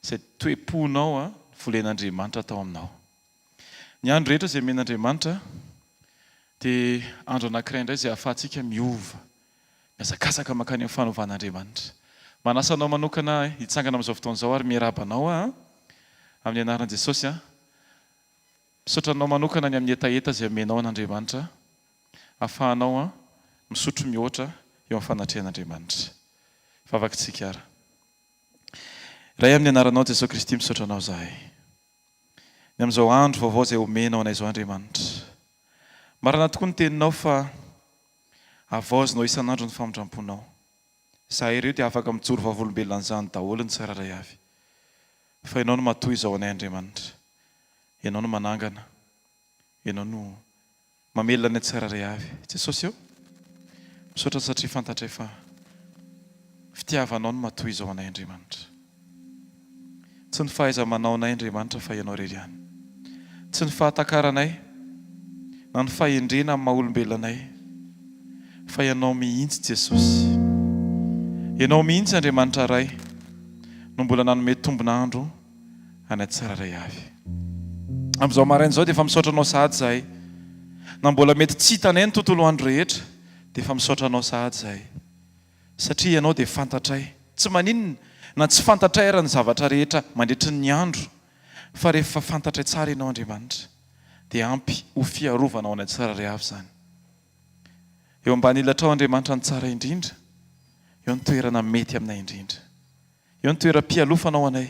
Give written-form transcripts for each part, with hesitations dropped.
Izay toe-ponao volen'Andriamanitra tao aminao. Ny andro rehetra izay omen'Andriamanitra dia andro anankiray indray izay ahafahantsika miova, mihazakazaka mankany amin'ny fanovan'Andriamanitra. Manasa anao manokana aho hitsangana amin'izao fotoana izao ary miarahaba anao aho amin'ny anaran'i Jesosy. Misaotra anao manokana ny amin'ny hetaheta izay omenao an'Andriamanitra ahafahanao misotro mihoatra eo amin'ny fanatrehan'Andriamanitra. Vavakitsika ary. Ray amin'ny anaranao Jesoa Kristy misaotra anao izahay. Ny amin'izao andro vaovao izay omenao anay izao Andriamanitra. Marina tokoa ny teninao fa havaozinao isan'andro ny famindramponao. Izahay ireo dia afaka mijoro vavolombelona an'izany daholo ny tsirairay avy. Fa Ianao no matoa izao anay Andriamanitra. Ianao no manangana. Ianao no Mamelona ny tsirairay avy. Jesosy ô! Misaotra satria fantatray fa fitiavanao no matoa izao anay Andriamanitra. Tsy ny fahaiza-manaonay Andriamanitra fa Ianao irery ihany. Tsy ny fahatakaranay na ny fahendrena amin'ny maha olombelona anay fa Ianao mihitsy Jesosy. Ianao mihitsy Andriamanitra Ray no mbola nanome tombon'andro any tsirairay avy. Amin'izao maraina izao dia efa misaotra Anao sahady izahay. Na mbola mety tsy hitanay ny tontolo andro rehetra dia efa misaotra Anao sahady izahay. Satria Ianao dia fantatray. Tsy maninona na tsy fantatray ara ny zavatra rehetra mandritry ny andro fa rehefa fantatray tsara Ianao Andriamanitra dia ampy ho fiarovana ho anay tsirairay avy izany. Eo ambany elatrao Andriamanitra ny tsara indrindra, eo ny toerana mety aminay indrindra. Eo ny toeram-pialofana ho anay.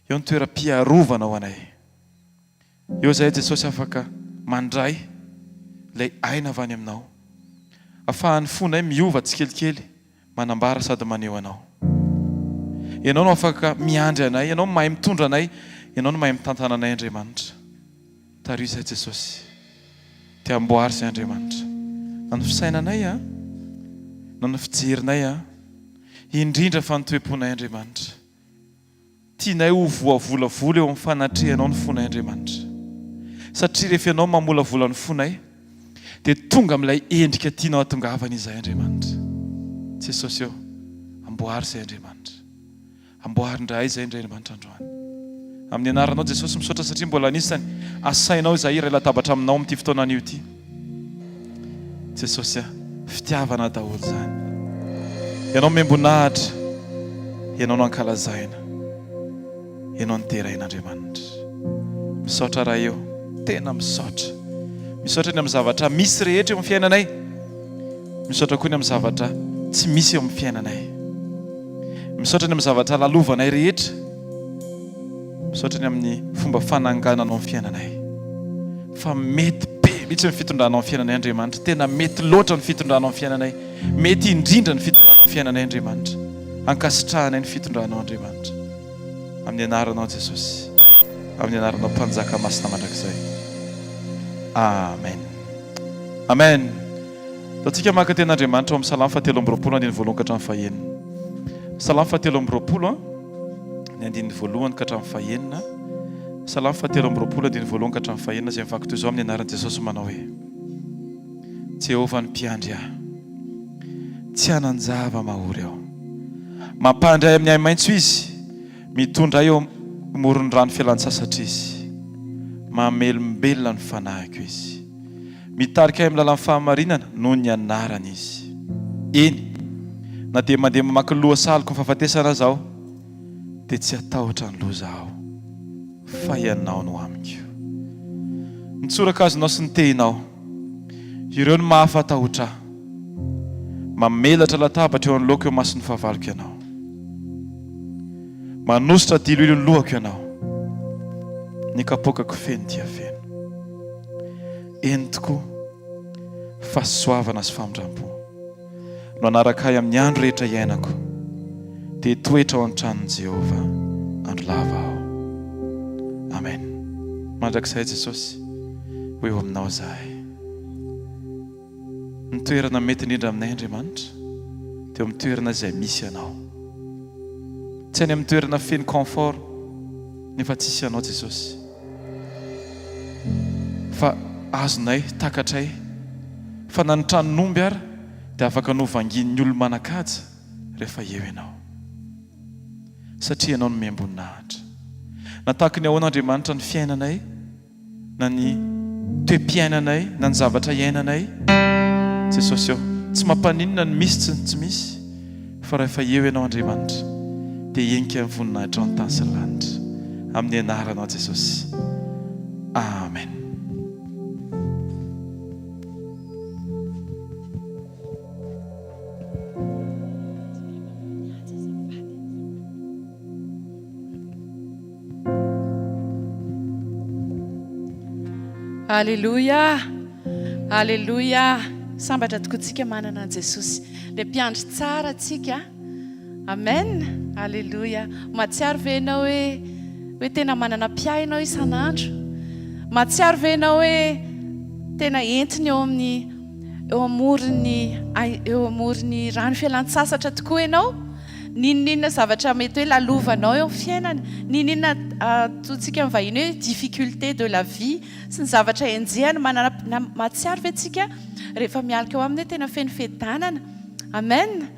Eo ny toeram-piarovana ho anay. Eo izahay Jesosy afaka mandray ilay aina avy any Aminao. Afahan'ny fonay miova tsikelikely, manambara sady maneho Anao. Ianao no afaka miandry anay, Ianao no mahay mitondra anay, Ianao no mahay mitantana anay Andriamanitra. Tariho izahay Jesosy. Dia amboary izay Andriamanitra. Na ny fisainanay a, na ny fijerinay a. Indrindra fa ny toe-ponay Andriamanitra. Tianay ho voavolavola eo amin'ny fanatrehanao ny fonay Andriamanitra. Satria rehefa Ianao mamolavola ny fonay dia tonga amin'ilay endrika tianao hatongavana izahay Andriamanitra. Jesosy ô, amboary izay Andriamanitra. Amboary indray izay Andriamanitra androany. Amin'ny anaranao Jesosy misaotra satria mbola anisany asainao izahay hiray latabatra aminao amin'ity fotoana anio ity. Jesosy a, fitiavana daholo izany. Ianao membonahitra, Ianao no ankalazaina, Ianao no deraina Andriamanitra. Misaotra Ray o, tena misaotra. Misaotra ny amin'ny zavatra misy rehetra eo amin'ny fiainanay. Misaotra koa ny amin'ny zavatra tsy misy eo amin'ny fiainanay. Misaotra ny amin'ny zavatra lalovanay rehetra. Misaotra ny amin'ny fomba fanangananao ny fiainanay. Fa mety be mihitsy ny fitondranao ny fiainanay Andriamanitra. Tena mety loatra ny fitondranao ny fiainanay. Mety indrindra ny fitondranao ny fiainanay Andriamanitra. Ankasitrahanay ny fitondranao Andriamanitra. Amin'ny anaranao Jesosy. Amin'ny anaranao Mpanjaka masina mandrakizay. Amen. Amen. Ataontsika maka tenin'Andriamanitra ao amin'ny Salamo fahatelo amby 20 andininy voalohany ka hatramin'ny fahenina. Salamo fahatelo amby 20 ny andininy voalohany ka hatramin'ny fahenina. Salamo fahatelo amby 20 andininy voalohany ka hatramin'ny fahenina izay mivaky toy izao amin'ny anaran'i Jesosy manao hoe Jehovah ny mpiandry ahy. Tsy hanan-java-mahory aho. Mampandry ahy amin'ny ahi-maitso Izy, mitondra ahy eo amoron'ny rano fialan-tsasatra Izy. Mamelombelona ny fanahiko Izy. Mitarika ahy amin'ny lalan'ny fahamarinana noho ny anarany Izy. Eny, na dia mandeha mamaky loha saloky ny fahafatesana aza aho, dia tsy hatahotra ny loza aho, fa Ianao no amiko. Ny tsorakazonao sy ny tehinao, ireo no mahafatahotra ahy. Mamelatra latabatra eo anoloako eo imason'ny fahavaloko Ianao. Manosotra diloilo ny lohako Ianao. Ny kapoakako feno dia feno. Eny tokoa, fahasoavana sy famindram-po no hanaraka ahy amin'ny andro rehetra iainako, dia hitoetra ao an-tranon'i Jehovah andro lava aho. Amen. Mandrakizay Jesosy, ho eo aminao izahay. Ny toerana mety indrindra aminay Andriamanitra dia eo amin'ny toerana izay misy Anao. Tsy any amin'ny toerana feno confort nefa tsisy Anao Jesosy. Fa azonay, takatray, fa na ny tranon'omby ara dia afaka novangian'ny olo-manan-kaja rehefa eo Ianao. Satria Ianao no nomem-boninahitra. Na tahaky ny ahoana Andriamanitra ny fiainanay, na ny toe-piainanay, na ny zavatra iainanay, Jesosy ô, tsy mampaninona ny misy tsy ny tsy misy, fa rahefa eo Ianao Andriamanitra, dia henika ny voninahitrao ny tany sy ny lanitra. Amin'ny anaranao Jesosy. Amen. Aleloia! Aleloia! Sambatra tokoa tsika manana an'i Jesosy. Ilay mpiandry tsara tsika. Amen! Aleloia! Mahatsiaro ve ianao hoe hoe tena manana mpiahy ianao isan'andro? Mahatsiaro ve ianao hoe tena entiny eo amin'ny eo amoron'ny eo amoron'ny rano fialan-tsasatra tokoa ianao? N'inon'inona zavatra mety hoe lalovanao eo amin'ny fiainana, n'inon'inona ataontsika amin'ny vahiny hoe difficulté de la vie sy ny zavatra enjehina, manana mahatsiaro ve tsika rehefa mialoka eo aminy hoe tena feno fiadanana? Amen!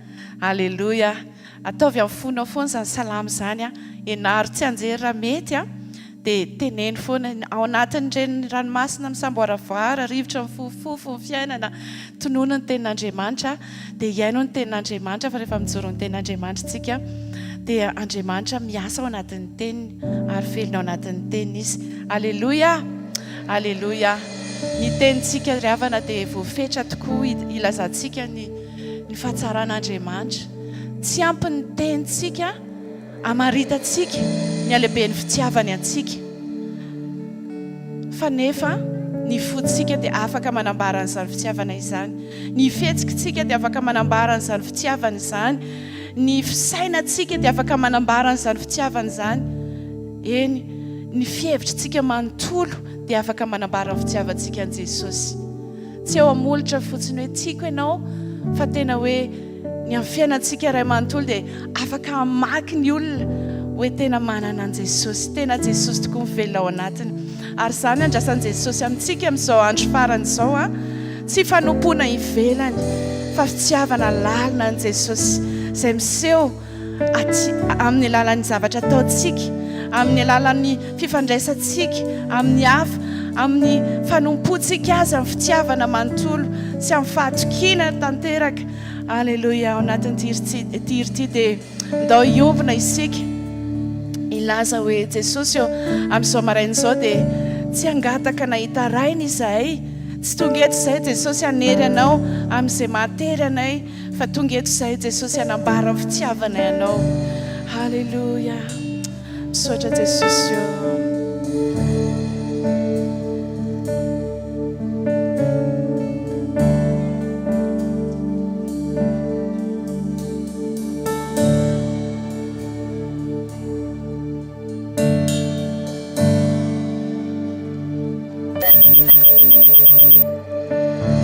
Aleloia! Ataovy amin'ny fonao foana izany salamo izany an! Ianaro tsianjery raha mety an! Dia teneno foana, ao anatin'ireny ranomasina misamboaravoara, rivotra mifofofofo ny fiainana, tonony ny tenin'Andriamanitra, dia hihaino ny tenin'Andriamanitra, fa rehefa mijoro ny tenin'Andriamanitra isika, dia Andriamanitra miasa ao anatin'ny teniny, ary velona ao anatin'ny teniny Izy. Aleloia! Aleloia! Ny tenintsika ry havana dia voafetra tokoa hilazantsika ny ny fahatsaran'Andriamanitra. Tsy ampy ny tenintsika. Hamaritantsika ny halehiben'ny fitiavany antsika, fa nefa ny fontsika dia afaka manambara an'izany fitiavana izany, ny fihetsikitsika dia afaka manambara an'izany fitiavana izany, ny fisainantsika dia afaka manambara an'izany fitiavana izany, eny, ny fihevitritsika manontolo dia afaka manambara ny fitiavantsika an'i Jesosy. Tsy eo amolotra fotsiny hoe tiako ianao, fa tena hoe ny amin'ny fiainantsika iray manontolo dia afaka hamaky ny olona hoe tena manana an'i Jesosy, tena Jesosy tokoa mivelona ao anatiny. Ary izany andrasan'i Jesosy amintsika amin'izao andro farany izao an, tsy fanompoana ivelany fa fitiavana lalina an'i Jesosy izay miseho aty amin'ny alalan'ny zavatra ataontsika, amin'ny alalan'ny fifandraisantsika amin'ny hafa, amin'ny fanompoantsika Azy amin'ny fitiavana manontolo sy amin'ny fahatokiana tanteraka. Aleloia! Ao anatin'ity hira ity dia ndao hiombona isika hilaza hoe, Jesosy ô, amin'izao maraina izao dia tsy hangataka na hitaraina izahay, tsy tonga eto izahay Jesosy hanery Anao amin'izay mahatery anay, Fa tonga eto izahay Jesosy hanambara ny fitiavanay Anao. Haleloia. Misaotra Jesosy ô.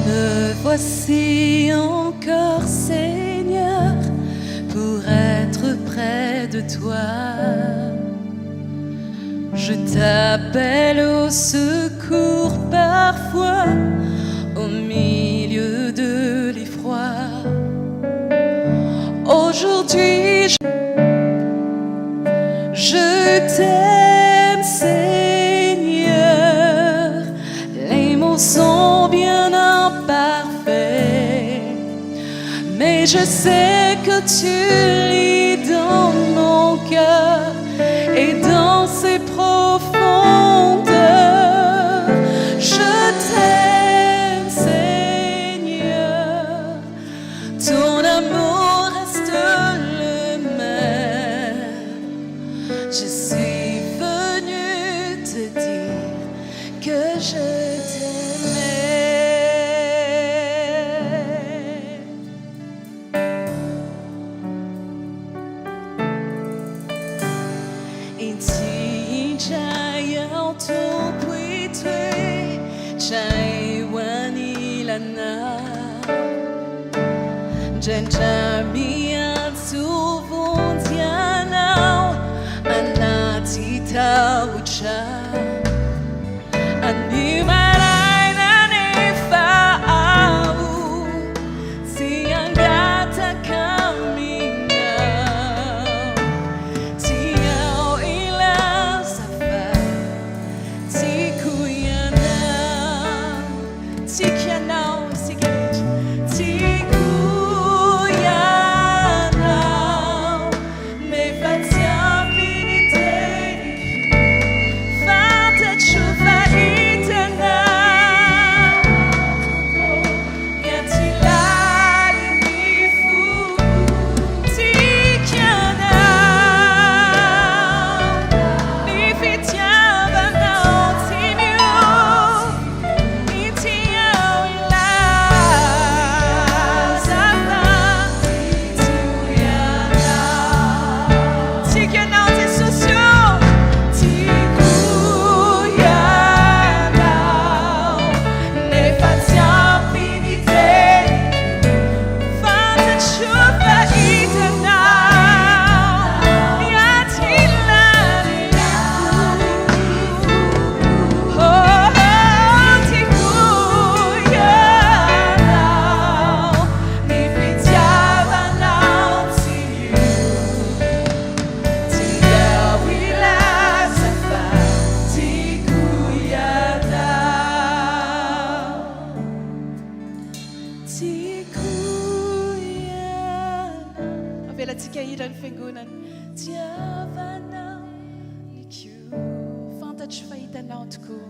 Me voici encore Seigneur pour être près de toi Je t'appelle au secours parfois au milieu de l'effroi Aujourd'hui je Je t'aime Seigneur Les mots sont bien imparfaits Mais je sais que tu lis dans mon cœur Et dans ses profondeurs Je t'aime Seigneur Ton amour reste le même Je suis venu te dire que je t'aimais Inty indray aho Tompo hitoetra eo anilanao Indraindray miantso vonjy Anao anaty tahotra Anio maraina anefa aho tsy hangataka aminao. Fantatro fa hitanao tokoa.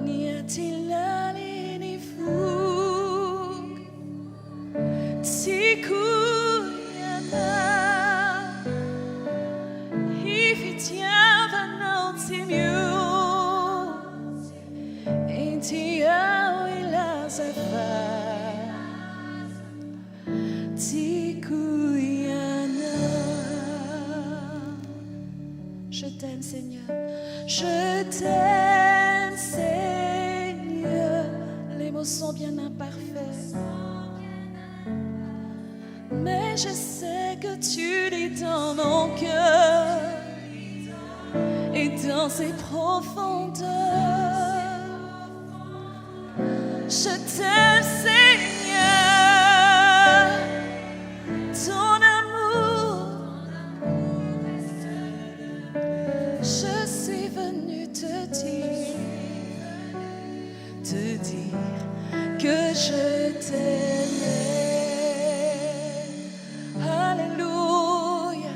Ny aty lalin'ny foko. Tiako ianao. Ny fitiavanao tsy miova. Inty aho hilaza fa. Tiako ianao. Je t'aime Seigneur, je t'aime Seigneur. Les mots sont bien imparfaits, mais je sais que tu lis dans mon cœur et dans ses profondeurs. Je t'aime Seigneur, ton amour. Je suis venu te dire, te dire que je t'aimais. Alléluia.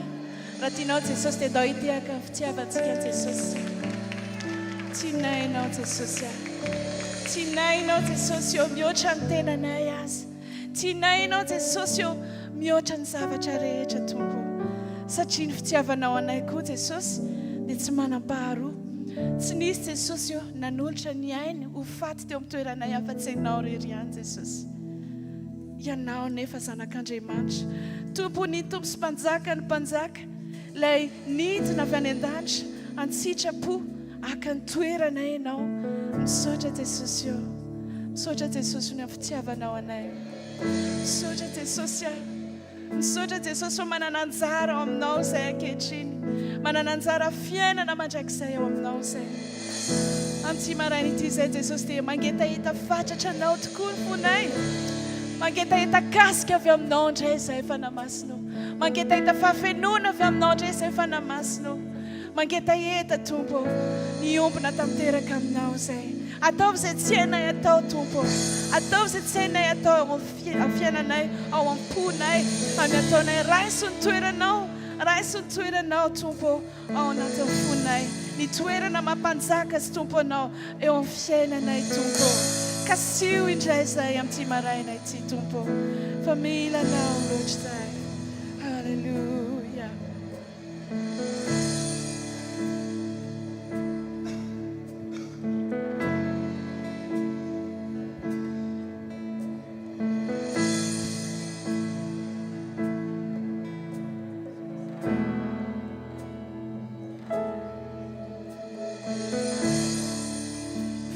Raha tianao Jesosy dia ndao hitehaka ny fitiavantsika Jesosy. Tianay ianao Jesosy a. Tianay ianao Jesosy ô mihoatra ny tenanay aza. Tianay ianao Jesosy ô mihoatra ny zavatra rehetra Tompo ô. Satria ny fitiavanao anay koa Jesosy dia tsy manam-paharoa. Tsy nisy Jesosy ô nanolotra ny ainy ho faty teo amin'ny toeranay afa-tsy ianao irery ihany Jesosy. Ianao nefa Zanak'Andriamanitra, Tompo ny Tompo sy Mpanjaka ny Mpanjaka, Ilay nidina avy any an-danitra an-tsitrapo haka ny toeranay Ianao. Misaotra Jesosy ô. Misaotra Jesosy noho ny fitiavanao anay. Misaotra Jesosy a. Misaotra Jesosy fa manana anjara ao aminao izay ankehitriny. Manana anjara fiainana mandrakizay ao aminao izay. Amin'ity maraina ity izay Jesosy dia mangetaheta fatratra Anao tokoa ny fonay. Mangetaheta kasika avy aminao indray izahay Fanahy Masina ô. Mangetaheta fahafenoana avy aminao indray izahay Fanahy Masina ô. Mangetaheta Tompo ô, ny hiombona tanteraka aminao izay. Ataovy izay tsy hainay atao Tompo ô. Ataovy izay tsy hainay atao ao amin'ny fiainanay, ao am-ponay, amin'ny ataonay. Raiso ny toeranao, raiso ny toeranao Tompo ô, ao anatin'ny fonay. Ny toerana maha-mpanjaka sy Tompo anao eo amin'ny fiainanay Tompo ô. Kasiho indray izahay amin'ity maraina ity Tompo ô, fa mila Anao loatra izahay. Haleloia.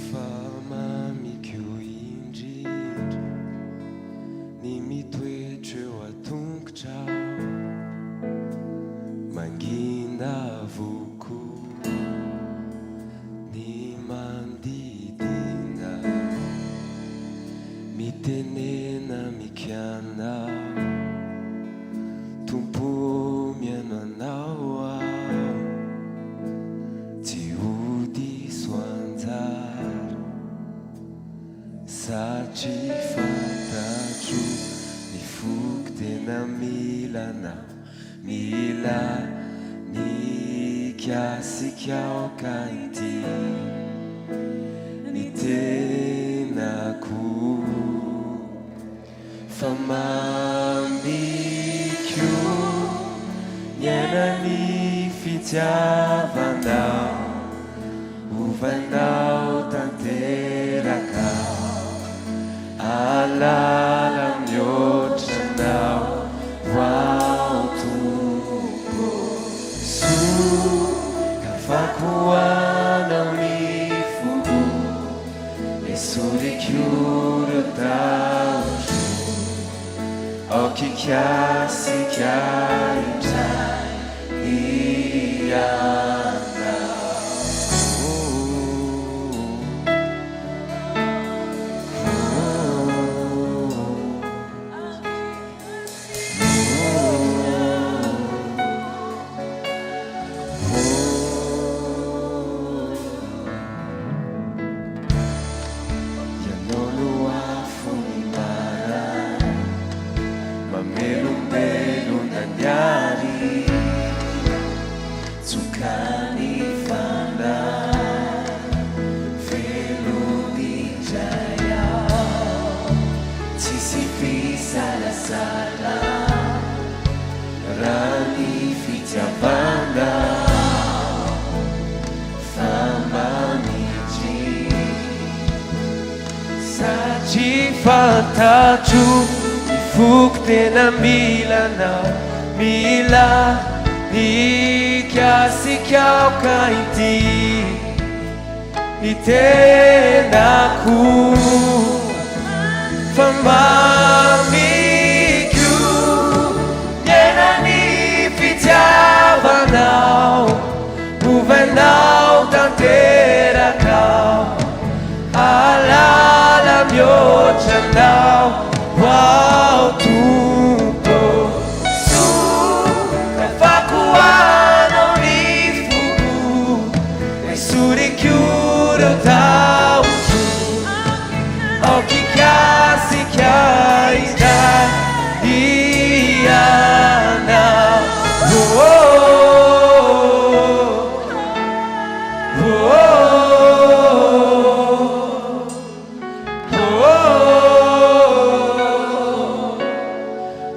Fa mamiko indrindra ny mitoetra eo an-tongotrao, mangina avokoa ny manodidina, mitenena mikianao. Tompo ô mihaino anao aho Tsy ho diso anjara Satria fantatro ny foko tena mila anao Mila ny hikasika aoka ity ny tenako. Fa mamiko miaina ny fitiavanao, ovainao tanteraka ahalala mihoatra anao ho aho Tompo. Sokafako ho anao ny foko. Esoriko ireo tahotro, aoka hikasika indray Ianao. Oh, oh, oh. fitiavanao fa mamitry Satria fantatro ny foko tena mila anao Mila hikasika aoka ity ny tenako Fa mamiko miaina ny fitiavanao Ovainao tanteraka aho Hahalala mihoatra anao ho aho Tompo Sokafako ho anao ny foko Esoriko ireo tahotro Aoka hikasika indray Ianao Oh oh oh oh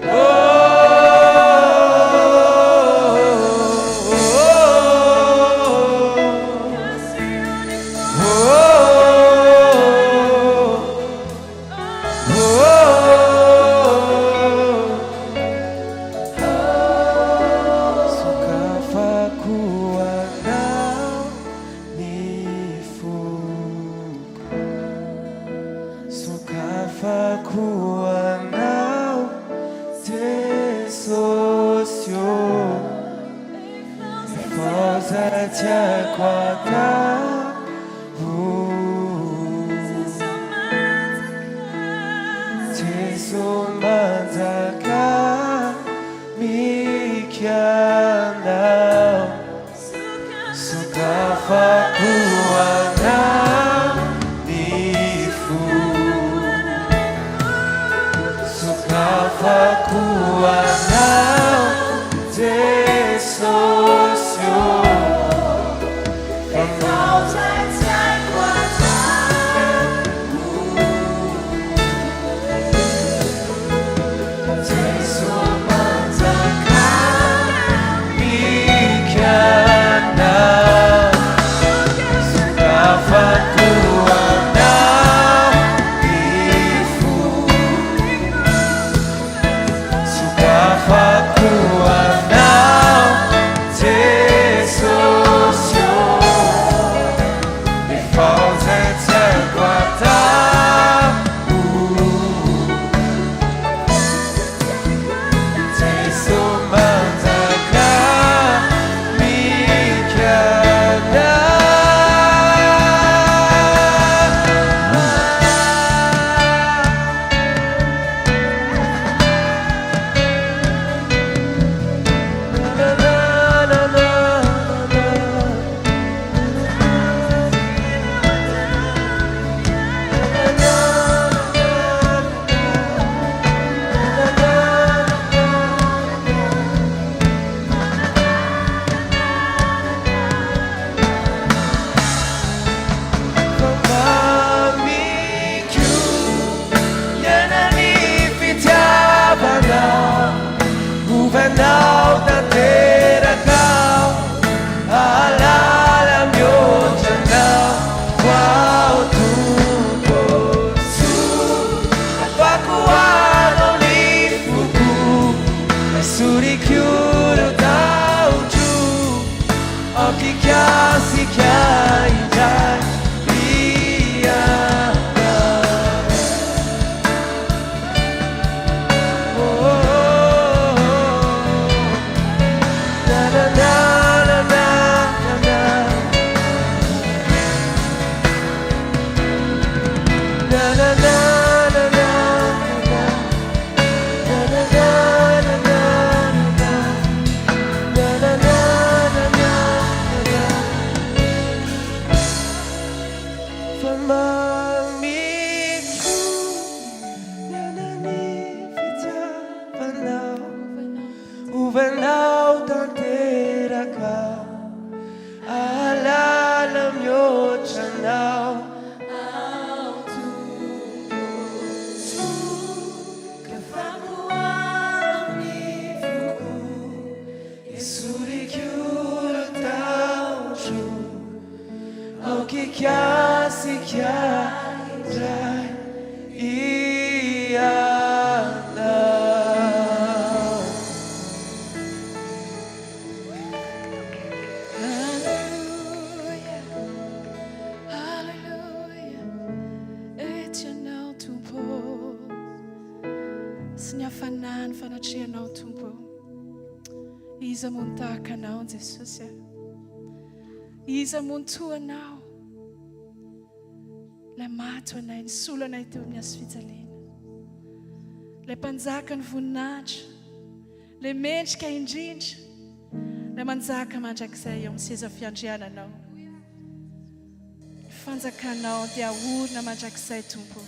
oh Sokafako anao ny foko Sokafako anao Jesosy ô Efa tsy haiko atao Jeso manjaka mikianao Sokafako anao ny fo Sokafako anao Jesosy ô Jeso manjaka mikianao Sokafako anao ny fo Sokafako anao Jesosy ô Efa izay tsy haiko atao Jeso manjaka mikana. Fa mamiko miaina ny fitiavanao, Ovanao tanteraka aho, ahalala mihoatra anao. Ao Tompo, sokafako anao ny foko, Esory. Hikasika indray Ianao. Aleloia, aleloia, ety Ianao Tompo ô, sy ny hafanan'ny fanatrehanao Tompo ô. Iza moa no tahaka Anao Jesosy a? Iza moa no toa Anao? Ilay maty ho anay, nisolo anay teo amin'ny hazo fijaliana. Ilay mpanjaka ny voninahitra, ilay mendrika indrindra, ilay manjaka mandrakizay eo amin'ny seza fiandriananao. Ny fanjakanao dia aorina mandrakizay, Tompo.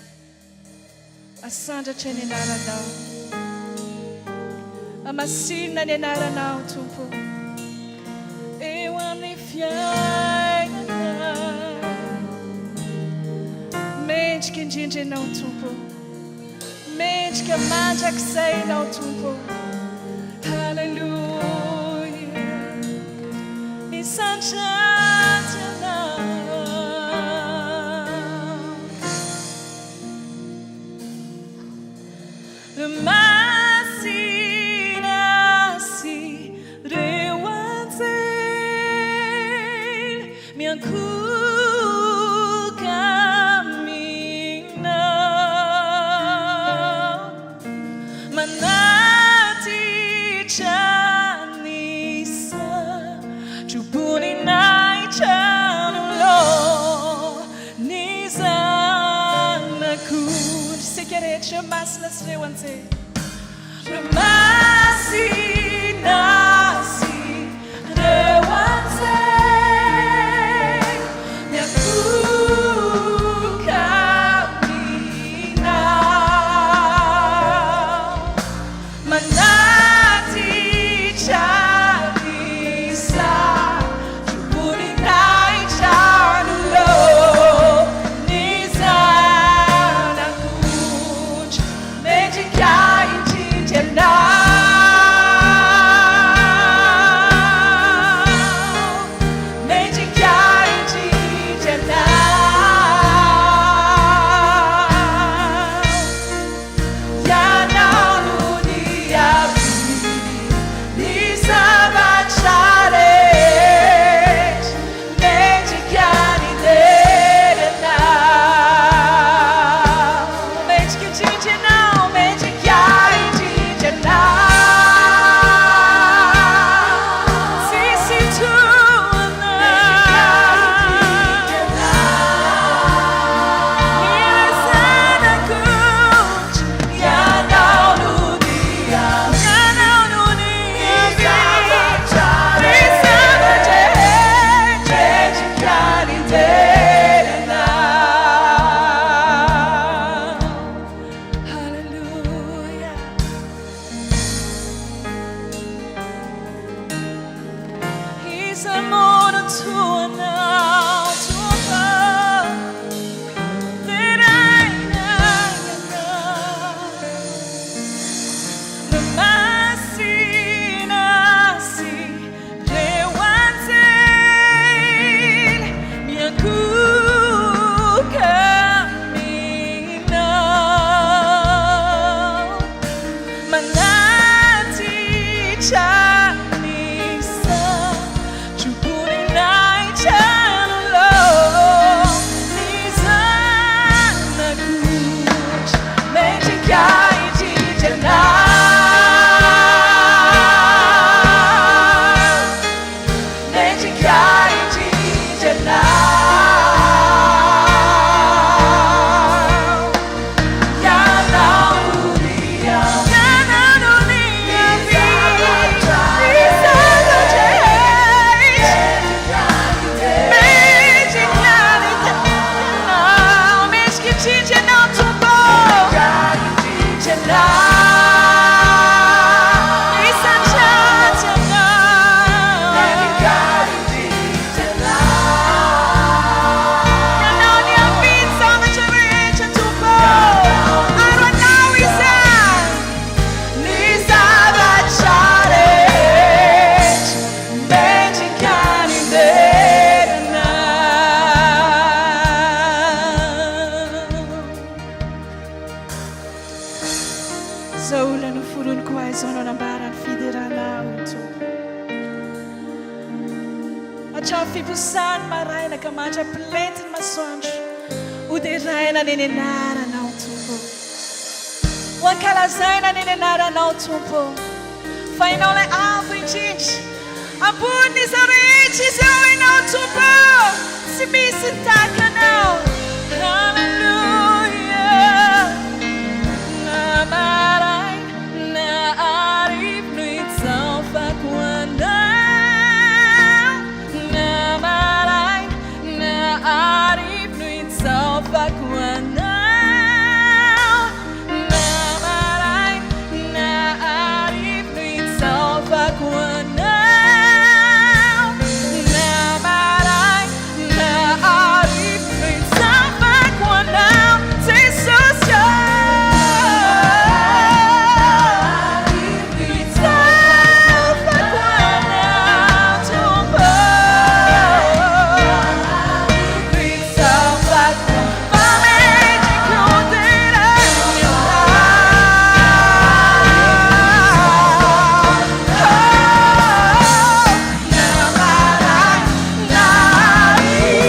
Asandratra ny anaranao. Hamasinina ny anaranao, Tompo. Eo amin'ny fiainana. Mendrika indrindra ianao, Tompo. Mendrika mandrakizay ianao, Tompo. Haleloia. Misandratra ianao. Masina sy reo anjely miankohoka aminao manatitra ny satroboninahitra anoloana Ny Zanak'ondry. Isika rehetra ireo masina sy ireo anjely. Ireo masina sy ireo anjely miankohoka aminao. Manatitra ny satroboninahitra anoloan'ny Zanak'ondry mendrika indrindra Ianao, mendrika indrindra Ianao. Ianao no niavian'ny zavatra rehetra, mendrika ny deranao. Mendrika indrindra Ianao, mendrika indrindra Ianao. Tsisy toa Hallelujah. Iza moa no toa anao, Tompo? Deraina Ianao. No masina sy reo anjely miankohoka aminao. Manatitra ny satroboninahitra Hatramin'ny fiposahan'ny maraina ka mandra-pilentin'ny masoandro, hoderaina anie ny anaranao, Tompo. Ho ankalazaina anie ny anaranao, Tompo. Fa Ianao ilay Avo Indrindra, ambonin'izao rehetra izao Ianao, Tompo. Tsy misy ny tahaka Anao. Haleloia. Na maraina na hariva no hitsaofako Anao. Na maraina na hariva no hitsaofako Anao. Na maraina na hariva no hitsaofako Anao. Na maraina na hariva no hitsaofako Anao, Jesosy ô. Hitsaofako Anao, Tompo. Hitsaofako fa mendrika ho deraina Ianao. Na maraina na hariva,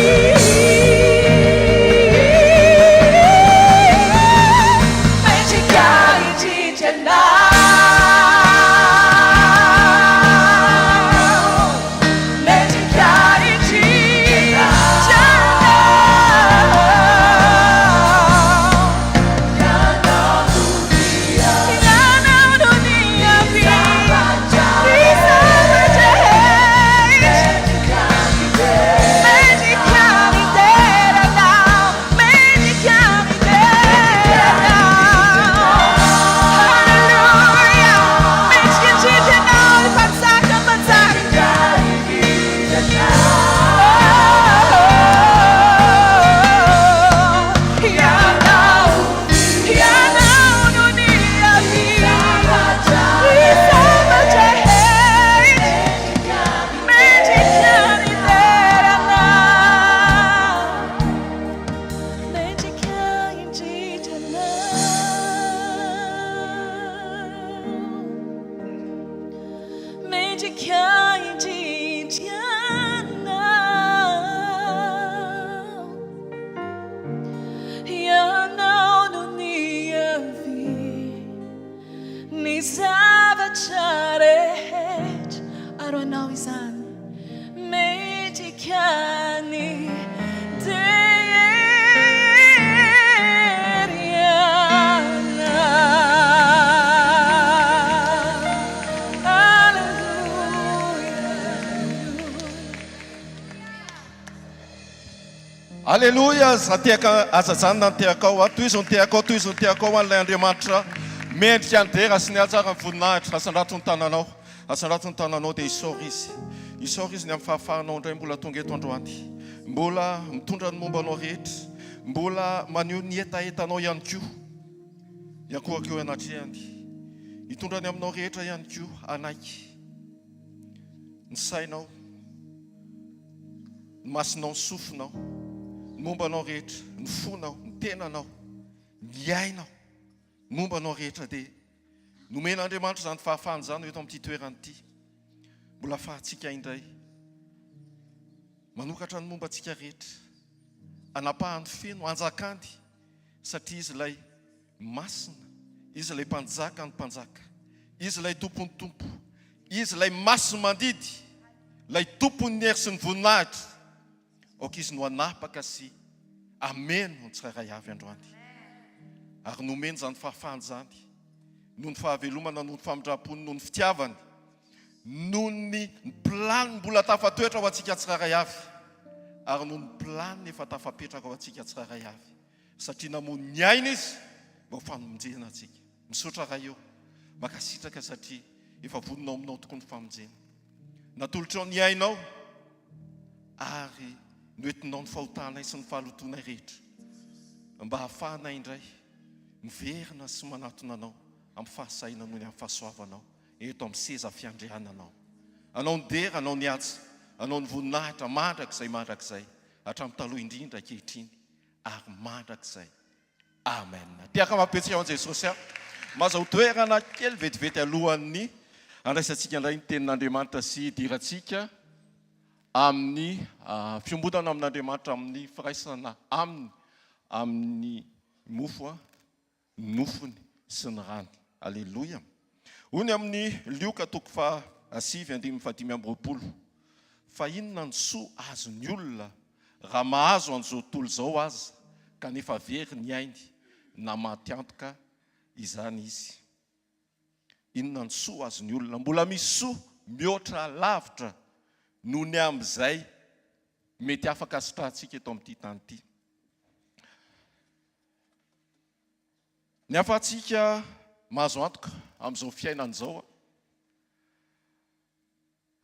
mendrika indrindra Ianao. Mendrika indrindra Ianao. Ianao no niavian'ny zavatra rehetra. Mendrika ny deranao, mendrika ny deranao. Haleloia! Mendrika indrindra Ianao, ry Mpanjaka mpanjaka. Oh, Ianao, Ianao no niavian'ny zavatra rehetra. Mendrika ny deranao, mendrika indrindra Ianao. Mendrika indrindra Ianao. Ianao no niavian'ny zavatra rehetra. Ary ho Anao izany. Mendrika ny dera. Aleloia. Aleloia aza tehaka aza ajanona ny tehakao a tohizo ny tehakao tohizo ny tehakao ho an'ilay Andriamanitra mendrika ny dera sy ny haja ary ny voninahitra asandrato ny tananao asandrato ny tananao dia isaory izy isaory izy ny amin'ny fahafahanao indray mbola tonga eto androany mbola mitondra ny momba anao rehetra mbola maneho ny hetahetanao ihany koa hiankohoka eo anatrehany hitondra ny aminao rehetra ihany koa hanaiky ny sainao ny masonao, ny sofinao, ny momba anao rehetra, ny fonao, ny tenanao, ny ainao, ny momba anao rehetra dia nomen'Andriamanitra izany fahafahana izany ho eto amin'ity toerana ity. Mbola afahantsika indray manokatra ny momba antsika rehetra, anapahany feno, anjakany, satria Izy ilay Masina, Izy ilay Mpanjakan'ny mpanjaka, Izy ilay Tompon'ny tompo, Izy ilay Masi-mandidy, ilay Tompon'ny hery sy ny voninahitra. Aoka Izy no hanapaka sy hameno ny tsirairay avy androany. Ary nomeny izany fahafahana izany noho ny fahavelomana, noho ny famindram-pony, noho ny fitiavany, noho ny planiny mbola tafatoetra ho antsika tsirairay avy, ary noho ny planiny efa tafapetraka ho antsika tsirairay avy. Satria namono ny ainy Izy mba ho famonjena antsika. Misaotra Ray ô. Mankasitraka satria efa vonona ao aminao tokoa ny famonjena. Natolotrao ny ainao ary noentinao ny fahotanay sy ny fahalotoanay rehetra mba hahafahanay indray miverina sy manatona Anao amin'ny fahasahiana noho ny amin'ny fahasoavanao eto amin'ny seza fiandriananao. Anao ny dera, Anao ny haja, Anao ny voninahitra mandrakizay mandrakizay hatramin'ny taloha indrindra ankehitriny ary mandrakizay. Amen. Tehaka mampihetsika ho an'i Jesosy aho. Mahazo toerana kely vetivety alohan'ny handraisantsika indray ny tenin'Andriamanitra sy hidirantsika. amin'ny fiombonana amin'Andriamanitra, amin'ny firaisana Aminy, amin'ny mofo, ny nofony sy ny rany. Aleloia! Hoy ny amin'ny Lioka toko fahasivy andininy fahadimy amby 20, Fa inona ny soa azon'ny olona raha mahazo an'izao tontolo izao aza kanefa very ny ainy na maty antoka izany izy? Inona ny soa azon'ny olona? Mbola misy soa mihoatra lavitra noho ny amin'izay mety afaka sitrahantsika eto amin'ity tany ity. Ny ahafahantsika mahazo antoka amin'izao fiainana izao,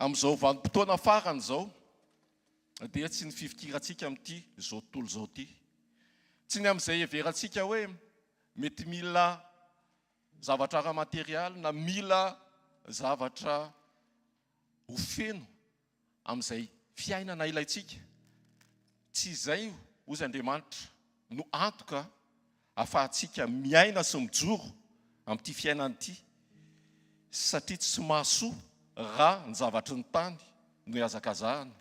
amin'izao vanim-potoana farany izao, dia tsy ny fifikirantsika amin'ity izao tontolo izao ity. Tsy ny amin'izay heverantsika hoe mety mila zavatra ara-materialy na mila zavatra ho feno amin'izay fiainana ilaintsika. Tsy izay, hozy Andriamanitra, no antoka ahafahantsika miaina sy mijoro amin'ity fiainana ity, satria tsy mahasoa raha ny zavatry ny tany no ihazakazahana,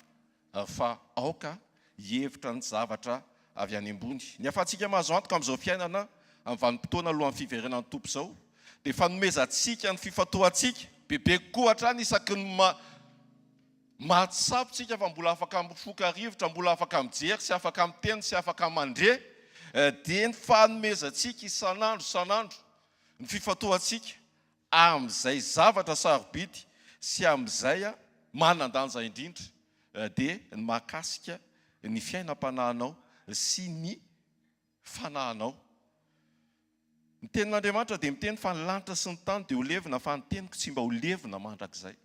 fa aoka hihevitra ny zavatra avy any ambony. Ny ahafahantsika mahazo antoka amin'izao fiainana amin'ny vanim-potoana alohan'ny fiverenan'ny Tompo izao, dia fanomezantsika ny fifantohantsika bebe kokoa hatrany isaky ny mahatsapa isika fa mbola afaka mifoka rivotra, mbola afaka mijery sy afaka miteny sy afaka mandre, dia ny fanomezantsika isan'andro isan'andro ny fifantohantsika amin'izay zavatra sarobidy sy amin'izay manan-danja indrindra, dia ny mahakasika ny fiainam-panahinao sy ny fanahinao. Ny tenin'Andriamanitra dia miteny fa ny lanitra sy ny tany dia ho levona fa ny teniko tsy mba ho levona mandrakizay.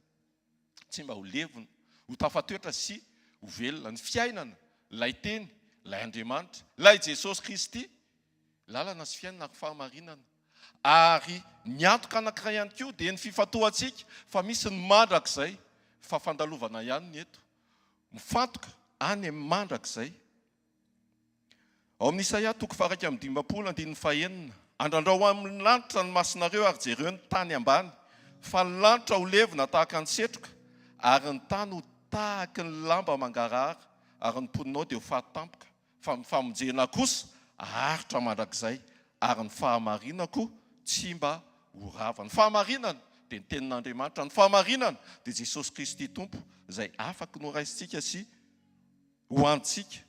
Tsy mba ho levona, ho tafatoetra sy ho velona. Ny fiainana, ilay teny, ilay Andriamanitra, ilay Jesosy Kristy, lalana sy fiainana ary fahamarinana. Ary ny antoka anankiray ihany koa dia ny fifantohantsika fa misy ny mandrakizay, fa fandalovana ihany ny eto. Mifantoka any amin'ny mandrakizay. Ao amin'ny Isaia toko faha-51 andininy fahenina, Andrandrao amin'ny lanitra ny masonareo ary jereo ny tany ambany, fa ny lanitra ho levona tahaka ny setroka, ary ny tany ho tahaky ny lamba mangarahara, ary ny mponinao dia ho faty tampoka, fa ny famonjena kosa haharitra mandrakizay, ary ny fahamarinako tsy mba ho rava. Ny fahamarinana dia ny tenin'Andriamanitra, ny fahamarinana dia Jesosy Kristy Tompo, izay afaky noraisintsika sy ho antsika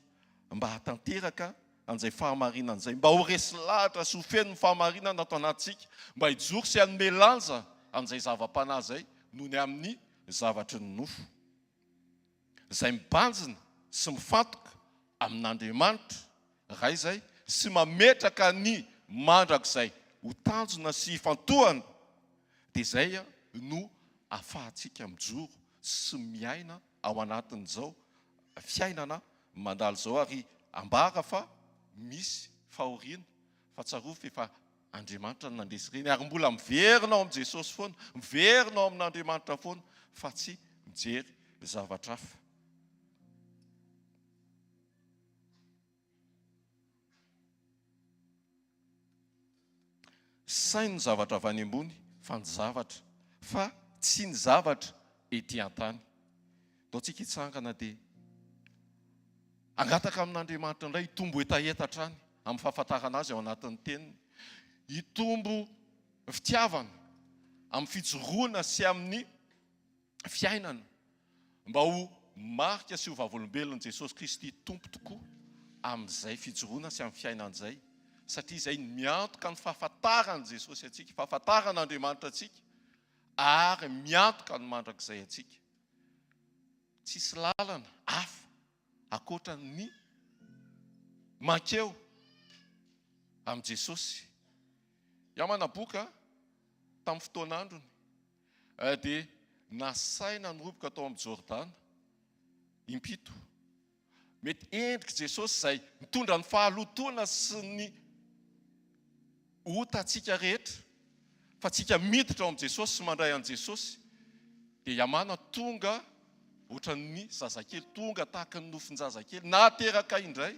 mba hahatanteraka an'izay fahamarinana izay, mba ho resy lahatra sy ho feno ny fahamarinana ato anatintsika, mba hijoro sy hanome lanja an'izay zava-panahy izay noho ny amin'ny zavatry ny nofo. Izay mibanjina sy mifantoka amin'Andriamanitra Ray izay sy mametraka ny mandrakizay ho tanjona sy hifantohana dia izay no ahafahantsika mijoro sy miaina ao anatin'izao fiainana mandalo izao ary ambara fa misy fahoriana fa tsarovy fa efa Andriamanitra no nandresy ireny ary mbola miverina ao amin'i Jesosy foana, miverina ao amin'Andriamanitra foana fa tsy mijery zavatra hafa. Saino ny zavatra avy any ambony fa ny zavatra fa tsy ny zavatra ety an-tany. Ndao tsika hitsangana dia hangataka amin'Andriamanitra indray hitombo hetaheta hatrany amin'ny fahafantarana Azy ao anatin'ny Teniny, hitombo fitiavana amin'ny fijoroana sy amin'ny fiainana mba ho marika sy ho vavolombelon'i Jesosy Kristy Tompo tokoa amin'izay fijoroana sy amin'ny fiainana izay, satria izay no miantoka ny fahafantaran'i Jesosy antsika, fahafantaran'Andriamanitra antsika, ary miantoka ny mandrakizay antsika. Tsisy lalana hafa ankoatra ny mankeo amin'i Jesosy. Yamanaboka tamin'ny fotoan'androny dia nasaina niroboka tao amin'i Jordana impito. Mety endrik'i Jesosy izay mitondra ny fahalotoana sy ny otantsika rehetra, fa tsika miditra ao amin'i Jesosy sy mandray an'i Jesosy, dia Yamana tonga ohatran'ny zazakely, tonga tahaka ny nofon-jazakely, nateraka indray,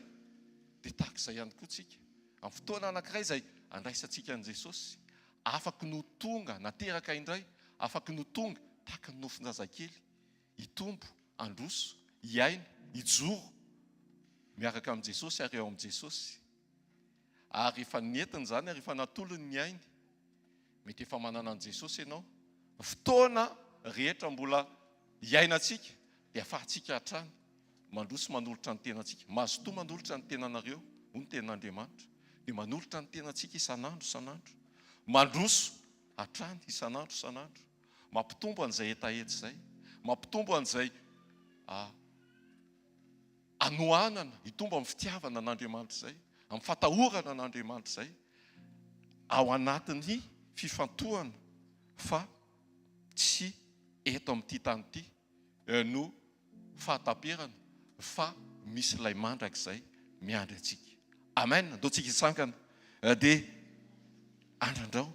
dia tahaka izay ihany koa tsika. Amin'ny fotoana anankiray izay andraisantsika an'i Jesosy, Afaky ny ho tonga, nateraka indray, afaky ny ho tonga, tahaka ny nofon-jazakely, hitombo, handroso, hiaina, hijoro miaraka amin'i Jesosy ary ao amin'i Jesosy. Ary efa nentiny izany ary efa natolony ny ainy. Mety efa manana an'i Jesosy ianao. Fotoana rehetra mbola iainantsika dia afahantsika hatrany mandroso manolotra ny tenantsika. Mazotoa manolotra ny tenanareo, hoy ny tenin'Andriamanitra. Dia manolotra ny tenantsika isan'andro isan'andro. Mandroso hatrany isan'andro isan'andro. Mampitombo an'izay hetaheta izay. Mampitombo an'izay hanoanana, hitombo amin'ny fitiavana an'Andriamanitra izay, amin'ny fatahorana an'Andriamanitra izay, ao anatin'ny fifantohana fa tsy eto amin'ity tany ity no fahataperana fa misy ilay mandrakizay miandry antsika. Amen. Andao tsika hitsangana dia andrandrao.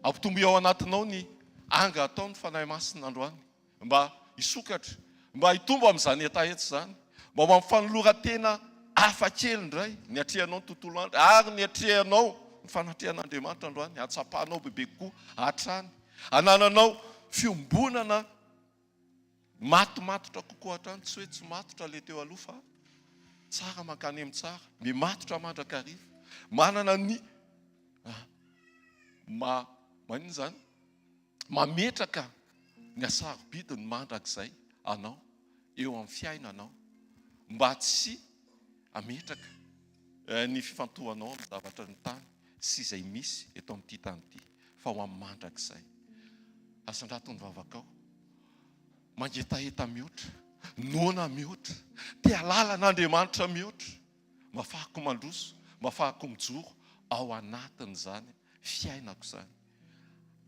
Ampitomboy ao anatinao ny anga ataon'ny Fanahy Masina androany. Mba hisokatra, mba hitombo amin'izany hetaheta izany, mba ho amin'ny fanoloran-tena hafa kely indray ny atrehanao ny tontolo andro ary ny atrehanao ny fanatrehan'Andriamanitra androany, hahatsapanao bebe kokoa hatrany, hanananao fiombonana matomatotra kokoa hatrany, tsy hoe tsy matotra ilay teo aloha fa tsara mankany amin'ny tsara, mimatotra mandrakariva, manana ny ma maninona izany? Mametraka ny hasarobidiny mandrakizay anao eo amin'ny fiainanao mba tsy hametraka ny fifantohanao amin'ny zavatra ny tany sy izay misy eto amin'ity tany ity fa ho amin'ny mandrakizay. Asandrato ny vavakao. Mangetaheta mihoatra, noana mihoatra, te hahalala an'Andriamanitra mihoatra. Mba afahako mandroso, mba afahako mijoro ao anatin'izany fiainako izany.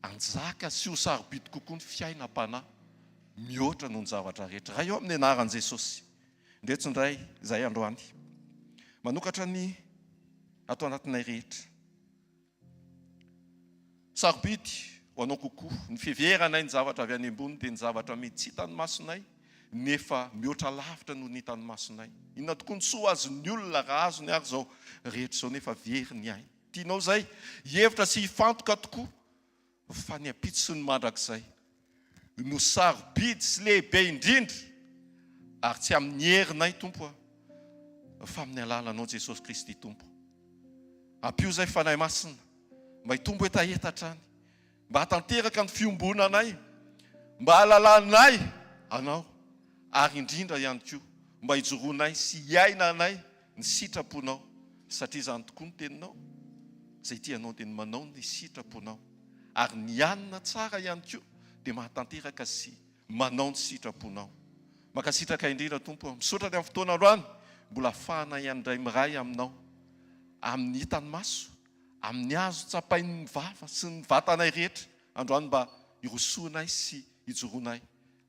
Hanjaka sy ho sarobidy kokoa ny fiainam-panahy mihoatra noho ny zavatra rehetra. Ray ô, amin'ny anaran'i Jesosy, ndreto indray izahay androany, manokatra ny ato anatinay rehetra. Sarobidy ho anao kokoa ny fiheveranay ny zavatra avy any ambony dia ny zavatra mety tsy hitan'ny masonay nefa mihoatra lavitra noho ny hitan'ny masonay. Inona tokoa ny soa azon'ny olona raha azony ary izao rehetra izao nefa very ny ainy? Tianao izay hihevitra sy hifantoka tokoa fa ny ampitso sy ny mandrakizay no sarobidy sy lehibe indrindra ary tsy amin'ny herinay Tompo a, fa amin'ny alalanao Jesosy Kristy Tompo. Ampio izay Fanahy Masina mba hitombo hetaheta hatrany, mba hahatanteraka ny fiombonanay, mba hahalalanay Anao ary indrindra ihany koa mba hijoroanay sy hiainanay ny sitraponao, satria izany tokoa ny teninao, izay tianao dia ny manao ny sitraponao, ary ny hanina tsara ihany koa dia mahatanteraka sy manao ny sitraponao. Mankasitraka indrindra Tompo ô, misaotra ny amin'ny fotoana androany mbola afahana ihany indray miray aminao, amin'ny hitan'ny maso, amin'ny azo tsapain'ny vava sy ny vatanay rehetra androany mba hirosoanay sy hijoroanay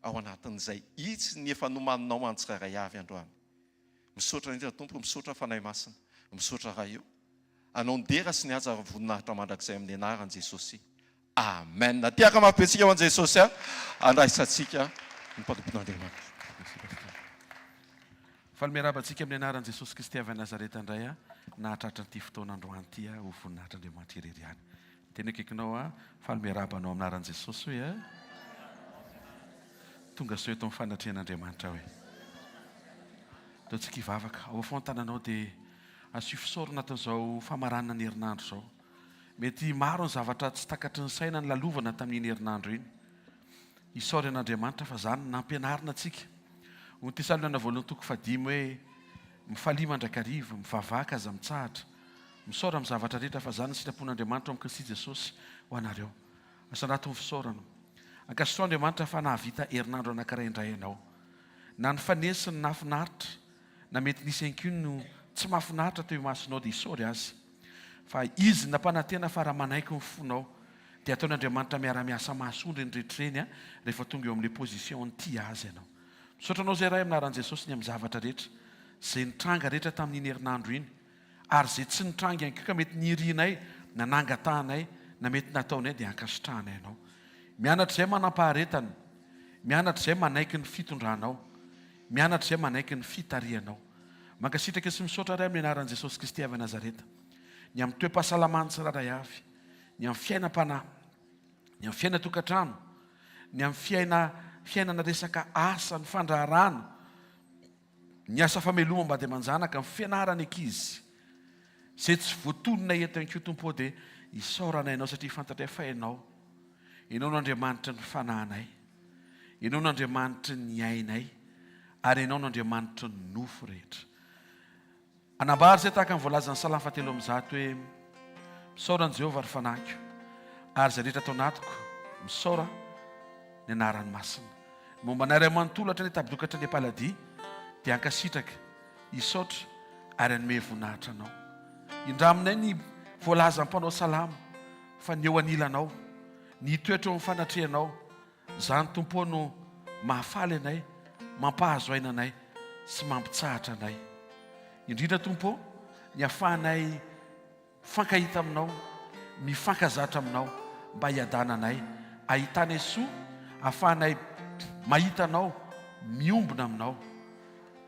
ao anatin'izay hitsiny efa nomaninao ho an'ny tsirairay avy androany. Misaotra indrindra Tompo, misaotra Fanahy Masina, misaotra Ray o. Anao ny dera sy ny haja ary ny voninahitra mandrakizay amin'ny anaran'i Jesosy. Amen. Tehaka mafy be tsika ho an'i Jesosy a. Andraisantsika ny mpanompon'Andriamanitra. Merci Pasteur. Faly miarahaba antsika amin'ny anaran'i Jesosy Kristy avy any Nazareta indray aho nahatratra an'ity fotoana androany ity aho ho voninahitr'Andriamanitra irery ihany. Teny akaikinao aho, faly miarahaba anao amin'ny anaran'i Jesosy hoe. Tonga soa eto amin'ny fanatrehan'Andriamanitra aho e. Ataontsika hivavaka. Ao afovoan'ny tananao dia asio fisaorana anatin'izao famaranana ny herinandro izao. Mety maro ny zavatra tsy takatry ny saina nilalovana tamin'iny herinandro iny. Isaory an'Andriamanitra fa izany no nampianarina antsika. Hoy ny Tesaloniana voalohany toko fahadimy hoe, Mifalia mandrakariva, mivavaka aza mitsahatra, misaora amin'ny zavatra rehetra fa izany ny sitrapon'Andriamanitra ao amin'i Kristy Jesosy ho anareo. Asandrato ny fisaorana. Ankasitraho Andriamanitra fa nahavita herinandro anankiray indray ianao. Na nifanesy sy ny nahafinaritra, na mety nisy ihany koa no tsy mahafinaritra teo imasonao dia isaory Azy. Fa Izy nampanantena fa raha manaiky ny fonao dia ataon'Andriamanitra miara-miasa mahasoa ireny rehetra ireny rehefa tonga eo amin'ilay position tia Azy ianao. Misaotra anao izay Ray amin'ny anaran'i Jesosy ny amin'ny zavatra rehetra izay nitranga rehetra tamin'iny herinandro iny. Ary izay tsy nitranga ihany koa ka mety nirianay na nangatahanay na mety nataonay dia ankasitrahanay Anao. Mianatra izay manam-paharetana, mianatra izay manaiky ny fitondranao, mianatra izay manaiky ny fitarihanao. Mankasitraka sy misaotra Ray amin'ny anaran'i Jesosy Kristy avy Nazareta, ny amin'ny toe-pahasalaman'ny tsirairay avy, ny amin'ny fiainam-panahy, ny amin'ny fiainan-tokantrano, ny amin'ny fiaina fiainana resaka asa, ny fandraharahana. Ny asa famelomam-bady aman-janaka, ny fianaran'ny ankizy, izay tsy voatonona eto ihany koa Tompo ô dia isaoranay Anao satria fantatray fa Ianao, Ianao no Andriamanitry ny fanahinay, Ianao no Andriamanitry ny ainay ary Ianao no Andriamanitry ny nofo rehetra. Hanambara izay tahaka ny voalazan'ny Salamo fahatelo amby zato hoe, Misaora an'i Jehovah, ry fanahiko, ary izay rehetra ato anatiko, misaora ny anarany masina. Ny momba anay iray manontolo hatrany an-tabidoka hatrany am-paladia dia hankasitraka, hisaotra ary hanome voninahitra Anao. Indraminay ny voalazan'ny mpanao salamo fa ny eo anilanao, ny hitoetra eo amin'ny fanatrehanao, Izany Tompo ô no mahafaly anay, mampahazo aina anay sy mampitsahatra anay. Indrindra Tompo ô, ny afahanay mifankahita Aminao, mifankazatra Aminao mba hiadananay, ahitanay soa, afahanay mahita Anao, miombona Aminao.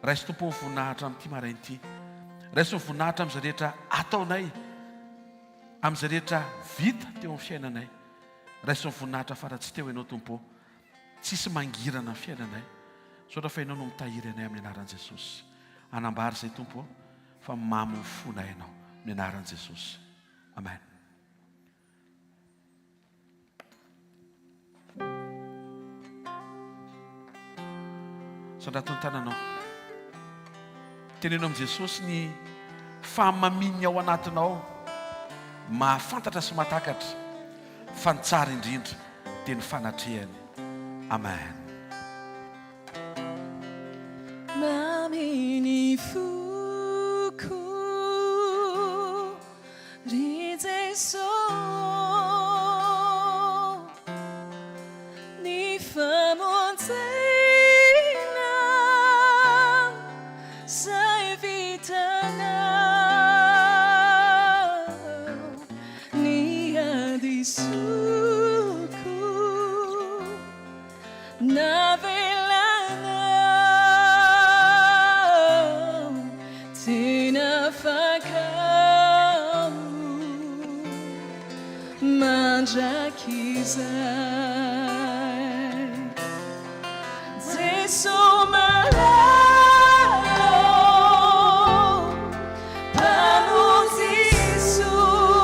Raiso Tompo ô ny voninahitra amin'ity maraina ity. Raiso ny voninahitra amin'izay rehetra ataonay, amin'izay rehetra vita teo amin'ny fiainanay. Raiso ny voninahitra fa raha tsy teo Ianao Tompo ô, tsisy mangirana ny fiainanay. Misaotra fa Ianao no mitahiry anay amin'ny anaran'i Jesosy. Hanambara izay Tompo ô, fa mamy ny fonay Ianao amin'ny anaran'i Jesosy. Amen. Sandrato ny tananao. Teneno amin'i Jesosy ny fahamamian'ny ao anatinao, mahafantatra sy mahatakatra fa ny tsara indrindra dia ny fanatrehany. Amen. Mamy ny foko Ry Jeso Ny famonjena Zay vitanao Ny hadisoko Navelanao Tena afaka aho Mandrakizay Jeso malala ô Mpamonjy soa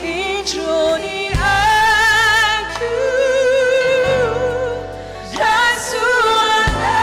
Indro ny aiko Raiso anao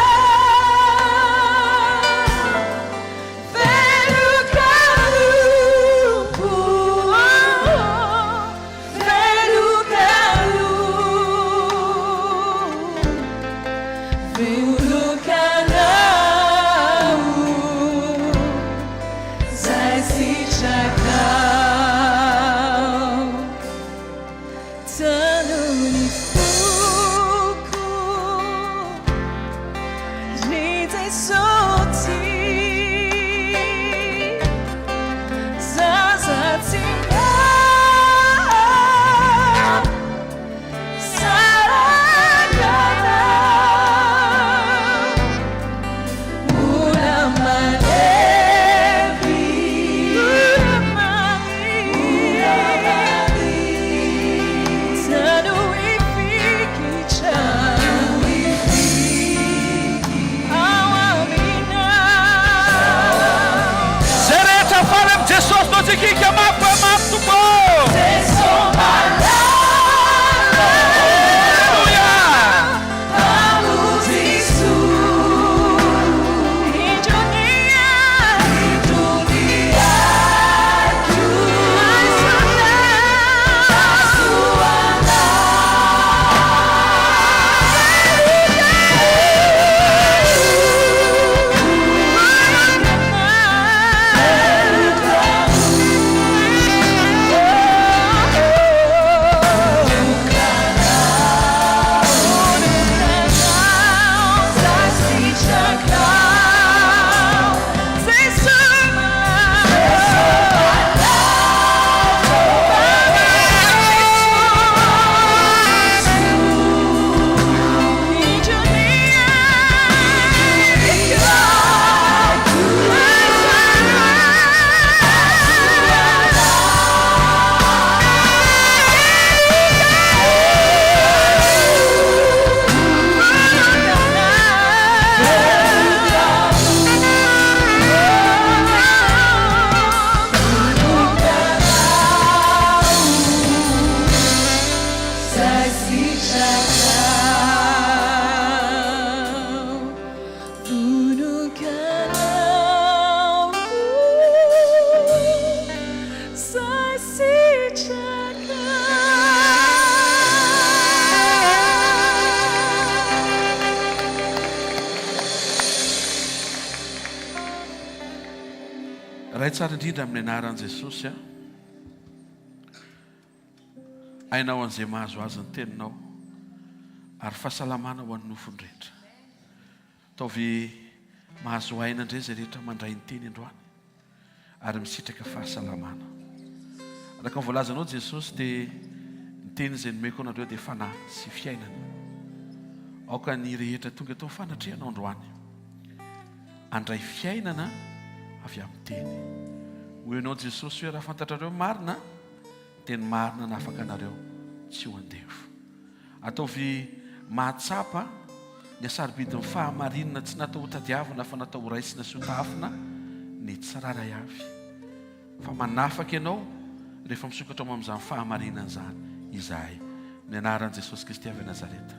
Ray tsara indrindra amin'ny anaran'i Jesosy a. Aina ho an'izay mahazo azy ny teninao ary fahasalamana ho an'ny nofony rehetra. Ataovy mahazo aina indray izay rehetra mandray ny teny androany ary misitraka fahasalamana. Araka ny voalazanao Jesosy dia ny teny izay nomeko anareo dia fanahy sy fiainana. Aoka ny rehetra tonga eto amin'ny fanatrehanao androany handray fiainana avy amin'ny teny. Hoy ianao Jesosy hoe raha fantatrareo marina dia ny marina hanafaka anareo tsy ho andevo. Ataovy mahatsapa ny hasarobidin'ny fahamarinana tsy natao hotadiavina fa natao horaisina sy hotahafina ny tsirairay avy. Fa manafaka ianao rehefa misokatra ao amin'izany fahamarinana izany izahay. Amin'ny anaran'i Jesosy Kristy avy Nazareta.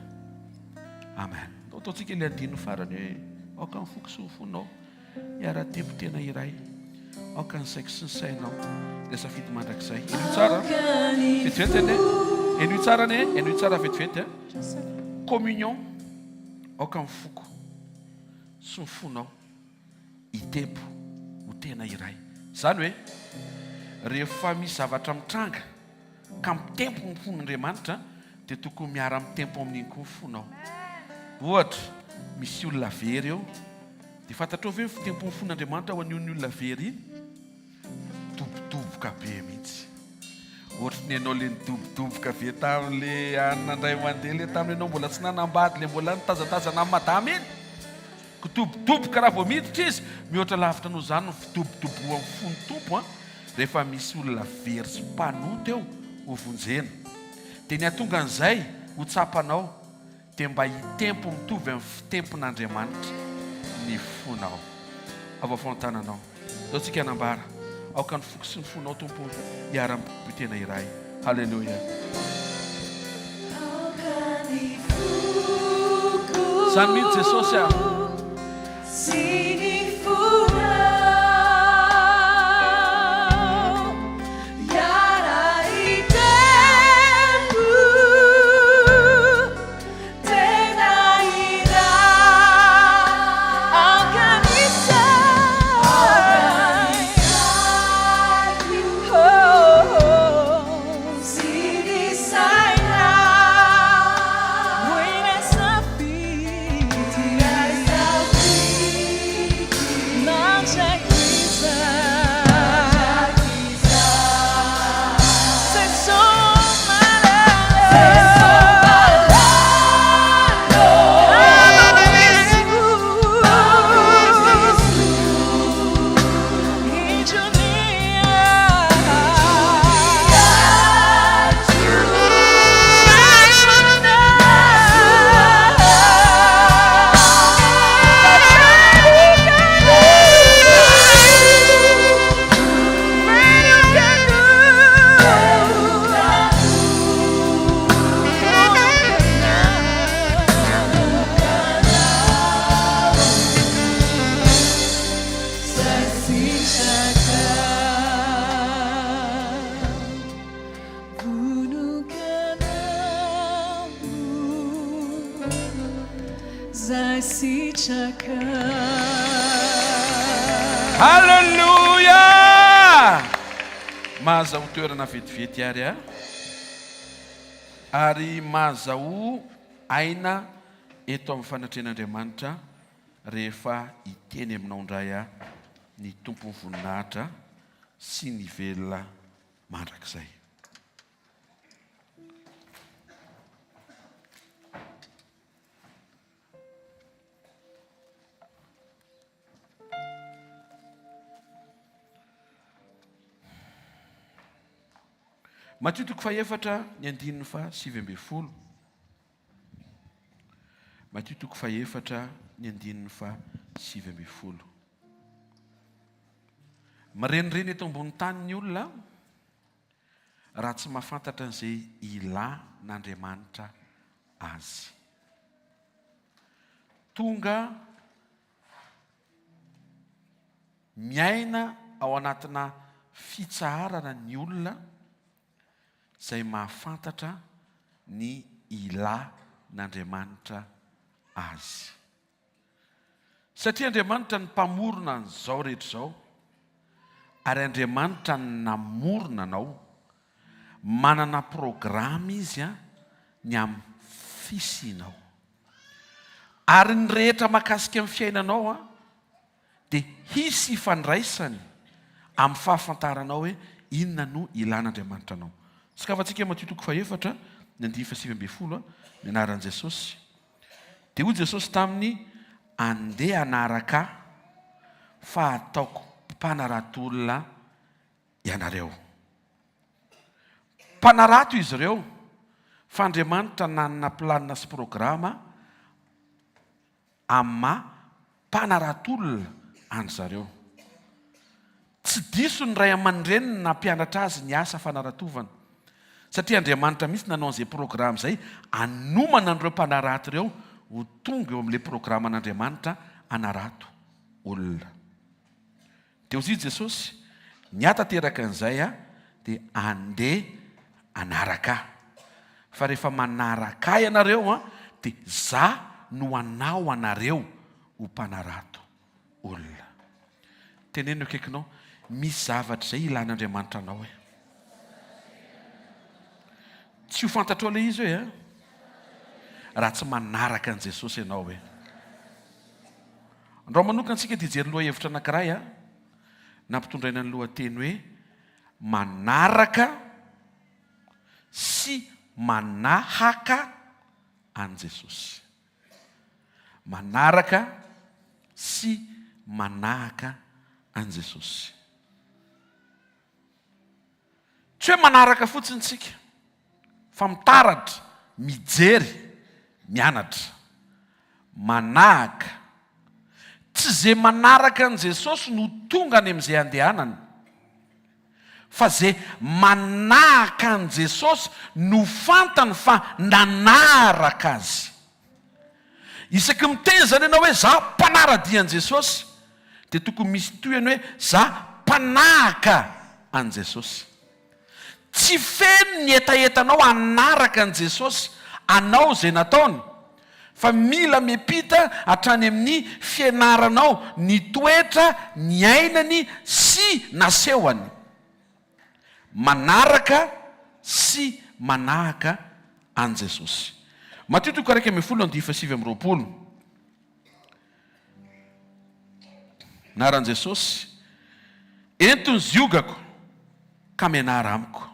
Amen. Ndao ataontsika ilay andininy farany hoe aoka ny foko sy ny fonao. Hiara-tempo tena iray. Aoka ny saiko sy ny sainao. Ilay safidy mandrakizay. Henoy tsara. Vetivety anie. Henoy tsara anie. Henoy tsara vetivety. Communion. Aoka ny foko sy ny fonao hitempo ho tena iray. Izany hoe rehefa misy zavatra mitranga ka mitempo ny fon'Andriamanitra dia tokony miara-mitempo amin'iny koa ny fonao. Ohatra, misy olona very eo, dia fantatrao ve ny fitempon'ny fon'Andriamanitra ho an'iny olona very iny? Midobodoboka be mihitsy. Ohatry ny ianao ilay nidobodoboka be tamin'ilay anona indray mandeha ilay tamin'ny ianao mbola tsy nanambady, ilay mbola nitazatazana amin'i madama iny. Kidobodoboka raha vao miditra izy, mihoatra lavitra noho izany ny fidobodobohan'ny fon'ny Tompo an, rehefa misy olona very sy mpanota eo ho vonjena. Dia ny hahatonga an'izay ho tsapanao dia mba hitempo mitovy amin'ny fitempon'Andriamanitra ny fonao. Avoafao ny tananao. Ndao tsika hanambara, Aoka ny foko sy ny fonao Tompo hiara-mitombo tena iray. Haleloia. Zany mihitsy Jesosy a. Sy ny fonao hiara-hitempo tena iray. Aoka ny saiko sy ny sainao ho ilay safidy mandrakizay. Haleloia! Mahazahoa toerana vetivety ary a. Ary mahazahoa aina eto amin'ny fanatrehan'Andriamanitra rehefa hiteny aminao indray aho ny Tompon'ny voninahitra sy ny velona mandrakizay. Matio toko fahefatra ny andininy faha 19. Matio toko fahefatra ny andininy faha 19. Mirenireny eto ambony tany ny olona raha tsy mahafantatra an'izay ilan'Andriamanitra azy. Tonga miaina ao anatina fitsaharana ny olona izay mahafantatra ny ilan'Andriamanitra azy. Satria Andriamanitra no Mpamorona an'izao rehetra izao. Ary Andriamanitra namorona anao. Manana programa Izy ny amin'ny fisianao. Ary ny rehetra makasika ny fiainanao dia hisy ifandraisany amin'ny fahafantaranao hoe inona no ilan'Andriamanitra anao. Sokafantsika Matio toko fahefatra, ny andininy fahasivy ambinifolo, ny anaran'i Jesosy. Dia hoy Jesosy taminy, Andeha hanaraka Ahy, fa hataoko mpanarato olona ianareo. Mpanarato izy ireo, fa Andriamanitra nanana planina sy programa amin'ny maha mpanarato olona an-dry zareo. Tsy diso ny ray aman-dreniny nampianatra azy ny asa fanaratovana, satria Andriamanitra mihitsy nanao an'izay programa izay hanomana an'ireo mpanarato ireo ho tonga eo amin'ilay programan'Andriamanitra hanarato olona. Dia hoy Jesosy, Ny ahy tanteraka an'izay aho dia andeha hanaraka ahy. Fa rehefa manaraka ahy ianareo dia za no hanao anareo ho mpanarato olona. Teneno eo akaikinao, misy zavatra izay ilan'Andriamanitra anao e. Tsy ho fantatrao ilay izy hoe e, raha tsy manaraka an'i Jesosy ianao hoe. Andao manokana isika dia hijery lohahevitra anankiray a, nampitondraina ny lohateny hoe Manaraka sy manahaka an'i Jesosy. Manaraka sy manahaka an'i Jesosy. Tsy hoe manaraka fotsiny isika, fa mitaratra, mijery, mianatra. Manahaka. Tsy ze manaraka an'i Jesosy no tonga any amin'izay andehanany, fa ze manahaka an'i Jesosy no fantany fa nanaraka Azy. Isaky miteny izany ianao hoe za mpanara-dia an'i Jesosy, dia tokony misy tohiny hoe za mpanahaka an'i Jesosy. Tsy feno ny hetahetanao hanaraka an'i Jesosy, hanao izay nataony, fa mila miampita hatrany amin'ny fianaranao ny toetra niainany sy nasehony. Manaraka sy manahaka an'i Jesosy. Matio toko 11 andihy faha 29. Anaran'i Jesosy, Ento ny ziogako ka mianara amiko.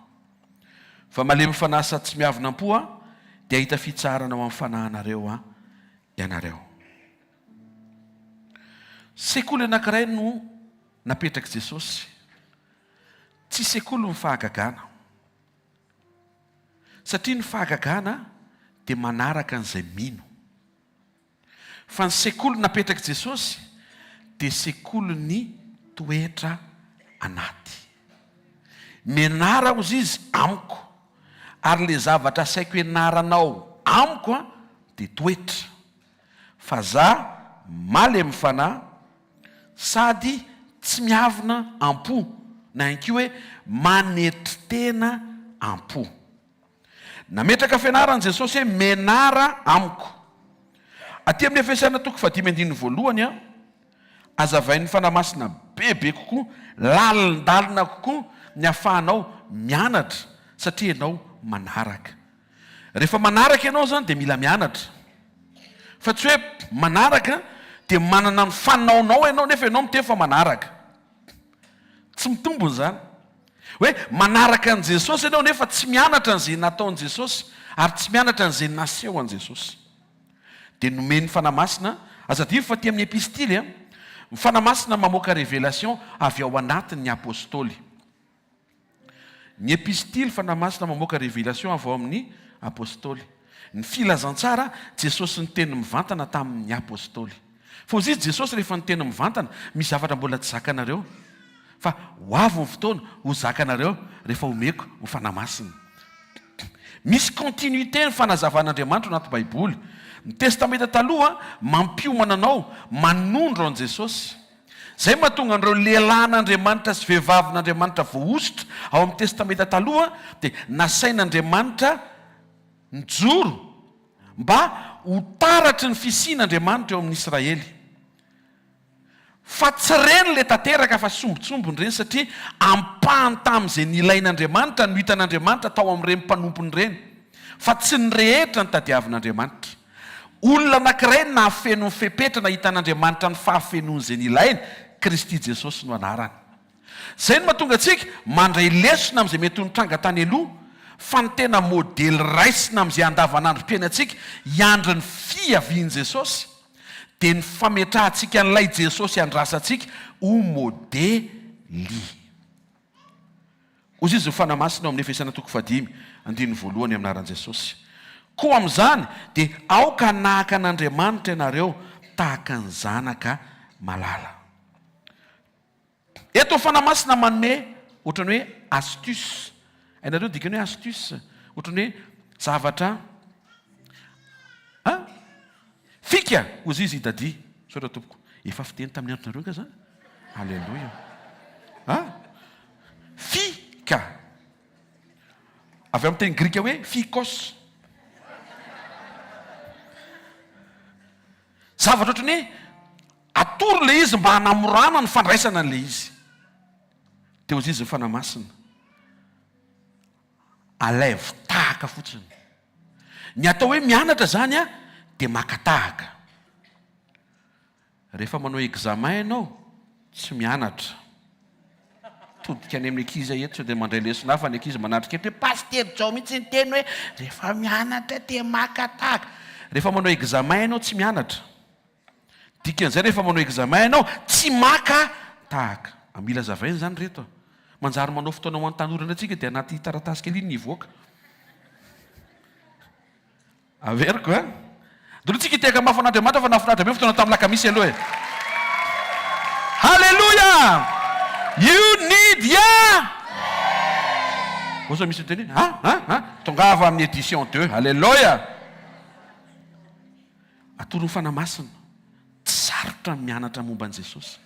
Fa malemy fanahy sady tsy miavona am-po aho, dia hahita fitsaharana ho amin'ny fanahinareo aho ianareo. Sekoly anankiray no napetrak'i Jesosy. Tsy sekoly ny fahagagana. Satria ny fahagagana dia manaraka an'izay mino. Fa ny sekoly napetrak'i Jesosy dia sekolin'ny toetra anaty. Mianara hozy izy amiko, ary le zavatra asaiko ianaranao amiko an dia toetra. Fa za malemy fanahy sady tsy miavona am-po na ihany koa hoe manetry tena am-po. Nametraka fianarana Jesosy hoe menara amiko. Aty amin'ny Efesiana toko fahadimy andininy voalohany, azavain'ny Fanahy Masina bebe kokoa, lalindalina kokoa ny ahafahanao mianatra satria ianao manaraka. Rehefa manaraka ianao izany dia mila mianatra. Fa tsy hoe manaraka dia manana ny fanaonao ianao nefa ianao miteny fa manaraka. Tsy mitombina izany. Hoe manaraka an'i Jesosy ianao nefa tsy mianatra an'izay nataon'i Jesosy ary tsy mianatra an'izay naseho an'i Jesosy. Dia nomen'ny Fanahy Masina, aza adino fa aty amin'ny epistily, ny Fanahy Masina mamoaka révélation avy ao anatin'ny Apostoly. Ny epistily Fanahy Masina mamoaka révélation avy ao amin'ny Apostoly. Ny filazantsara, Jesosy niteny mivantana tamin'ny Apostoly. Fa hozy izy Jesosy rehefa niteny mivantana, misy zavatra mbola tsy zakanareo, fa ho avy ny fotoana ho zakanareo rehefa omeko ny Fanahy Masina. Misy continuité ny fanazavan'Andriamanitra ao anaty Baiboly. Ny Testamenta Taloha mampiomana anao, manondro an'i Jesosy. Izay mahatonga an'ireo lehilahin'Andriamanitra sy vehivavin'Andriamanitra voahosotra ao amin'ny Testamenta Taloha dia nasain'Andriamanitra nijoro mba ho taratry ny fisian'Andriamanitra eo amin'ny Israely. Fa tsy ireny ilay tanteraka fa sombintsombiny ireny satria ampahany tamin'izay nilain'Andriamanitra no hitan'Andriamanitra tao amin'ireny mpanompony ireny. Fa tsy ny rehetra no tadiavin'Andriamanitra. Olona anankiray no nahafeno ny fepetra nahitan'Andriamanitra ny fahafenoan'izay nilainy, Kristy Jesosy no anarany. Izay no mahatonga antsika mandray lesona amin'izay mety ho nitranga tany aloha, fa ny tena modely raisina amin'izay andavanandrom-piainantsika hiandry ny fiavian'i Jesosy, dia ny fametrahantsika an'ilay Jesosy andrasantsika ho modely. Hoy izy ny Fanahy Masina ao amin'ny Efesiana toko fahadimy, andininy voalohany amin'ny anaran'i Jesosy. Koa amin'izany dia aoka hanahaka an'Andriamanitra ianareo tahaka ny zanaka malala. Eto ny Fanahy Masina manome ohatran'ny hoe astuce. Hainareo ny dikan'ny hoe astuce? Ohatran'ny hoe zavatra an? Fika! Hozy izy i Daddy. Misaotra tompoko. Efa fiteny tamin'ny andronareo nga zany? Alléluia. An? Fika. Avy amin'ny teny grika hoe fikos. Zavatra ohatran'ny hoe atoro ilay izy mba hanamorana ny fandraisana an'ilay izy. Dia hozy izy ny Fanahy Masina. Alaivo tahaka fotsiny. Ny atao hoe mianatra izany dia maka tahaka. Rehefa manao examen ianao, tsy mianatra. Todika any amin'ny ankizy aho eto sao dia mandray lesona hafa ny ankizy manatrika eto hoe Pasitera Jao mihitsy niteny hoe rehefa mianatra dia maka tahaka. Rehefa manao examen ianao tsy mianatra. Dikan'izay rehefa manao examen ianao tsy maka tahaka. Mila azavaina izany ry reto a. Manjary manao fotoana ho an'ny tanora indray tsika dia anaty taratasy kely iny ny hivoaka. Averiko a. Dolo tsika hitehaka mafy an'Andriamanitra fa nahafinaritra be ny fotoana tamin'ny lakamisy aloha e. Haleloia! You need ya! Osa misy miteny hoe ha ha ha tongava amin'ny édition deux. Haleloia! Atoro ny Fanahy Masina. Tsy sarotra ny mianatra momba an'i Jesosy.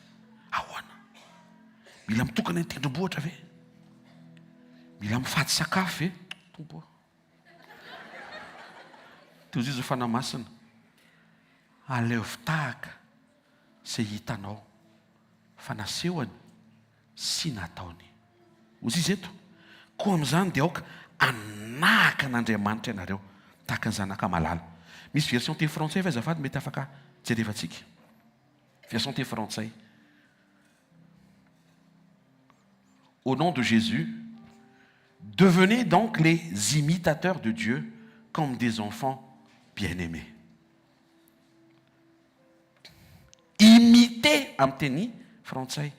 Ahoana? Mila mitokana ny tendrombohitra ve? Mila mifady sakafo ve? Tompo ô. Tohizo Fanahy Masina. Aleovy tahaka izay hitanao fa nasehony sy nataony. Hoy izy eto, Koa amin'izany dia aoka hanahaka an'Andriamanitra ianareo, tahaka ny zanaka malala. Misy version teny frantsay ve azafady mety afaka jerevantsika? Version teny frantsay. Au nom de Jésus, devenez donc les imitateurs de Dieu comme des enfants bien-aimés. Imiter amin'ny teny frantsay.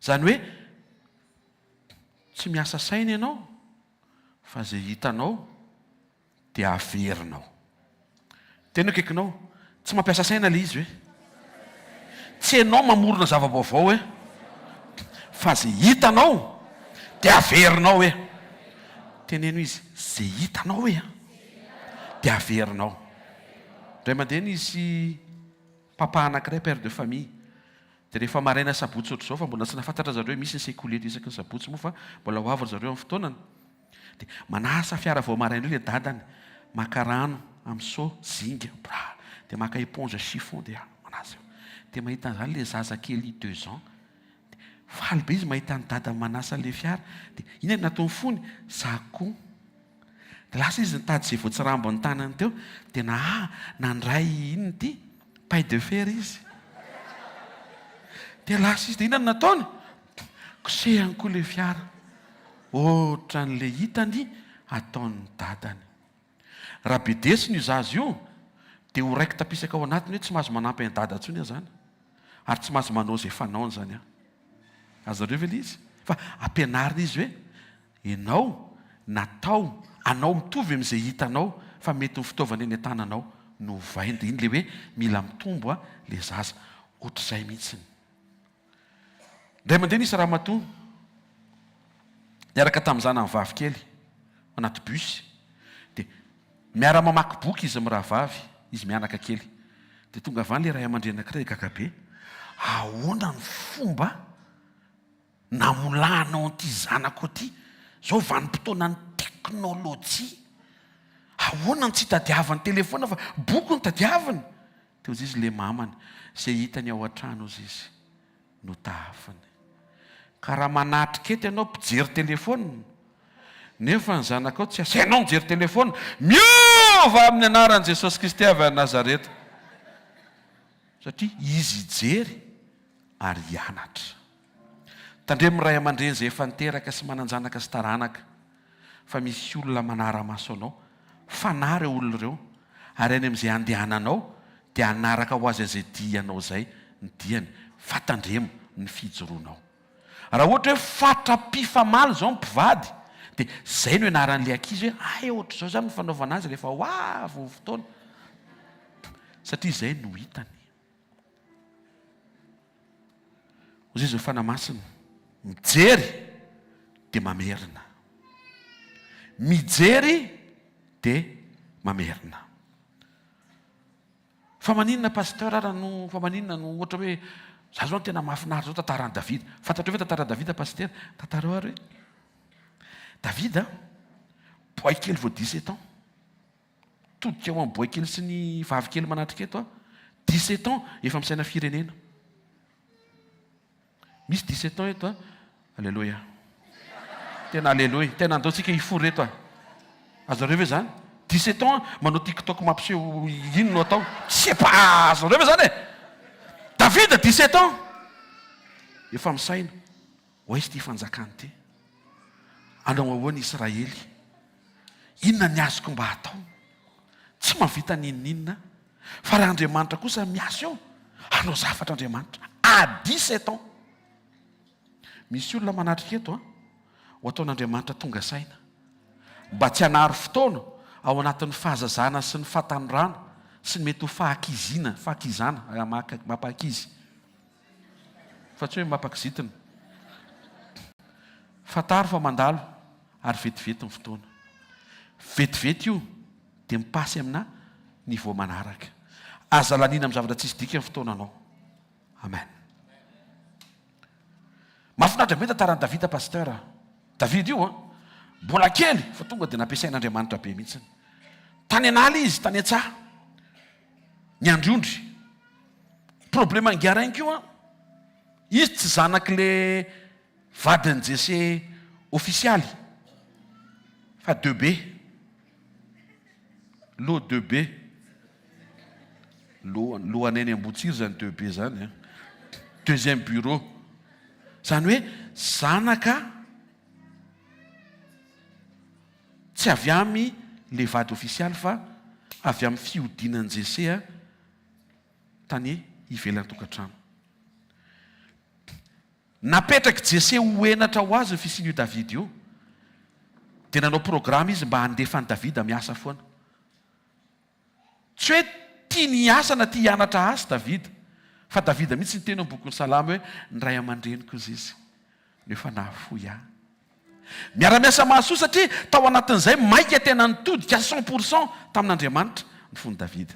Izany hoe tsy miasa saina ianao fa izay hitanao dia averinao. Tena akaikinao, tsy mampiasa saina ilay izy hoe. Tsy ianao mamorona zava-baovao hoe, fa izay hitanao dia averinao hoe. Teneno izy, izay hitanao hoe an, dia averinao. Indray mandeha nisy papa anankiray, père de famille, dia rehefa maraina sabotsy ohatr'izao fa mbola tsy nahafantatra zareo hoe misy ny sekoly eto isaky ny sabotsy moa fa mbola ho avy ry zareo amin'ny fotoanany. Dia manasa fiara vao maraina eo ilay dadany, maka rano amin'ny seau, zinga, bra, dia maka éponge chiffon dia manasa eo. Dia mahita an'izany ilay zaza kely deux ans, dia faly be izy mahita an'i dadany manasa an'ilay fiara. Dia inona no nataon'ny fony? Za koa. Dia lasa izy nitady izay voatsirambin'ny tanany teo, dia naha, nandray inona ity? Paille de fer izy. Dia lasa izy, dia inona no nataony? Kosehany koa ilay fiara. Ohatran'ilay hitany ataon'ny dadany. Raha bedesina io zaza io, dia ho raiki-tapisaka ao anatiny hoe tsy mahazo manampy an'i dada intsony aho izany. Ary tsy mahazo manao izay fanaony izany aho. Azonareo ve ilay izy? Fa ampianarina izy hoe ianao natao anao mitovy amin'izay hitanao fa mety ny fitaovana eny an-tananao no ovaina. Dia iny ilay hoe mila mitombo ilay zaza. Ohatr'izay mihitsiny. Indray mandeha nisy ramatoa niaraka tamin'ny zanany vavy kely ao anaty bus dia miara-mamaky boky izy mirahavavy, izy mianaka kely. Dia tonga avy any ilay ray aman-dreny anankiray gaga be, ahoana ny fomba namolahanao an'ity zanako ity? Izao vanim-potoanan'ny teknolojia, ahoana no tsy itadiavany telefaonina fa boky no tadiaviny? Dia hoy izy ilay mamany, izay hitany ao an-trano hozy izy. Notahafiny. Ka raha manatrika eto ianao mpijery telefaonina, nefa ny zanakao tsy asainao mijery telefaonina, miova amin'ny anaran'i Jesosy Kristy avy any Nazareta. Satria izy hijery ary hianatra. Tandremo ray aman-dreny izay efa niteraka sy manan-janaka sy taranaka fa misy olona manara-maso anao. Fanahy ireo olona ireo ary any amin'izay andehananao dia hanaraka ho azy an'izay dianao izay ny diany fa tandremo ny fijoroanao. Raha ohatra hoe fatra-pifamaly izao ny mpivady dia izay no ianaran'ilay ankizy hoe hay ohatr'izao izany ny fanaovana azy rehefa ho avy ny fotoana satria izay no hitany. Hoy izy ny Fanahy Masina, mijery dia mamerina. Mijery dia mamerina. Fa maninona pasteur ara no, fa maninona no ohatra hoe, za zao tena mahafinaritra zao tantaran'i Davida. Fantatrao ve tantaran'i Davida pasitera? Tantarao ary hoe. Davida, boay kely vao 17 ans. Todika ho an'ny boay kely sy ny vavy kely manatrika eto aho. 17 ans efa misaina firenena. Misy 17 ans eto a. Alléluia. Tena alléluia. Tena andao tsika hifory eto a. Azonareo ve zany? 17 ans manao TikTok mampiseho ino no atao? C'est pas azonareo ve zany e? David 17 ans efa misaina. Ho aiza ity fanjakana ity? Hanao ahoana Israely? Inona ny azoko mba hatao? Tsy mahavita n'inon'inona aho. Fa raha Andriamanitra kosa miasa eo, hanao zavatra Andriamanitra. À 17 ans. Misy olona manatrika eto an, ho ataon'Andriamanitra tonga saina. Mba tsy hanary fotoana ao anatin'ny fahazazana sy ny fahatanorana sy ny mety ho fahakiziana, fahakizana, mampahakizy. Fa tsy hoe mampakizitina. Fantaro fa mandalo ary vetivety ny fotoana. Vetivety io dia mi-passe amina niveau manaraka. Aza laniana amin'ny zavatra tsisy dikany fotoananao. Amen. Mahafinaritra be ny tantaran'i Davida Pasteur a. Davida io an, mbola kely fa tonga dia nampiasain'Andriamanitra be mihitsiny. Tany an'ala izy, tany an-tsaha. Niandry ondry. Problème an'i Garain koa an, izy tsy zanak'le vadin'i Jesse ofisialy fa de be. Lot de be. Lo, lohan'ainy Ambohitsiry zany de be zany an. Deuxième bureau. Zany hoe zanaka tsy avy amy le vady ofisialy fa avy amin'ny fihodinan'i Jesse tany ivelan'ny tokantrano. Napetrak'i Jese ho henatra ho azy ny fisian'io Davida io. Dia nanao programa izy mba handefa an'i Davida miasa foana. Tsy hoe tiany hiasa na tia hianatra asa Davida, fa Davida mihitsy niteny ao amin'ny bokin'ny Salamo hoe, Ny ray aman-dreniko hozy izy no efa nahafoy ahy. Miara-miasa mahasoa satria tao anatin'izay maika tena nitodika cent pour cent tamin'Andriamanitra ny fon'i Davida.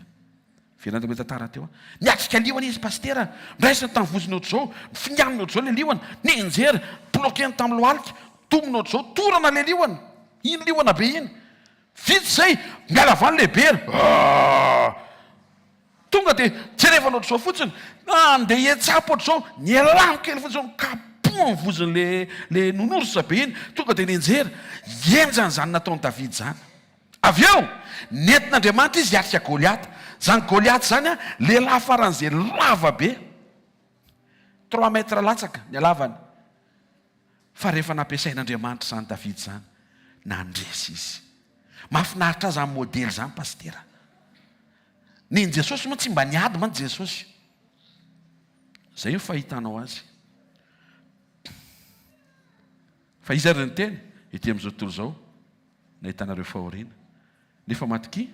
Velona ilay tantara teo. Niatrika liona izy pasitera, noraisiny tamin'ny vozony ohatr'izao, nofinganiny ohatr'izao ilay liona, nianjera, bloquer-ny tamin'ny lohalika, dominy ohatr'izao, torana ilay liona, iny liona be iny. Vita izay, miala avy any ilay bera. Aah! Tonga dia jerevana ohatr'izao fotsiny, andeha hiantsapy ohatr'izao, nialany kely fotsiny izao, nikapohany vozon'ilay ilay nounours be iny, tonga dia nianjera. Henjana izany nataon'i Davida izany. Avy eo, nentin'Andriamanitra izy hiatrika Goliata. Izany Goliata izany, lehilahy faran'izay lava be, trois mètres latsaka ny halavany. Fa rehefa nampiasain'Andriamanitra izany Davida izany, nandresy izy. Mahafinaritra ahy izany modely izany, Pasitera. Nen'i Jesosy moa tsy mba niady mantsy Jesosy. Izay no fahitanao azy. Fa iza ary niteny? Ety amin'izao tontolo izao nahitanareo fahoriana. Nefa matokia,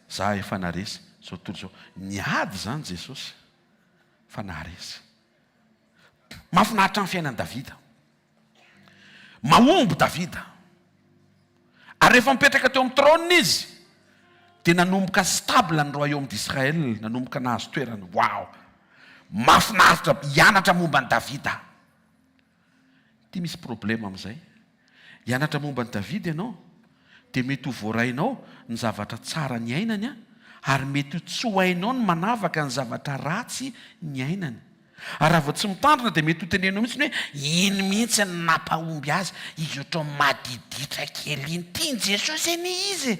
za efa naresy izao tontolo izao. Niady izany Jesosy fa naharesy. Mahafinaritra ny fiainan'i Davida. Mahomby Davida. Ary rehefa mipetraka teo amin'ny trône izy, dia nanomboka stable ny royaume d'Israël, nanomboka nahazo toerana. Wow! Mahafinaritra hianatra momba an'i Davida. Ity misy problème amin'izay. Hianatra momba an'i Davida ianao, dia mety ho voarainao ny zavatra tsara niainany, ary mety ho tsy ho hainao ny manavaka ny zavatra ratsy niainany. Ary raha vao tsy mitandrina dia mety ho teneninao mihitsy ny hoe iny mihitsy no nampahomby azy, izy ohatran'ny madiditra kely iny, tian'i Jesosy anie izy e!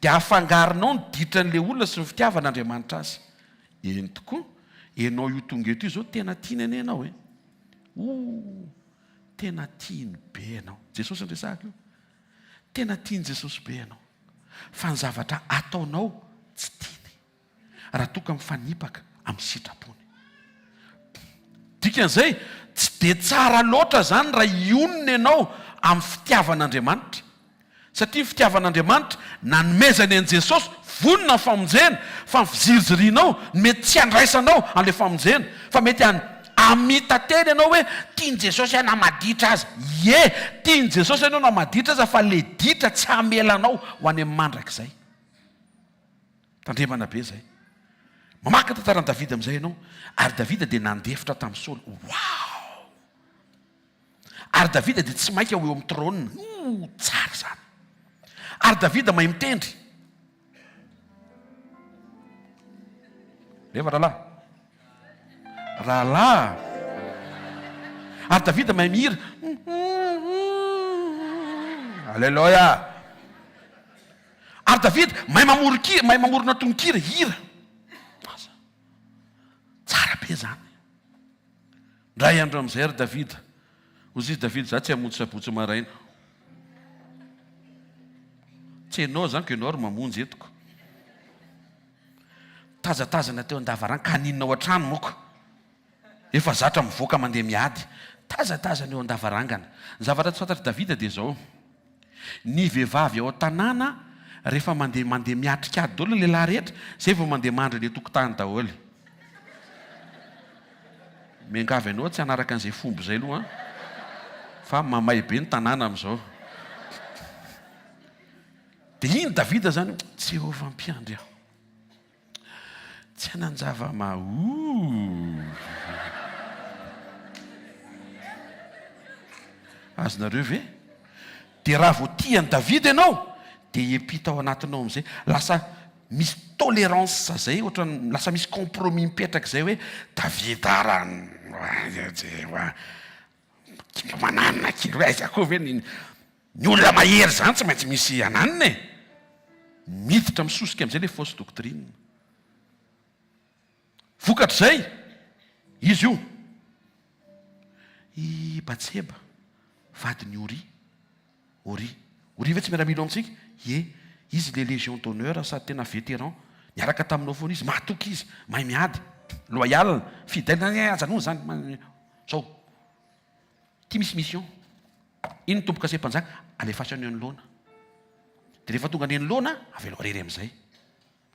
Dia afangaronao ny ditran'ilay olona sy ny fitiavan'Andriamanitra azy. Eny tokoa, ianao io tonga eto io izao tena tiany anie ianao e! Ooh! Tena tiany be ianao. Jesosy no resahako io. Tena tian'i Jesosy be ianao. Fa ny zavatra ataonao tsy tiany. Raha toa ka mifanipaka amin'ny sitrapony. Dikan'izay, tsy dia tsara loatra izany raha hionona ianao amin'ny fitiavan'Andriamanitra. Satria ny fitiavan'Andriamanitra nanomezany an'i Jesosy vonona ny famonjena, fa ny fizirizirianao no mety tsy handraisanao an'ilay famonjena. Fa mety hamita-tena ianao hoe tian'i Jesosy aho na maditra aza. Ie, tian'i Jesosy ianao na maditra aza fa ilay ditra tsy hamela anao ho any amin'ny mandrakizay. Tandremana be izay. Mamaky ny tantaran'i Davida amin'izay ianao. Ary Davida dia nandefitra tamin'i Saoly. Wow! Ary Davida dia tsy maika ho eo amin'ny trône. Ooh, tsara izany. Ary Davida mahay mitendry. Reva rahalahy. Rahalahy. Ary Davida mahay mihira. Aleloia. Ary Davida mahay mamoron-kira, mahay mamorona tononkira, hira. Aza. Tsara be izany. Indray andro amin'izay ry Davida, hoy izy, Davida, izaho tsy hamonjy sabotsy maraina. Tsy ianao izany ka ianao ry mamonjy entiko. Tazatazana teo an-davarangana, ka haninona ao an-trano moka. Efa zatra mivoaka mandeha miady. Tazatazana eo an-davarangana. Ny zavatra tsy fantatr'i Davida dia izao, Ny vehivavy ao an-tanàna rehefa mandeha mandeha miatrika ady daholo ny lehilahy rehetra, izay vao mandeha mandry any an-tokotany daholo. Miangavy anao tsy hanaraka an'izay fomba izay aloha an! Fa mamay be ny tanàna amin'izao. Dia iny Davida izany, Jehovah mpiandry aho. Tsy hanan-java-mahory. Azonareo ve? Dia raha vao tia an'i Davida ianao, dia hiampita ao anatinao amin'izay. Lasa misy tolérance izay, ohatran'ny lasa misy compromis mipetraka izay hoe, Davida raha Mba mananina kely hoe aiza koa ve ny ny olona mahery izany tsy maintsy misy ananina e! Miditra misosika amin'izay ilay fausse doctrine. Vokatr'izay, izy io, i Batseba, vadin'i Oria, Oria, Oria ve tsy miaramila ao amintsika? Ie, izy ilay légion d'honneur sady tena vétéran, niaraka taminao foana izy, mahatoky izy, mahay miady, loyal, fidèle, ajanony izany, Zao, ty misy mission, iny ny tombokase mpanjaka, alefaso any anoloana. De rehefa tonga any anoloana, avelao rery amizay.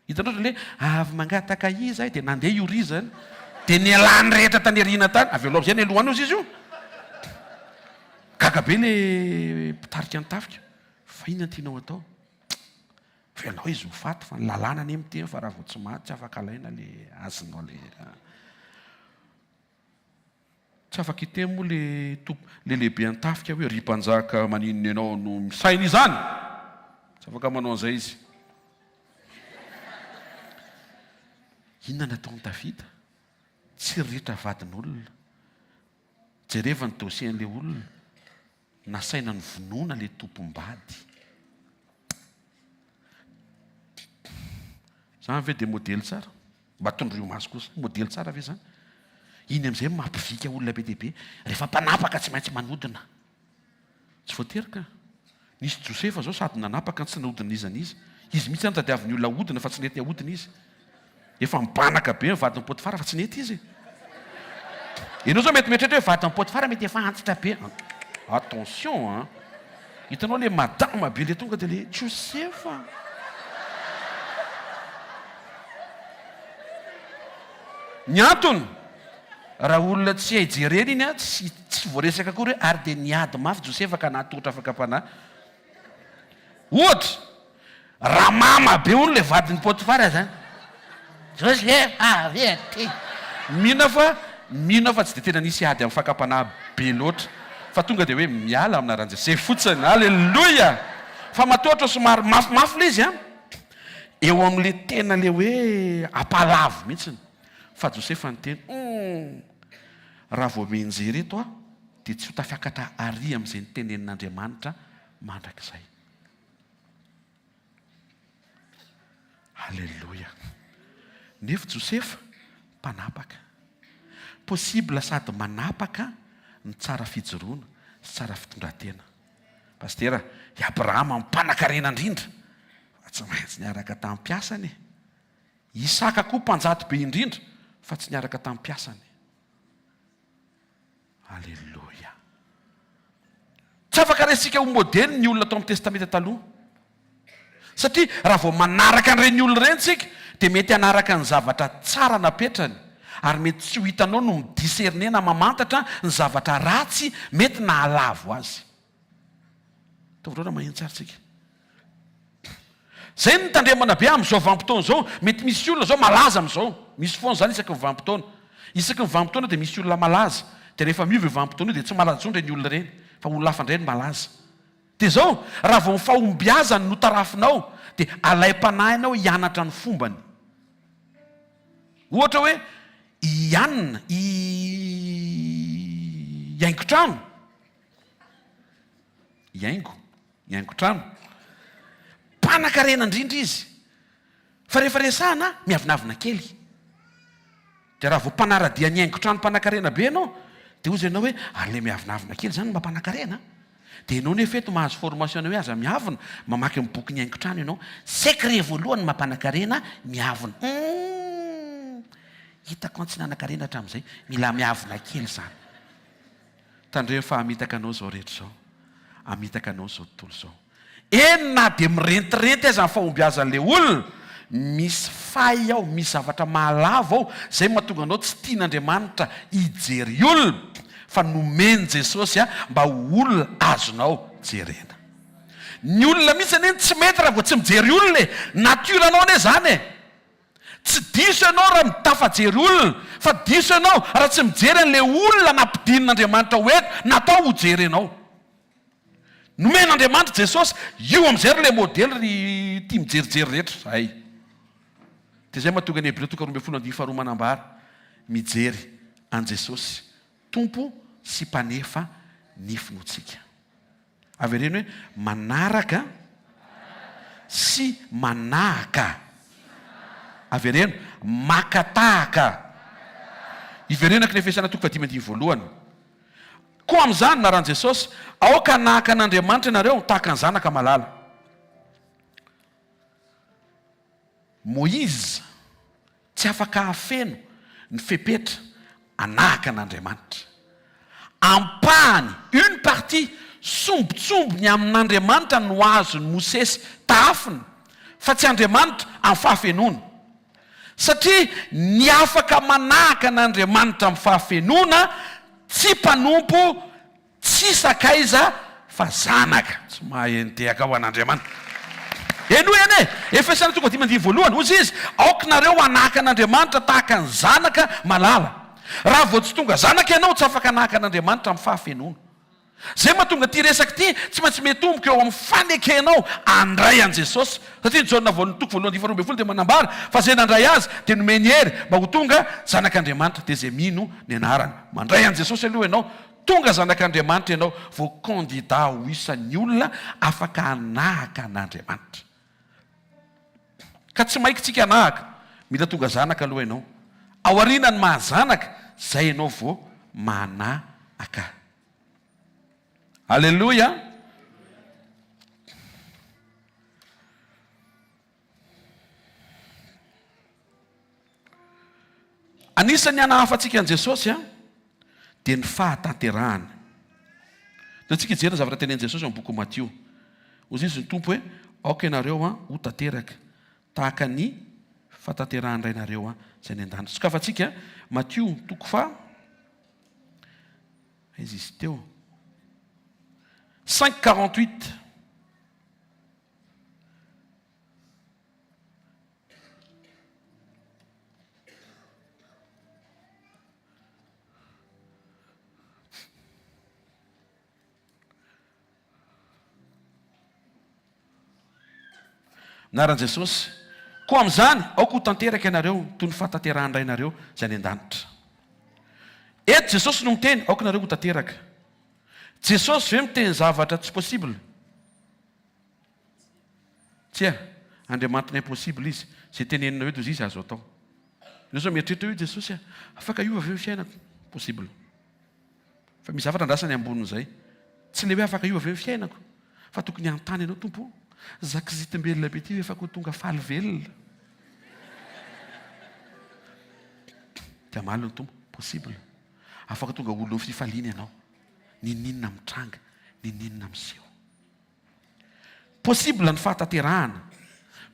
Hitanao zany le avy mangataka iza ahy de nandeha io ry zany, de nialany rehetra tany aoriana tany, avelao amizay any aloha any ozy izy io. Gaga be le mpitarika ny tafika, fa inona no tianao atao? Avelao izy ho faty fa ny lalàna anie miteny fa raha vao tsy maty tsy afaka alaina le azonao le. Tsy afaka hiteny moa le tompo, le lehibe an-tafika hoe ry mpanjaka maninona ianao no misaina izany? Tsy afaka manao an'izay izy. Inona nataon'i Davida? Tsiriritra vadin'olona. Jereva ny dossier an'ilay olona. Nasaina novonoina ilay tompom-bady. Izany ve dia modely tsara? Mba tondroy maso kosa. Modely tsara ve izany? Iny amin'izay mampivika olona be dia be. Rehefa mpanapaka tsy maintsy manodina. Tsy voatery ka. Nisy Josefa izao sady nanapaka no tsy nahodina n'iza n'iza. Izy mihitsy izany tadiavin'ny olona ahodina fa tsy nety ahodina izy. Efa mibanaka be ny vadin'i Potifara fa tsy nety izy e. Ianao zao mety mieritreritra hoe vadin'i Potifara mety efa antitra be. Attention an! Hitanao le madama be le tonga dia le Josefa. Ny antony, raha olona tsy hay jerena iny an, tsy tsy voaresaka akory hoe ary dia niady mafy Josefa ka nahatohitra fakam-panahy. Ohatra, Raha mama be hono le vadin'i Potifara zany. Joseph avy aty. Mino aho fa mino aho fa tsy dia tena nisy ady amin'ny fakam-panahy be loatra fa tonga dia hoe miala amin'ny anaran'i Jesosy fotsiny. Aleloia! Fa matoa ohatra somary mafimafy ilay izy an, eo amin'ilay tena ilay hoe ampalavo mihitsiny. Fa Josefa niteny, Humm! Raha vao mianjera eto aho dia tsy ho tafiakatra àry amin'izay notenenin'Andriamanitra mandrakizay. Aleloia. Nefa Josefa mpanapaka. Possible sady manapaka no tsara fijoroana sy tsara fitondran-tena. Pasitera, i Abrahama mpanankarena indrindra fa tsy maintsy niaraka tamin'ny mpiasany e. Isaka koa mpanjato be indrindra fa tsy niaraka tamin'ny mpiasany. Aleloia. Tsy afaka raisintsika ho modely ny olona tao amin'ny Testamenta Taloha. Satria raha vao manaraka an'ireny olona ireny isika dia mety hanaraka ny zavatra tsara napetrany ary mety tsy ho hitanao no mi-discerner na mamantatra ny zavatra ratsy mety nahalavo azy. Ataovy loatra maheno tsara tsika. Zay no tandremana be amin'izao vanim-potoana izao. Mety misy olona izao malaza amin'izao. Misy foana izany isaky ny vanim-potoana. Isaky ny vanim-potoana dia misy olona malaza. Dia rehefa miova io vanim-potoana io dia tsy malaza intsony ireny olona ireny fa olona hafa indray no malaza. Dia izao, raha vao ny fahombiazany no tarafinao dia alaim-panahy ianao hianatra ny fombany. Ohatra hoe i Anna, i haingon-trano. Hihaingo, hihaingo trano. Mpanakarena indrindra izy. Fa rehefa resahana, miavonavona kely. Dia raha vao mpanara-dia ny haingo trano mpanakarena be ianao, dia hozy ianao hoe, ary ilay miavonavona kely izany no mba mpanakarena an? Dia ianao nefa eto mahazo formation hoe aza miavona, mamaky ny bokin'ny haingo trano ianao. Secret voalohany maha mpanakarena, miavona. Humm! Hitako an tsy nanakarena hatramin'izay. Mila miavona kely izany. Tandremo fa hamitaka anao izao rehetra izao, hamitaka anao izao tontolo izao. Eny na dia mirentirenty aza ny fahombiazan'ilay olona, misy faille ao, misy zavatra mahalavo ao, izay mahatonga anao tsy tian'Andriamanitra hijery olona, fa nomen'i Jesosy mba ho olona azonao jerena. Ny olona mihitsy anie no tsy mety raha vao tsy mijery olona e! Nature-nao anie izany e! Tsy diso ianao raha mitafajery olona, fa diso ianao raha tsy mijery an'ilay olona nampidinin'Andriamanitra ho eto, natao ho jerenao. Nomen'Andriamanitra Jesosy, io amin'izay ry ilay modely ry tia mijerijery rehetra zahay. Dia izay mahatonga ny Hebreo toko 12 andininy faharoa manambara, mijery an'i Jesosy, Tompo sy Mpanefa ny finoantsika. Avereno hoe manaraka sy manahaka. Avereno, maka tahaka. Iverenako ny Efesiana toko fahadimy andininy voalohany. Koa amin'izany, naran'i Jesosy, aoka hanahaka an'Andriamanitra ianareo, tahaka ny zanaka malala. Moïse tsy afaka hahafeno ny fepetra hanahaka an'Andriamanitra. Ampahany, une partie, sombintsombiny amin'Andriamanitra no azon'i Mosesy tahafina, fa tsy Andriamanitra amin'ny fahafenoana. Satria ny afaka manahaka an'Andriamanitra amin'ny fahafenoana tsy mpanompo Tsy sakaiza fa zanaka. Tsy mahay nitehaka ho an'Andriamanitra. Henoy anie! Efesiana toko fahadimy andininy voalohany, hoy izy, Aoka nareo hanahaka an'Andriamanitra tahaka ny zanaka malala. Raha vao tsy tonga zanaka ianao, tsy afaka hanahaka an'Andriamanitra amin'ny fahafenoana. Izay mahatonga ity resaka ity tsy maintsy mitomboka eo amin'ny fanekenao handray an'i Jesosy. Satria ny Jaona voalohany toko voalohany andininy faharoa ambinifolo dia manambara fa izay nandray Azy dia nomeny hery mba ho tonga zanak'Andriamanitra, dia izay mino ny anarany. Mandray an'i Jesosy aloha ianao, Tonga zanak'Andriamanitra ianao vao candidat ho isan'ny olona afaka hanahaka an'Andriamanitra. Ka tsy maika tsika hanahaka, mila tonga zanaka aloha ianao. Aoriana ny maha zanaka, zay ianao vao manahaka. Aleloia! Anisan'ny hanahafantsika an'i Jesosy dia ny fahatanterahany. Ndao tsika hijery ny zavatra tenenin'i Jesosy ao amin'ny bokin'i Matio. Hoy izy ny Tompo hoe, Aoka ianareo ho tanteraka, tahaka ny fahatanterahan'ny Rainareo izay any an-danitra. Sokafantsika Matio toko faha, aiza izy teo? Cinq 48. Anaran'i Jesosy. Koa amin'izany, aoka ho tanteraka ianareo, toy ny fahatanterahan'ny Rainareo izay any an-danitra. Eto Jesosy no miteny, aoka nareo ho tanteraka. Jesosy ve miteny zavatra tsy possible? Tsia, Andriamanitry ny impossible Izy. Izay teneninao eto Izy azo atao. Ianao izao mieritreritra hoe Jesosy a, afaka hiova ve ny fiainako? Possible. Fa misy zavatra andrasany ambonin'izay. Tsy ilay hoe afaka hiova ve ny fiainako, fa tokony hanontany ianao, Tompo ô, za kizitim-belona be ity ve afaka ho tonga faly velona? Dia hamaly ny Tompo, possible. Afaka tonga olon'ny fifaliana ianao, n'inon'inona mitranga, n'inon'inona miseho. Possible ny fahatanterahana,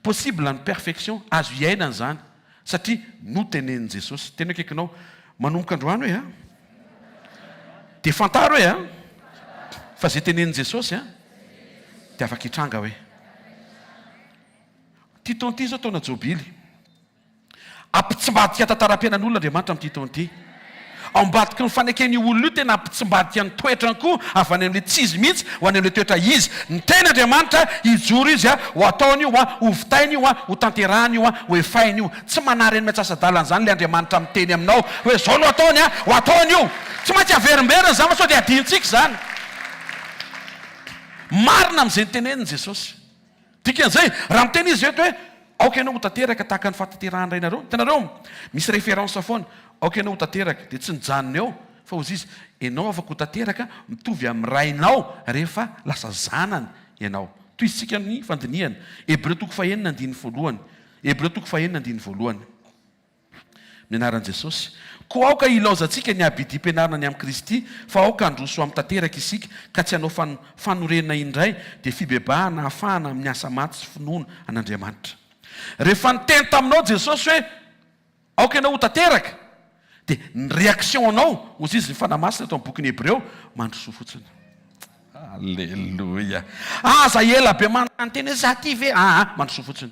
possible ny perfection, azo iainana izany satria notenenin'i Jesosy. Tena akaikinao, manomboka androany hoe a! Dia fantaro hoe a! Fa izay tenenin'i Jesosy a! Dia afaka hitranga hoe. Ity taona ity izao taona jobily. Hampitsimbadika tantaram-piainan'olona Andriamanitra amin'ity taona ity. Ao ambadiky ny faneken'io olona io tena hampitsimbadika ny toetrany koa avy any amin'ilay tsy izy mihitsy ho any amin'ilay toetra izy. Niteny Andriamanitra, hijoro izy, ho ataony io, ho vitainy io, ho tanterahiny io, ho efainy io. Tsy manary an'ny mantsasa-dalana izany ilay Andriamanitra miteny aminao hoe izao no ataony, ho ataony io. Tsy maintsy averimberina izany fa sao dia adinontsika izany. Marina amin'izay noteneniny Jesosy. Dikan'izay, raha miteny izy eto hoe, aoka ianao ho tanteraka tahaka ny fahatanterahan'ny Rainareo, hitanareo, misy référence foana, aoka ianao ho tanteraka, dia tsy nijanona eo, fa hozy izy, ianao afaka ho tanteraka mitovy amin'ny Rainao rehefa lasa zanany ianao. Tohizintsika ny fandinihana. Hebreo toko fahenina andininy voalohany. Hebreo toko fahenina andininy voalohany. Amin'ny anaran'i Jesosy. Koa aoka hilaozantsika ny abidim-pianarana ny amin'i Kristy, fa aoka handroso ho amin'ny tanteraka isika, ka tsy hanao fanorenana indray, dia fibebahana hahafahana amin'ny asa maty sy finoana an'Andriamanitra. Rehefa niteny taminao Jesosy hoe, Aoka ianao ho tanteraka, dia ny réaction-nao, hozy izy ny Fanahy Masina eto amin'ny bokin'ny Hebreo, mandrosoa fotsiny. Aleloia! Aza ela be manontany tena hoe, za ty ve? Aa, mandrosoa fotsiny.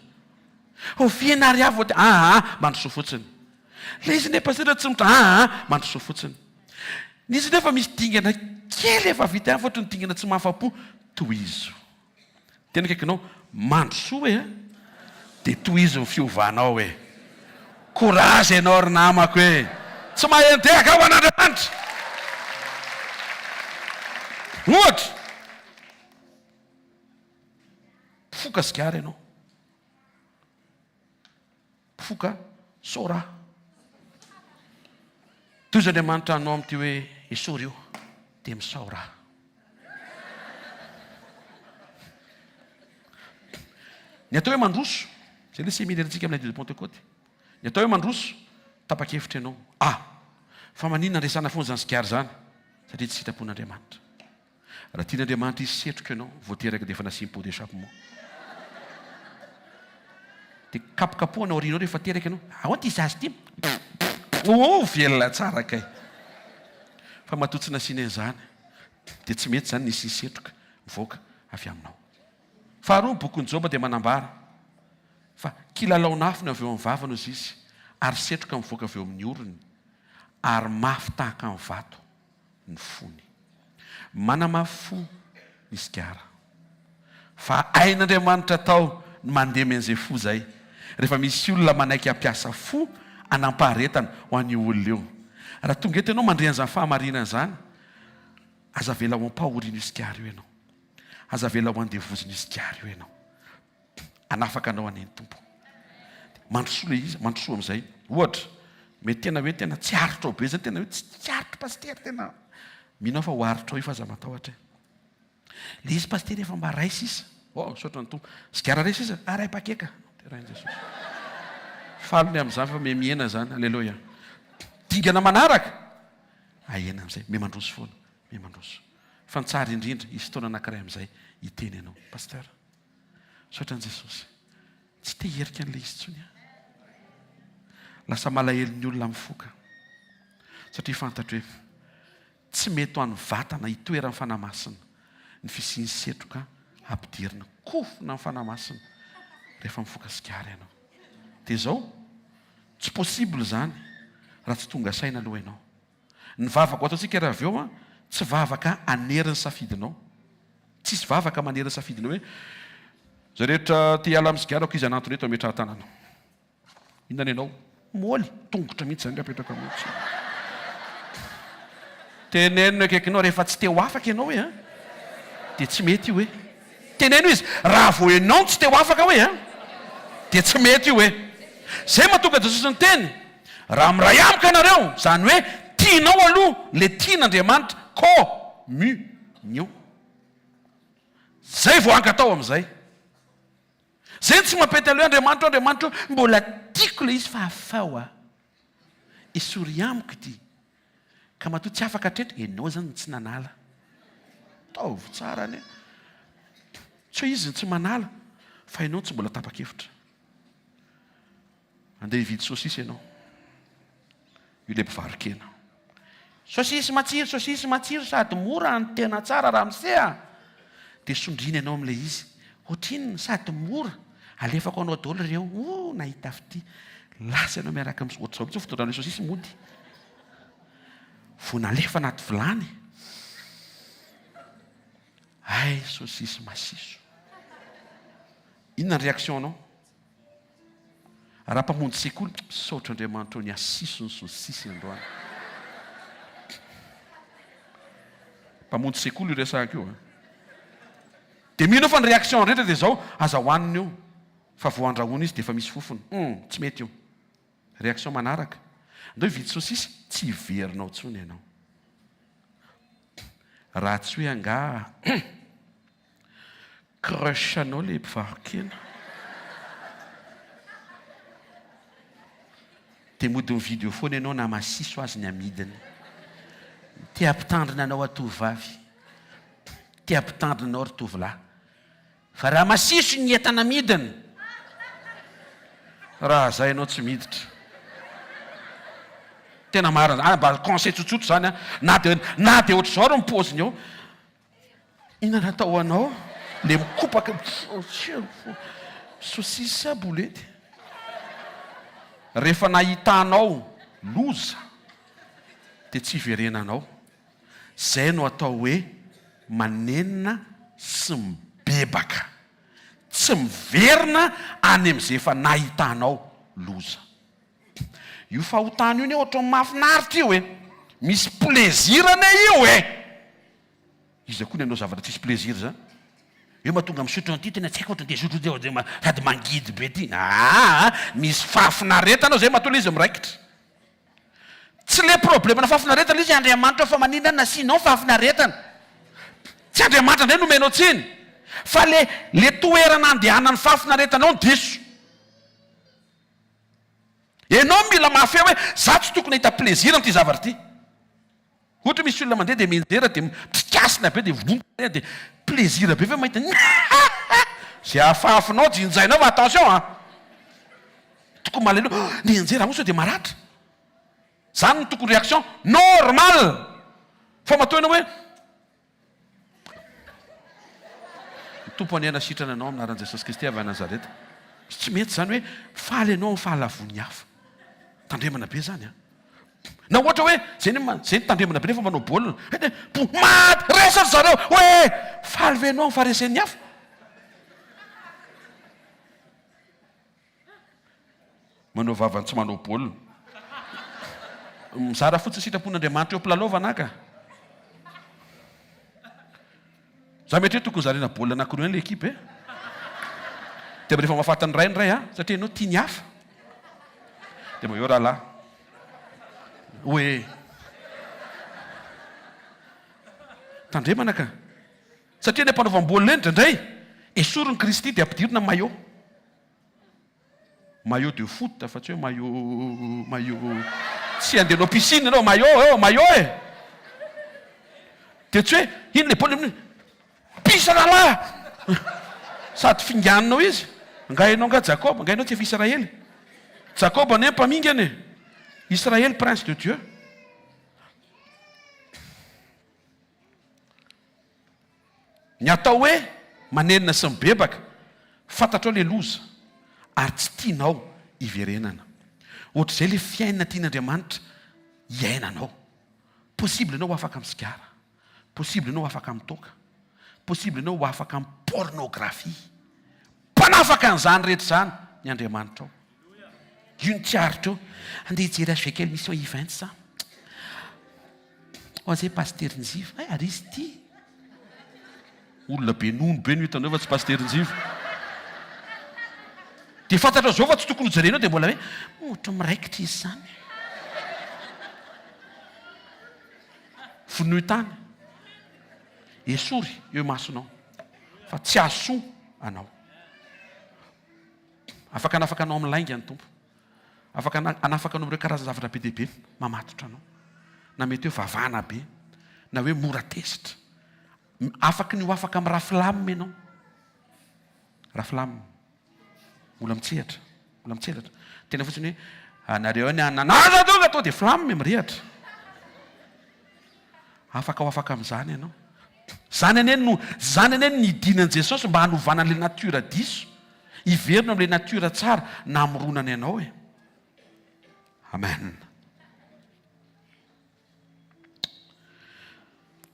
Oviana ary aho vao te aa mandrosoa fotsiny. Ilay izy nefa pasitera tsy mitra aa mandrosoa fotsiny. Ny izy nefa misy dingana kely efa vita ihany fa ohatran'ny dingana tsy mahafa-po, tohizo. Tena akaikinao, mandrosoa e a! Dia tohizo ny fiovanao e! Courage ianao ry namako e! Tsy mahay an-tehaka ho an'Andriamanitra! Ohatra. Mpifoka sigara ianao. Mpifoka sôra. Tohizo Andriamanitra anao amin'ity hoe esory io dia misaora. Ny atao hoe mandroso, izay ilay séminaire-ntsika amin'ny lundi de Pentecôte. Ny atao hoe mandroso, tapa-kevitra ianao. Ah! Fa maninona andresana foana izany sigara izany? Satria tsy sitrapon'Andriamanitra. Raha tian'Andriamanitra hisy setroka ianao, vao teraka dia efa nasiany pot d'échappement. Dia kapokapohana aoriana ao rehefa teraka ianao, ahoana ity zaza ity? Oh, velona tsara kay! Fa matoa tsy nasiany an'izany, dia tsy mety izany ny hisian'ny setroka mivoaka avy aminao. Faharoa, ny bokin'i Joba dia manambara fa kilalaon'afo ny avy eo amin'ny vavany, hozy izy, ary setroka mivoaka avy eo amin'ny orony, ary mafy tahaka ny vato. ny fony. Manamafy fo ny sigara. Fa hain'Andriamanitra atao ny mandemy an'izay fo izay, rehefa misy olona manaiky hampiasa fo hanam-paharetana ho an'io olona io. Raha tonga eto ianao mandre an'izany fahamarinana izany, aza avela ho ampahorian'io sigara io ianao. Aza avela ho andevozin'io sigara io ianao. Hanafaka anao anie ny Tompo. Mandrosoa ilay izy, mandrosoa amin'izay. Ohatra, mety tena hoe tena tsy aritrao be zany, tena hoe tsy tsy aritro pasitera, tena mino aho fa ho aritrao io fa aza matahotra e. Ilay izy pasitera efa mba ray sisa. Oh, misaotra ny Tompo. Sigara ray sisa, ah ray paquet ka. Terahin'i Jesosy. Faly ny amin'izany fa miha-mihena izany. Aleloia. Dingana manaraka, ahena amin'izay, miha-mandroso foana, miha-mandroso. Fa ny tsara indrindra, hisy fotoana anankiray amin'izay hiteny ianao, pasteur. Misaotra an'i Jesosy. Tsy te hierika an'ilay izy intsony aho. Lasa malahelo ny olona mifoka. Satria fantatro hoe tsy mety ho an'ny vatana hitoeran'ny Fanahy Masina ny fisian'ny setroka ampidirina. Kofona ny Fanahy Masina rehefa mifoka sigara ianao. Dia izao, tsy possible izany raha tsy tonga saina aloha ianao. Ny vavaka ho ataontsika raha avy eo an, tsy vavaka hanery ny safidinao. Tsisy vavaka manery ny safidinao hoe, izay rehetra te hiala amin'ny sigara aoka izy hanantona eto hametrahan-tanana. Inona ny anao? Môly, tongotra mihitsy izany raha apetraka aminao. Teneno ny akaikinao rehefa tsy te ho afaka ianao hoe an! Dia tsy mety io e! Teneno izy raha vao ianao no tsy te ho afaka hoe an! Dia tsy mety io e! Zay mahatonga Jesosy niteny, raha miray amiko ianareo, izany hoe tianao aloha le tian'Andriamanitra, co, mu, nion. Zay vao angatao amin'izay. Zay no tsy mampety aloha hoe Andriamanitra o Andriamanitra o, mbola tiako le izy fa afaho a! Esory amiko ity. Ka matoa tsy afaka hatreto, enao zany no tsy nanala. Ataovy tsara anie. Tsy hoe izy no tsy manala, fa enao no tsy mbola tapa-kevitra. Andeha hividy sosisy ianao. Io ilay mpivaro-kena. Sosisy matsiro, sosisy matsiro sady mora no tena tsara ramose a! Dia sondriana ianao amin'ilay izy. Ohatrinona? Sady mora. Alefako anao daholo ireo. Oh, nahita fitia. Lasa ianao miaraka amin'ny, ohatr'izao mihitsy ny fitondrana ilay sosisy mody. Vao nalefa anaty vilany. Hay, sosisy masiso. Inona ny réaction-nao? Raha mpamonjy sekoly, misaotra Andriamanitra o ny asiso ny sosisy androany. Mpamonjy sekoly io resahako io a. Dia mino aho fa ny réaction rehetra dia izao, aza hohanina io fa vao andrahoina izy dia efa misy fofona. Hum, tsy mety io. Réaction manaraka, ndao hividy sosisy, tsy hiverina ao intsony ianao. Raha tsy hoe angaha Crush anao le mpivaro-kena. Dia mody mividy eo foana ianao na masiso azy ny amidiny. Te hampitandrina anao aho tovovavy. Te hampitandrina anao ry tovolahy. Fa raha masiso ny entana amidiny, raha zay ianao tsy miditra. Tena marina zany, mba conseil tsotsotra zany an, na dia na dia ohatr'izao ary ny paoziny eo. Inona no atao anao le mikopaka Saucisse sa boulette? Rehefa nahitanao loza dia tsy hiverenanao. Zay no atao hoe manenina sy mibebaka. Tsy miverina any amin'izay efa nahitanao loza. Io fahotana io anie ohatran'ny mahafinaritra io e! Misy plaisir anie io e! Iza koa ny hanao zavatra tsisy plaisir zany? Eo mahatonga misotro an'ity tena tsy haiko ohatran'ny te hisotro ity aho sady mangidy be ity. Aa misy fahafinaretana ao zay matoa le izy miraikitra. Tsy le problème-na fahafinaretana le izy Andriamanitra fa maninona nasianao fahafinaretana? Tsy Andriamanitra indray no omenao tsiny fa le le toerana andehanan'ny fahafinaretanao no diso. Enao mila mahafehy hoe za tsy tokony hahita plaisir amin'ity zavatra ity. Ohatra misy olona mandeha dia mianjera dia mitsikasina be dia vonona dia plaisir be ve mahita Izay afahafinao jinjainao fa attention an! Tokony malahelo nianjera moa sao dia maratra. Zany no tokony réaction normal. Fa matoa ianao hoe Ny Tompo anie hanasitrana anao amin'ny anaran'i Jesosy Kristy avy any Nazareta. Tsy mety izany hoe faly ianao amin'ny fahalavoan'ny hafa. Tandremana be izany an. Na ohatra hoe zay ny zay ny tandremana be nefa manao baolina. Maty, resy ry zareo. Hoe faly ve ianao amin'ny faharesen'ny hafa? Manao vava tsy manao baolina. Mizara fotsiny sitrapon'Andriamanitra eo am-pilalaovana aho ka. Za mety hoe tokony zarina baolina anakiroa ihany le ekipa e. Dia rehefa mahafaty ny iray ny iray a, satria ianao tia ny hafa. Dia mba eo rahalahy. Hoe tandremana ka. Satria ny ampanaovam-baolina eny indraindray, esoriny Kristy dia ampidirina maillot. Maillot de foot fa tsy hoe maillot maillot tsy andeha hanao piscine ianao maillot eo maillot e! Dia tsy hoe iny le baolina amin'iny pisa rahalahy! Sady finganinao izy, angaha ianao angaha Jakoba, angaha ianao tsy efa Israely? Jakoba anie mpamingana e! Israely prince de Dieu. Ny atao hoe manenina sy mibebaka, fantatrao le loza ary tsy tianao hiverenana. Ohatr'izay le fiainana tian'Andriamanitra hiainanao. Possible ianao ho afaka amin'ny sigara, possible ianao ho afaka amin'ny toaka, possible ianao ho afaka amin'ny pornographie. Mpanafaka an'izany rehetra izany ny Andriamanitrao. Io no tsy aritro eo. Andeha hijery HVKL Mission Events aho. Ao zay Pasitera Njiva. Hay ary izy ity. Olona be nono be no hitanao fa tsy Pasitera Njiva. Dia fantatrao zao fa tsy tokony hojerenao dia mbola hoe ohatra miraikitra izy izany. Vonoy tany. Esory eo imasonao fa tsy hahasoa anao. Afaka hanafaka anao amin'ny lainga ny Tompo. Afaka hanafaka anao amin'ireo karazan-javatra be dia be mamatotra anao. Na mety hoe vavana be, na hoe mora tezitra. Afaky ny ho afaka amin'ny rafilamina ianao. Rafilamina. Mbola mitsehatra. Mbola mitselatra. Tena fotsiny hoe anareo ny anana aza tonga tonga dia flamme mirehatra. Afaka ho afaka amin'izany ianao. Izany anie no izany anie no nidinan'i Jesosy mba hanovana an'ilay nature diso. Hiverina amin'ilay nature tsara namoronany anao e. Amen.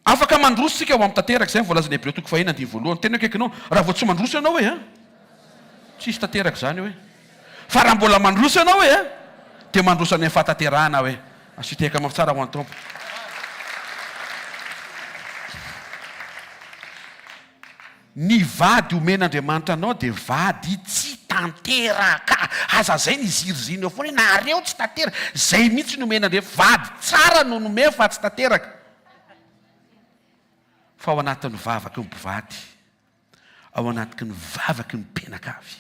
Afaka mandroso isika ho amin'ny tanteraka, izay no voalazan'ny Hebreo toko fahenina andininy voalohany. Tena akaikinao, raha vao tsy mandroso ianao e, tsisy tanteraka izany eo e. Fa raha mbola mandroso ianao e, dia mandroso any amin'ny fahatanterahana hoe. Asio tehaka mafy tsara ho an'ny Tompo. Ny vady omen'Andriamanitra anao dia vady tsy tanteraka. Aza zay ny hizirizina eo foana hoe nareo tsy tanteraka. Zay mihitsy no omen'Andriamanitra. Vady tsara no nomeny fa tsy tanteraka. Fa ao anatin'ny vavaky ny mpivady, ao anatiky ny vavaky ny mpianakavy,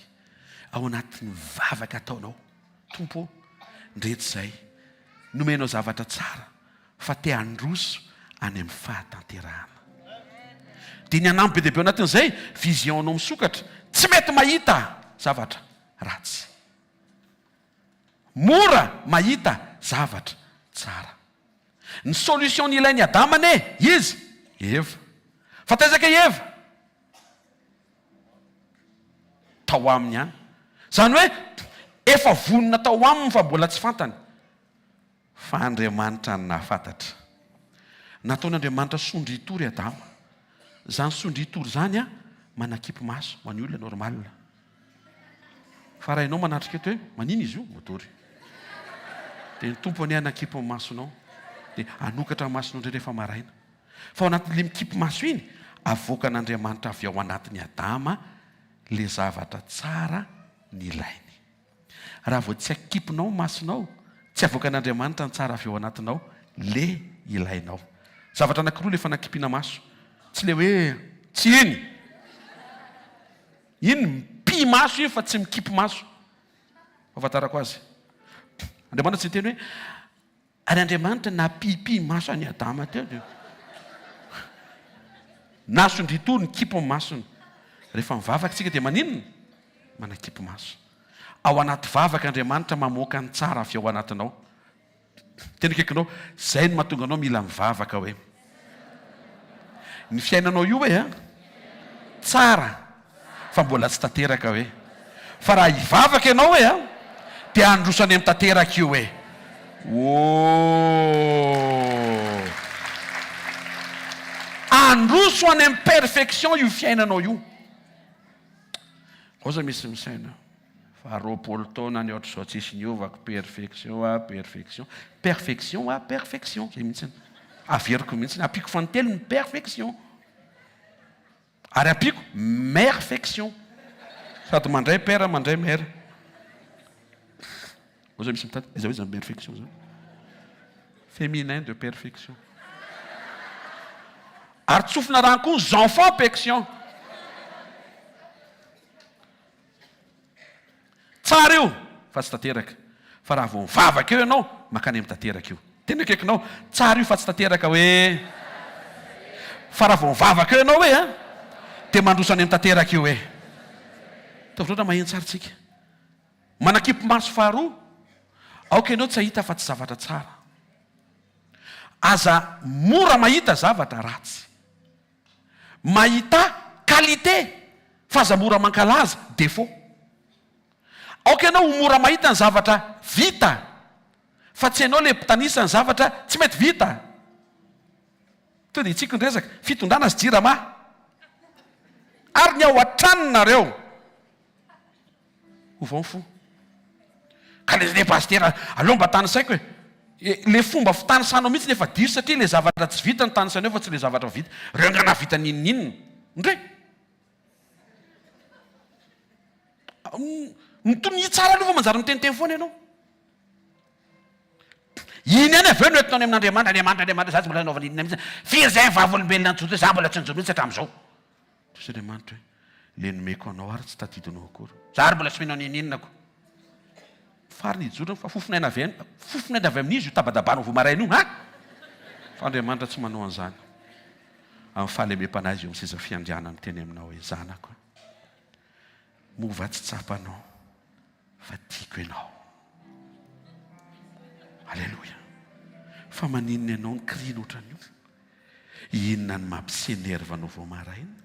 ao anatin'ny vavaka ataonao, Tompo ô, ndreto izay, nomenao zavatra tsara, fa te handroso any amin'ny fahatanterahana. Dia ny hanampy be dia be ao anatin'izay, vision-nao misokatra, tsy mety mahita zavatra ratsy. Mora mahita zavatra tsara. Ny solution nilain'i Adama anie, iza? Eva. Fa taiza kay Eva? Tao aminy ihany. Izany hoe, efa vonona tao aminy fa mbola tsy fantany. Fa Andriamanitra no nahafantatra. Nataon'Andriamanitra sondritory Adama. Izany sondritory izany an, manakipy maso ho an'ny olona normal. Fa raha ianao manatrika eto hoe, manina izy io? Matory. Dia ny Tompo anie hanakipy ny masonao. Dia hanokatra ny masonao indray rehefa maraina. Fa ao anatin'ilay mikipy maso iny, avoakan'Andriamanitra avy ao anatin'i Adama ilay zavatra tsara nilainy. Raha vao tsy akipinao ny masonao, tsy avoakan'Andriamanitra ny tsara avy ao anatinao, le ilainao. Zavatra anakiroa le fanakipiana maso. Tsy le hoe tsy iny! Iny mipi maso iny fa tsy mikipy maso. Fahafantarako azy. Andriamanitra tsy niteny hoe Ary Andriamanitra nampipy maso an'i Adama teo dia nasondritory nikipy ny masony. Rehefa mivavaka isika dia maninona? Manakipy maso. Ao anaty vavaka Andriamanitra mamoaka ny tsara avy ao anatinao. Tena akaikinao, izay no mahatonga anao mila mivavaka hoe. Ny fiainanao io hoe a, tsara fa mbola tsy tanteraka hoe. Fa raha hivavaka ianao hoe a, dia handroso any amin'ny tanteraka io hoe. Ooh. Handroso any amin'ny perfection io fiainanao io. Ao za misy misaina. Fa 20 taona ny ohatr'izao tsisy niovako, perfection ah perfection, perfection ah perfection, zay mihitsiny, averiko mihitsiny, ampiako fanintelony perfection, ary ampiako merfection, sady mandray père mandray mère, ao zay misy mitady, aiza ho aiza zany merfection zany, féminin de perfection, ary tsofina rano koa ny enfants pection. Tsara io fa tsy tanteraka. Fa raha vao mivavaka eo ianao, mankany amin'ny tanteraka io. Tena akaikinao, tsara io fa tsy tanteraka hoe. Fa raha vao mivavaka eo ianao hoe an, dia mandroso any amin'ny tanteraka io hoe. Ataovy loatra maheno tsara tsika. Manakipy maso faharoa, aoka ianao tsy hahita fa tsy zavatra tsara. Aza mora mahita zavatra ratsy. Mahità qualité fa aza mora mankalaza défaut. Aoka ianao ho mora mahita ny zavatra vita fa tsy ianao le mpitanisa ny zavatra tsy mety vita. Tonga dia hitsiko ny resaka, fitondrana sy jirama ary ny ao an-tranonareo. Ovao ny fo. Ka le le pasitera aleo mba tanisaiko e. Le fomba fitanisanao mihitsy efa diso satria le zavatra tsy vita no tanisainao fa tsy le zavatra vita. Reo nga nahavita n'inon'inona. Ndre! Mitonia tsara aloha fa manjary miteniteny foana ianao. Iny ihany avy eo no entinao any amin'Andriamanitra, Andriamanitra, Andriamanitra, za tsy mbola nanaovana inona mihitsy. Firy izay ny vavolombelona nijoro teo, za mbola tsy nijoro mihitsy hatramin'izao. Hoy Andriamanitra hoe, le nomeko anao ary tsy tadidinao akory. Za ary mbola tsy mino an'inon'inona ko. Farany hijoro fa fofon'aina avy fofon'aina avy amin'iza io tabadabanao vao maraina io ha? Fa Andriamanitra tsy manao an'izany. Amin'ny fahalemem-panahy izy eo amin'ny seza fiandrianany miteny aminao hoe, zanako a, moa va tsy tsapanao fa tiako ianao? Aleloia. Fa maninona ianao no kirina ohatran'io? Inona no mampi-s'enerve anao vao maraina?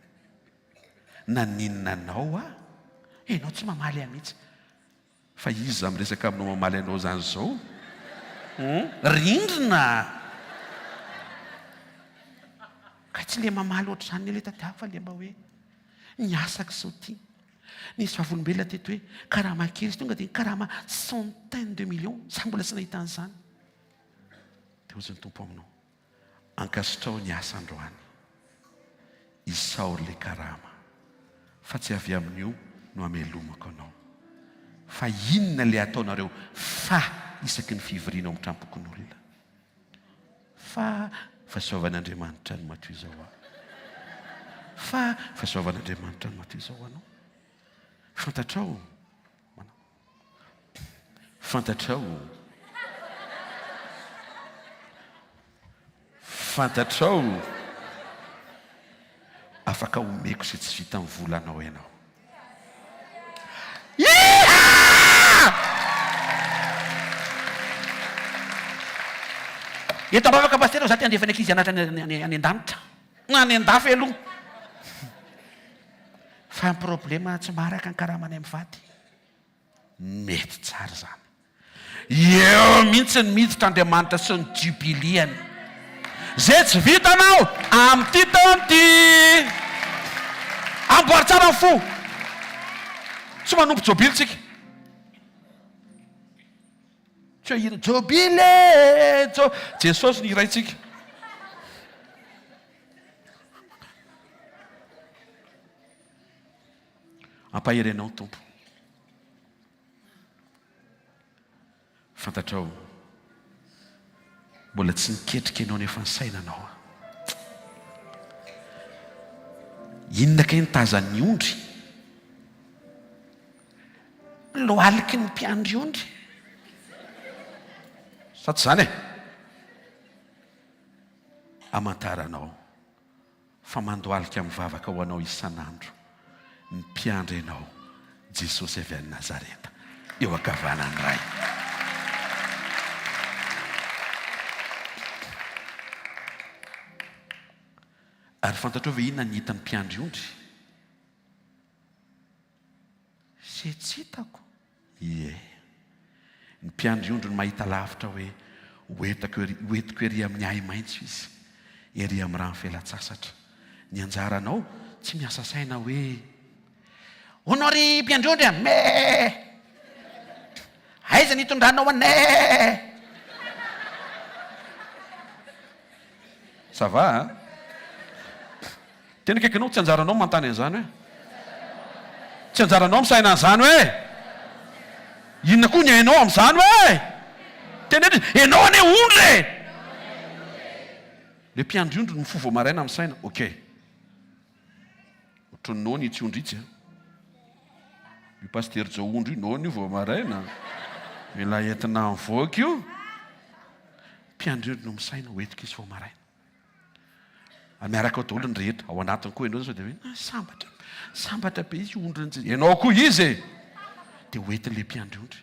Naninona anao aho? Ianao tsy mamaly ahy mihitsy. Fa iza miresaka aminao mamaly anao izany izao? Hum? Rindrina! Kay tsy le mamaly ohatr'izany anie le tadiaviko fa le mba hoe ny asako izao ity. Nisy vavolombelona teto hoe karama kely izy tonga dia nikarama centaine de millions, za mbola tsy nahita an'izany. Dia hozy ny Tompo aminao. Ankasitraho ny asa androany. Isaory le karama. Fa tsy avy amin'io no amelomako anao. Fa inona le ataonareo fa isaky ny fivoriana ao amin'ny tranompokonolona? Fa fahasoavan'Andriamanitra no matoa izao aho. Fa fahasoavan'Andriamanitra no matoa izao anao. Fantatrao Fantatrao Fantatrao Afaka omeko izay tsy vitan'ny volanao ianao. Iha! Eto am-bavaka Pasitera za te handefa ny ankizy hianatra any any an-danitra. Any an-dafy aloha. Fa ny problema tsy maharaka ny karamanay mivady. Mety tsara izany. Eo mihitsy ny miditra Andriamanitra sy ny jubilee-ny. Izay tsy vitanao amin'ity taona ity. Amboary tsara ny fo. Tsy manompo jobily tsika. Tsy hoe hira jobily e, jo, Jesosy no hiraintsika. Ampahery anao ny Tompo. Fantatrao, mbola tsy niketrika ianao nefa nisaina anao aho. Inona kay ny tazan'ny ondry? Loaliky ny mpiandry ondry. Sa tsy izany e? Amantaranao. Fa mandohalika mivavaka ho anao isan'andro ny mpiandry anao Jesosy avy any Nazareta eo ankavanan'ny Ray. Ary fantatrao ve inona ny hitan'ny mpiandry ondry? Ze tsy hitako. Ie. Ny mpiandry ondry no mahita lavitra hoe hoentako ery, hoentiko ery amin'ny ahi-maitso izy, ery amin'ny rano fialan-tsasatra. Ny anjaranao tsy miasa saina hoe, Hono ry mpiandry ondry a! Mee! Aiza ny hitondranao anay? Ça va hein? Tena akaikinao, tsy anjaranao manontany an'izany hoe. Tsy anjaranao misaina an'izany hoe. Inona koa ny hainao amin'izany hoe. Teneno izy, ianao anie ondry e! Le mpiandry ondry no mifoha vao maraina misaina, ok. Ohatran'ny noana itsy ondry itsy an. Io pasitera Jao ondry io noana io vao maraina. Mila entina mivoaka io. Mpiandry ondry no misaina, hoentiko izy vao maraina. Miaraka ao daholo ny rehetra, ao anatiny koa ianao sao dia hoe ah, sambatra, sambatra be izy ondrin'i Jesosy. Ianao koa izy e! Dia hoentin'ilay mpiandry ondry.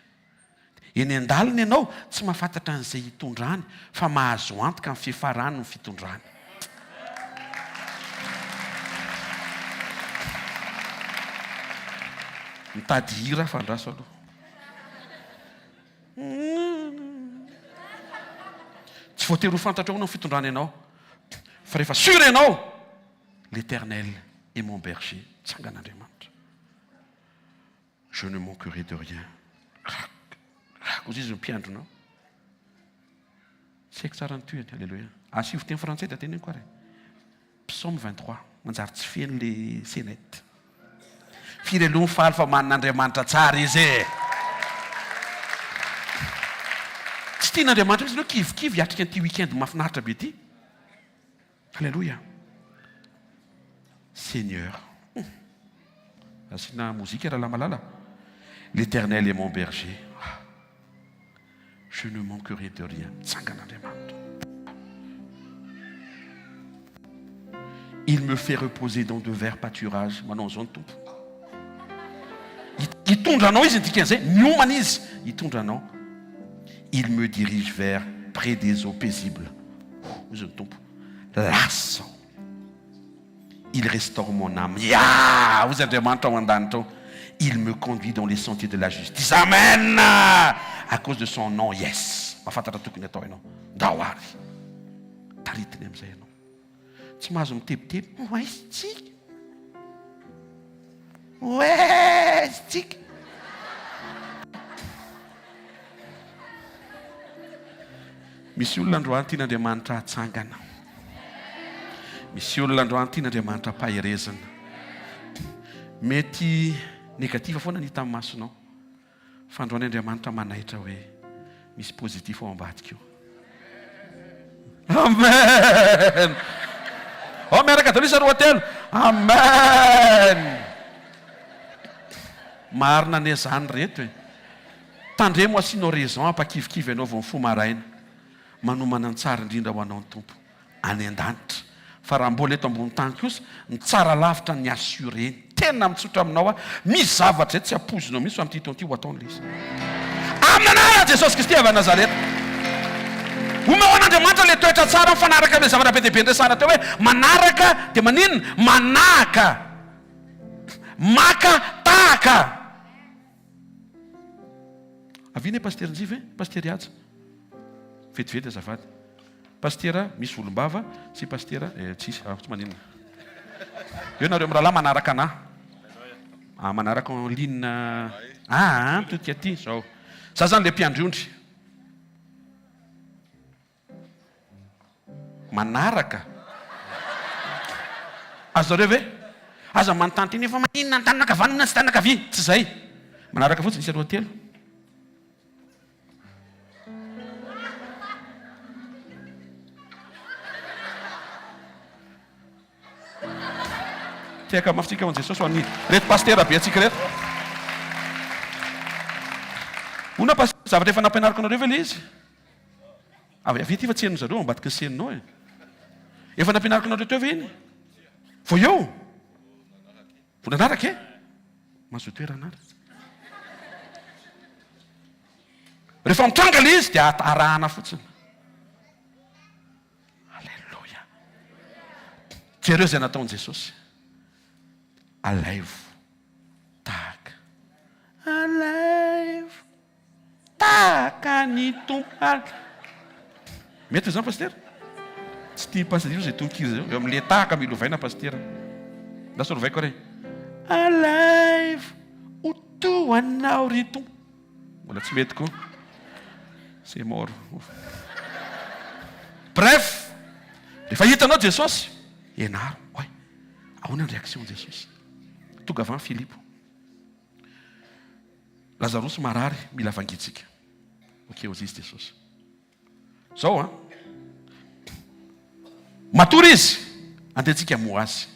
Eny an-dalana ianao tsy mahafantatra an'izay hitondrany fa mahazo antoka ny fiafarany ny fitondrany. Mitady hira aho fa andraso aloha. Tsy voatery ho fantatrao ahoana ny fitondrany anao, fa rehefa sûr ianao, L'Eternel est mon berger, mitsangana Andriamanitra, je ne manquerai de rien, crac, crac, hozy izy ny mpiandry anao. Tsy haiko tsara ny tohiny. Aleloia. Asivo teny frantsay dia teneniko ary e. Psaume 23. Manjary tsy feno le scénette. Firy aloha ny faly fa manana Andriamanitra tsara izy e! Tsy tian'Andriamanitra mihitsy ianao kivikivy hiatrika an'ity week-end mahafinaritra be ity. Alléluia. Seigneur. Asiana mozika rahalahy malala. L'Éternel est mon berger. Ah. Je ne manquerai de rien. Mitsangana Andriamanitra. Il me fait reposer dans de verts pâturages. Manao an'izao ny Tompo. Hitondra anao izy ny dikan'izay. Miomana izy hitondra anao. Il me dirige vers près des eaux paisibles. Hoy ny Tompo. Lasa aho. Il restaure mon âme. Ya! Hoy Andriamanitra ao an-danitra ao. Il me conduit dans les sentiers de la justice. Amen! À cause de son nom. Yes! Mahafantatra tokony atao ianao. Ndao ary. Taritiny amin'izay ianao. Tsy mahazo mitebiteby. Oaisitsika. Oaisitsika. Misy olona androany tian'Andriamanitra hatsangana. Misy olona androany tian'Andriamanitra ampaherezina. Mety négatif foana ny hita amin'ny masonao. Fa androany Andriamanitra manaitra hoe misy positif ao ambadika io. Amen! Ao miaraka daholo isa roatelo. Amen! Marina anie zany reto e. Tandremo asianao raison hampakivikivy anao vao mifoha maraina. Manomana ny tsara indrindra ho anao ny Tompo any an-danitra. Fa raha mbola eto ambony tany kosa, ny tsara lavitra ny assureny. Tena mitsotra aminao aho, misy zavatra izay tsy ampoizinao mihitsy fa amin'ity taona ity ho ataony ilay izy. Amin'ny anaran'i Jesosy Kristy avy any Nazareta. Omeo an'Andriamanitra ilay toetra tsara mifanaraka amin'ilay zavatra be dia be niresahana teo hoe manaraka dia maninona? Manahaka. Maka tahaka. Avia anie Pasitera Njiva e, Pasitera Haja. Vetivety azafady. Pasitera misy volombava sy Pasitera eh, tsisy, ah, tsy maninona. Eo nareo mirahalahy manaraka anah. Ah, manaraka en ligne. Ah, ah, mitodika aty zao. Za zany le mpiandry ondry. Manaraka. Azonareo ve? Aza manontany tena hoe fa maninona ny tanana ankavanana sy tanana ankavia. Tsy izay. Manaraka fotsiny isa roa telo. Tehaka mafy tsika ho an'i Jesosy ho an'ny reto pasitera be antsika reto. Hono pasitera, zavatra efa nampianariko anareo ve ilay izy? Avy avy ity fa tsy henon'ny zareo ambadiky ny seninao e. Efa nampianariko anareo teo ve iny? Vao eo? Vao nanaraka e? Mazotoa toerana ary. Rehefa mitranga ilay izy dia arahana fotsiny. Aleloia. Jereo izay nataon'i Jesosy. Alaivo tahaka. Alaivo tahaka ny Tompo. Mety izany pasitera? Tsy tia pasitera izay tononkira izay. Eo amin'ilay tahaka mila ovaina pasitera. Lasa lovaiko ary. Alaivo ho toa anao ry Tompo. Mbola tsy mety koa. C'est mort. Bref, rehefa hitanao Jesosy, ianaro. Oay, ahoana ny réaction Jesosy? Tonga avy any Filipo. Lazarosy marary, mila vangitsika. Ok, hozy izy Jesosy. Zao an. Matory izy, andeha tsika hamoha azy.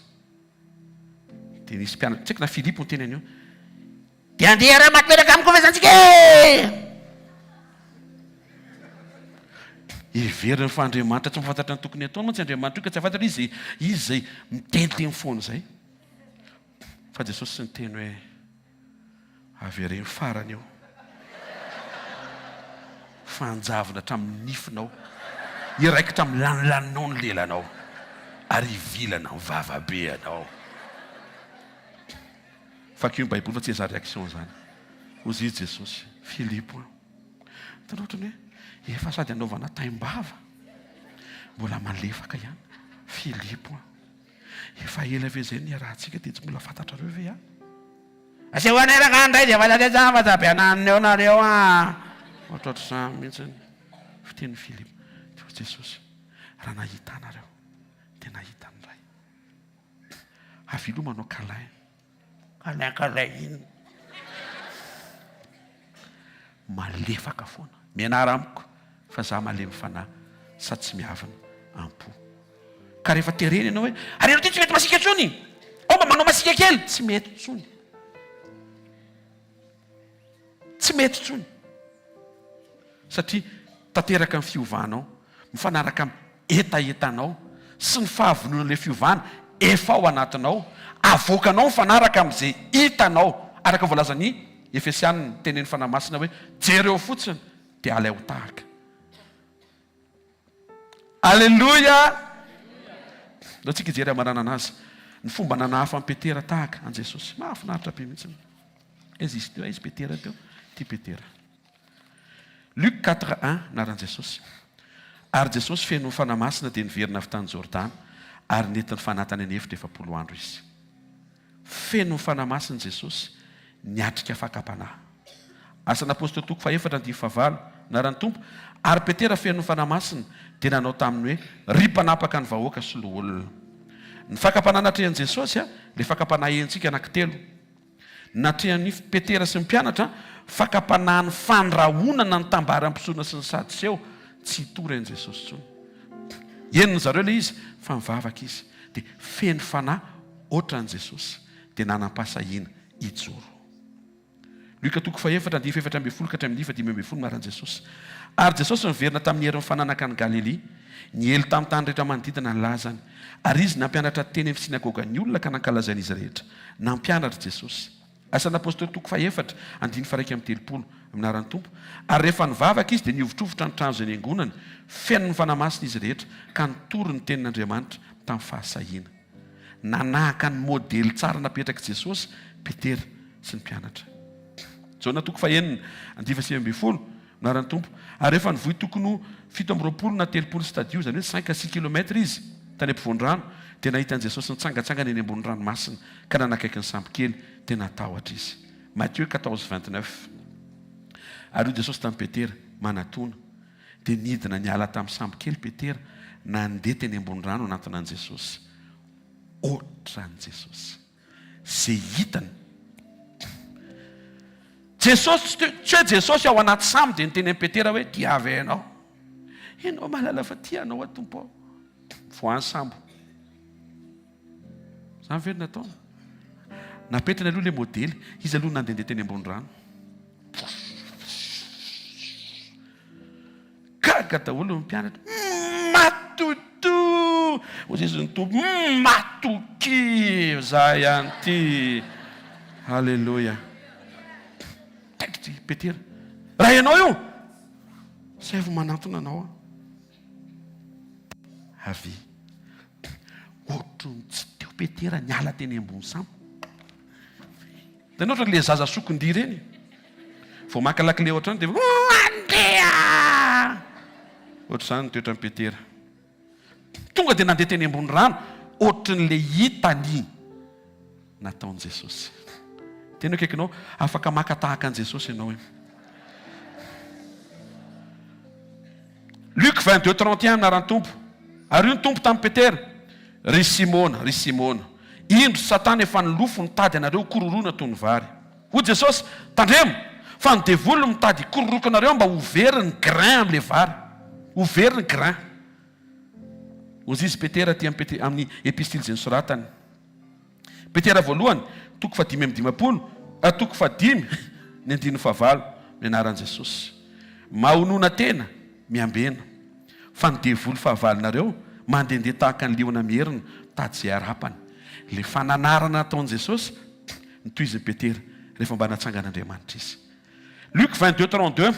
Dia nisy mpianatra, tsy haiko na Filipo niteny an'io. Dia andeha hiara-maty miaraka amiko ve izany tsika e? Heveriny fa Andriamanitra tsy mahafantatra ny tokony hataony mantsy Andriamanitra io ka tsy hahafantatra izy izy izay miteniteny foana izay. Fa Jesosy tsy niteny hoe Avereno farany eo. Fa hanjavona hatramin'ny nifinao. Hiraikitra amin'ny lanilaninao ny lelanao. Ary hivilana ny vavabe anao. Vakio ny Baiboly fa tsy izany réaction izany. Hozy izy Jesosy, Filipo an. Hitanao ohatran'ny hoe efa sady anaovana taim-bava, mbola malefaka ihany. Filipo an. Efa ela ve izay niarahantsika dia tsy mbola fantatrareo ve aho? Aseho anay rangahy indray dia fantatr'ay tsara fa tsy ampianarina eo nareo an! Ohatrohatr'izany mihitsy ny fitenin'i Philippe. Dia hoy Jesosy, Raha nahita Ahy nareo, dia nahita ny Ray. Avia aloha manao câlin. Câlin câlin inona? Malefaka foana. Mianara amiko fa za malemy fanahy sady tsy miavona am-po. Ka rehefa terena ianao hoe, ary ianao ty tsy mety masiaka intsony! Ao mba manao masiaka kely! Tsy mety intsony. Tsy mety intsony. Satria tanteraka ny fiovanao, mifanaraka amin'ny hetahetanao sy ny fahavononan'ilay fiovana efa ao anatinao, avoakanao mifanaraka amin'izay hitanao, araka ny voalazan'ny Efesianina, tenenin'ny Fanahy Masina hoe, jereo fotsiny dia alaivo tahaka. Aleloia! Ndao tsika hijery hamaranana azy. Ny fomba nanahafan'i Petera tahaka an'i Jesosy. Mahafinaritra be mihitsy. Aiza izy teo? Aiza Petera teo? Ity Petera. Luc 4, 1, anaran'i Jesosy. Ary Jesosy feno ny Fanahy Masina dia niverina avy tany Jordana, ary nentin'ny Fanahy tany an'efitra 40 andro izy. Feno ny Fanahy Masina Jesosy niatrika fakam-panahy. Asan'ny Apostoly toko fahefatra andininy fahavalo, Anaran'ny Tompo, Ary Petera feno ny Fanahy Masina dia nanao taminy hoe, Ry mpanapaka ny vahoaka sy loholona. Ny fakam-panahy natrehan'i Jesosy, ilay fakam-panahy henontsika anankitelo. Natrehan'i Petera sy ny mpianatra, fakam-panahin'ny fandrahonana ny tambaram-pisorona sy ny Sadoseo tsy hitory an'i Jesosy intsony. Henon'ny zareo ilay izy fa nivavaka izy. Dia feno fanahy hoatran'i Jesosy, dia nanam-pahasahiana hijoro. Lioka toko fahefatra, andininy fahefatra ambin'ny folo ka hatramin'ny fahadimy ambin'ny folo, Maran'i Jesosy. Ary Jesosy niverina tamin'ny herin'ny Fanahy nankany Galilia. Niely tamin'ny tany rehetra manodidina ny lazany. Ary Izy nampianatra teny amin'ny synagogan'ny olona ka nankalazain'izy rehetra. Nampianatra Jesosy. Asan'ny Apostoly toko fahefatra, andininy faha-31, Amin'ny anaran'ny Tompo. Ary rehefa nivavaka izy, dia nihovitrovitra ny trano izay niangonany. Feno ny Fanahy Masina izy rehetra, ka nitory ny tenin'Andriamanitra tamin'ny fahasahiana. Nanahaka ny modely tsara napetrak'i Jesosy, Petera sy ny mpianatra. Jaona toko fahenina, andininy faha-19, Anaran'ny Tompo. Ary rehefa nivoy tokony ho 27 na 30 stadio, izany hoe cinq à six kilomètres izy, tany ampovoan-drano, dia nahita an'i Jesosy nitsangantsangana eny ambony ranomasina, ka nanakaiky ny sambokely, dia natahotra izy. Matthieu 14, 29. Ary hoy Jesosy tamin'i Petera, Manatòna. Dia nidina niala tamin'ny sambokely Petera, nandeha teny ambony rano hanantona an'i Jesosy. Hoatran'i Jesosy. Izay hitany. Jesosy tsy tsy hoe Jesosy ao anaty sambo dia niteny amin'i Petera hoe tia ve ianao? Ianao mahalala fa tia anao aho Tompo. Voan'ny sambo. Izany ve no nataony? Napetrany aloha ilay modely. Izy aloha nandehandeha teny ambony rano. Gaga daholo ny mpianatra. Matotoa! Hoy Jesoa ny Tompo, matokia izahay ihany ity. Aleloia. Taitra i Petera. Raha ianao io, saivo manantona anao aho. Avia. Ohatran'ny tsy teo Petera niala teny ambony sambo. Hitanao ohatran'ilay zaza sokondia ireny? Vao maka lakile ohatr'izany dia mandeha! Ohatr'izany ny toetran'i Petera. Tonga dia nandeha teny ambony rano, ohatran'ilay hitany nataon'i Jesosy. Tena akaikinao, afaka maka tahaka an'i Jesosy ianao e. Luc 22, 31, anaran'ny Tompo. Ary hoy ny Tompo tamin'i Petera, Ry Simona, ry Simona, indro Satana efa nilofo nitady anareo hokororoina toy ny vary. Hoy Jesosy, Tandremo, fa ny devoly no mitady hikororoka anareo mba ho very ny grain amin'ilay vary. Ho very ny grain. Hoy izy Petera aty amin'ny epistily izay nosoratany. Petera voalohany, toko fahadimy amby dimampolo, ah, toko fahadimy, ny andininy fahavalo, ny anaran'i Jesosy. Mahonona tena, miambena, fa ny devoly fahavalonareo mandehandeha tahaka ny liona mierona, mitady izay harapany. Ilay fananarana nataon'i Jesosy, notohizin'i Petera, rehefa mba natsangan'Andriamanitra izy. Luc 22, 32,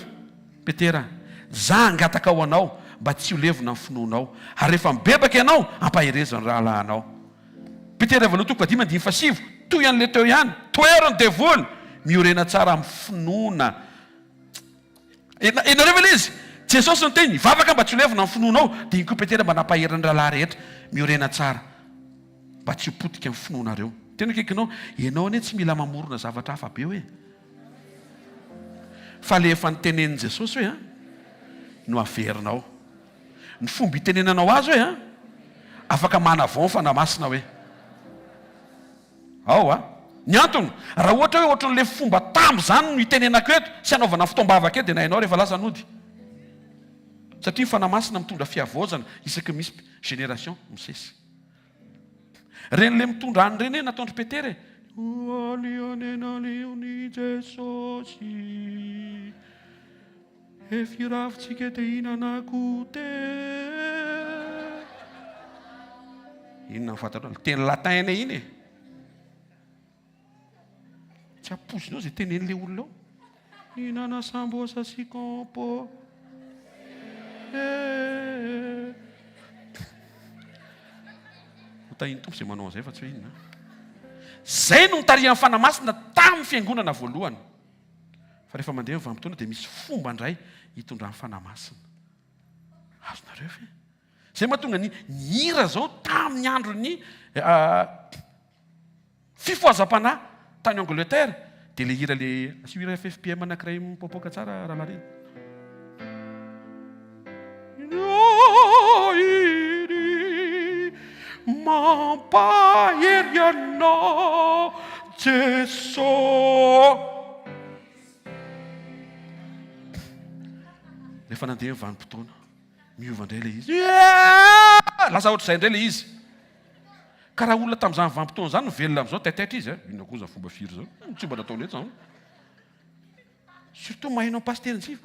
Petera, Za hangataka ho anao mba tsy ho levona ny finoanao, ary rehefa mibebaka ianao, ampaherezo ny rahalahinao. Petera voalohany toko fahadimy andininy fahasivy, toy an'ilay teo ihany, tohero ny devoly, miorena tsara amin'ny finoana. Ianareo ve ilay izy? Jesosy niteny, hivavaka mba tsy ho levona ny finoanao, dia iny koa Petera mba nampahery ny rahalahy rehetra, miorena tsara mba tsy ho potika ny finoanareo. Tena akaikinao, ianao anie tsy mila mamorona zavatra hafa be hoe. Fa le efa notenenin'i Jesosy hoe an, no averinao. Ny fomba itenenanao azy hoe an, afaka manavao ny Fanahy Masina hoe. Ao a! Ny antony, raha ohatra hoe ohatran'ilay fomba tam izany no itenenako eto sy anaovana fotoam-bavaka eto dia na ianao rehefa lasa nody. Satria ny Fanahy Masina mitondra fihavaozana isaky ny misy génération misesy. Ireny ilay mitondra any ireny hoe nataon-dry Petera e. Jesosy. Efiravitsika te hihinana goûter. Inona no fantatrao? Teny latin anie iny e. Tsy ampoizinao izay tenenin'ilay olona ao. Nihinana sambosa sy compo. Eh. Ho tahin'ny Tompo izay manao an'izay fa tsy hoe inona. Izay no nitarihan'ny Fanahy Masina tamin'ny fiangonana voalohany. Fa rehefa mandeha ny vanim-potoana dia misy fomba indray hitondran'ny Fanahy Masina. Azonareo ve? Izay mahatonga ny ny hira izao tamin'ny andron'ny fifohazam-panahy tany Angleterre dia ilay hira ilay asio hira FFPM anankiray mipoapoaka tsara rahalahy Rina. Mampahery anao Jeso. Rehefa nandeha ny vanim-potoana, miova indray ilay izy. Lasa ohatr'izay indray ilay izy. Ka raha olona tamin'izany vanim-potoana izany no velona amin'izao, taitaitra izy. Inona koa izany fomba firy izany? Tsy mba nataonay izany. Surtout maheno an'i Pasitera Ntsy,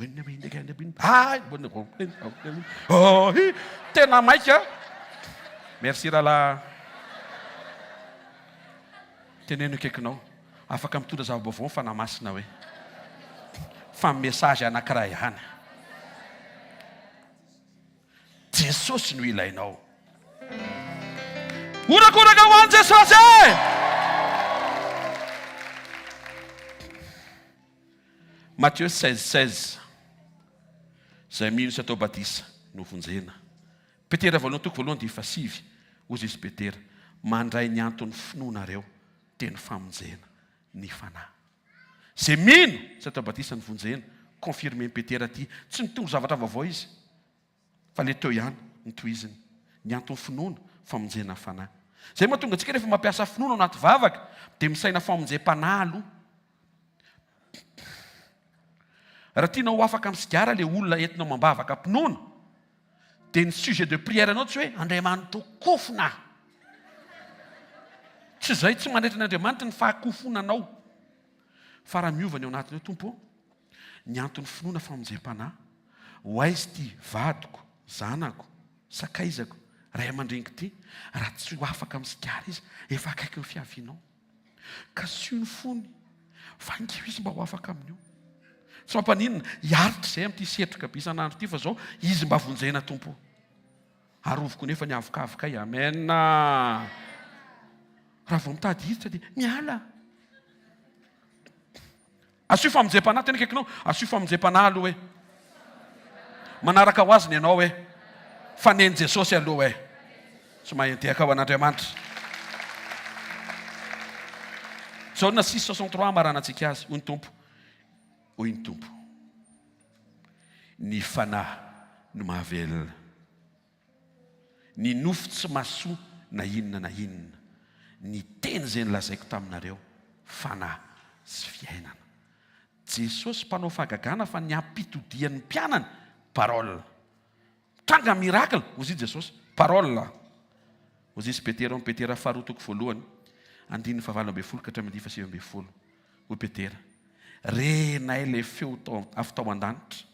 tena maika. Merci rahalahy. Teneno akaikinao, afaka mitondra zava-baovao ny Fanahy Masina hoe. Fa ny message anankiray ihany. Jesosy no ilainao. Horakoraka ho an'i Jesosy e! Matthieu 16, 16 Izay mino sy atao batisa no vonjena. Petera voalohany toko voalohany dia fahasivy, hoy Jesoa Petera, mandray ny anton'ny finoanareo dia ny famonjena ny fanahy. Izay mino sy atao batisa no vonjena, confirmer-n'i Petera aty, tsy nitory zavatra vaovao izy. Fa le teo ihany no tohiziny. Ny anton'ny finoana, famonjena fanahy. Zay mahatonga antsika rehefa mampiasa finoana ao anaty vavaka dia misaina famonjem-panahy aloha. Raha tianao ho afaka amin'ny sigara le olona entinao mambavaka am-pinoana dia ny sujet de prière anao tsy hoe Andriamanitro kofona. Tsy izay, tsy manaitra an'Andriamanitra ny fahakofonanao. Fa raha miova ny ao anatiny ao, Tompo ô, ny anton'ny finoana famonjem-panahy, ho aiza ity vadiko, zanako, sakaizako, ray aman-dreniko ity, raha tsy ho afaka amin'ny sigara izy, efa akaiky ny fiavianao. Kasiho ny fony, vangio izy mba ho afaka amin'io. Tsy mampaninona, hiaritra izay amin'ity setroka be isan'andro ity, fa izao izy mba vonjena, Tompo ô. Aroviko nefa ny avokavokay. Amen. Raha vao mitady hiditra dia miala. Asio famonjem-panahy, tena akaikinao, asio famonjem-panahy aloha hoe. Manaraka ho azy ny anao hoe. Fa nen'i Jesosy aloha hoe. Tsy mahay antehaka ho an'Andriamanitra. Jaona 6,63 hamaranantsika azy, hoy ny Tompo. Hoy ny Tompo. Ny fanahy no mahavelona. Ny nofo tsy mahasoa na inona na inona. Ny teny izay nolazaiko taminareo, fanahy sy fiainana. Jesosy mpanao fahagagana fa ny hampitodian'ny mpianany, parole. Tranga miracle, hozy Jesosy, parole. Hozy izy Petera ao amin'ny Petera faharoa toko voalohany, andininy fahavalo ambin'ny folo ka hatramin'ny andininy fahasivy ambin'ny folo. Hoy Petera, Renay ilay feo tao, avy tao an-danitra.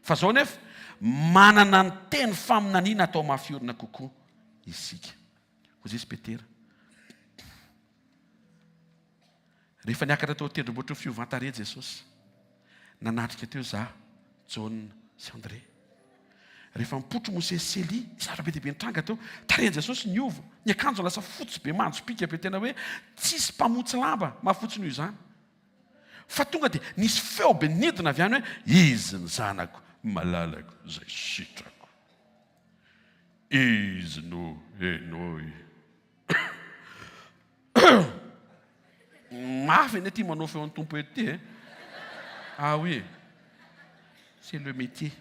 Fa izao anefa, manana ny teny faminaniana atao mafy orina kokoa isika. Hoy izy Petera, Rehefa niakatra teo an-tendrombohitry ny fiovan-tarehy Jesosy, nanatrika teo izaho, Jaona sy Andrea. Rehefa nipotro Mosesy sy Elia, zavatra be dia be nitranga teo. Tarehin'i Jesosy niova, ny akanjony lasa fotsy be manjopiaka be tena hoe tsisy mpamotsy lamba mahafotsy noho izany. Fa tonga dia nisy feo be nidina avy any hoe, Izy ny zanako malalako izay sitrako. Izy no henoy. Mafy anie ity manao feon'ny Tompo eto ity e. Ah oui, c'est le métier.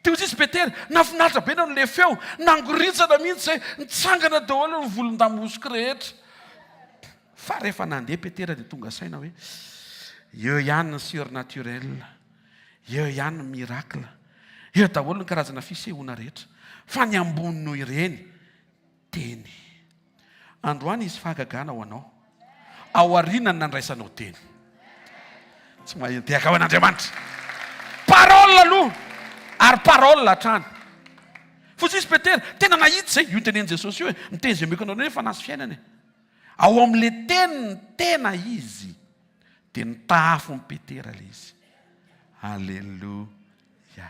Teo izy Petera, nahafinaritra be nanao ilay feo, nangoritsana mihitsy izay, nitsangana daholo ny volon-damosiko rehetra. Fa rehefa nandeha Petera dia tonga saina hoe, eo ihany ny surnaturel, eo ihany ny miracle, eo daholo ny karazana fisehoana rehetra, fa ny ambony noho ireny, teny. Androany hisy fahagagana ho anao. Ao aoriana ny nandraisanao teny. Tsy mahay mitehaka ho an'Andriamanitra. Parole aloha ary parole hatrany. Fotsy izy Petera, tena nahita izay io tenenin'i Jesosy io e. Ny teny izay omeko anareo nefa fanahy sy fiainana e. Ao amin'ilay teny ny tena izy. Dia nitahafon'i Petera ilay izy. Aleloia.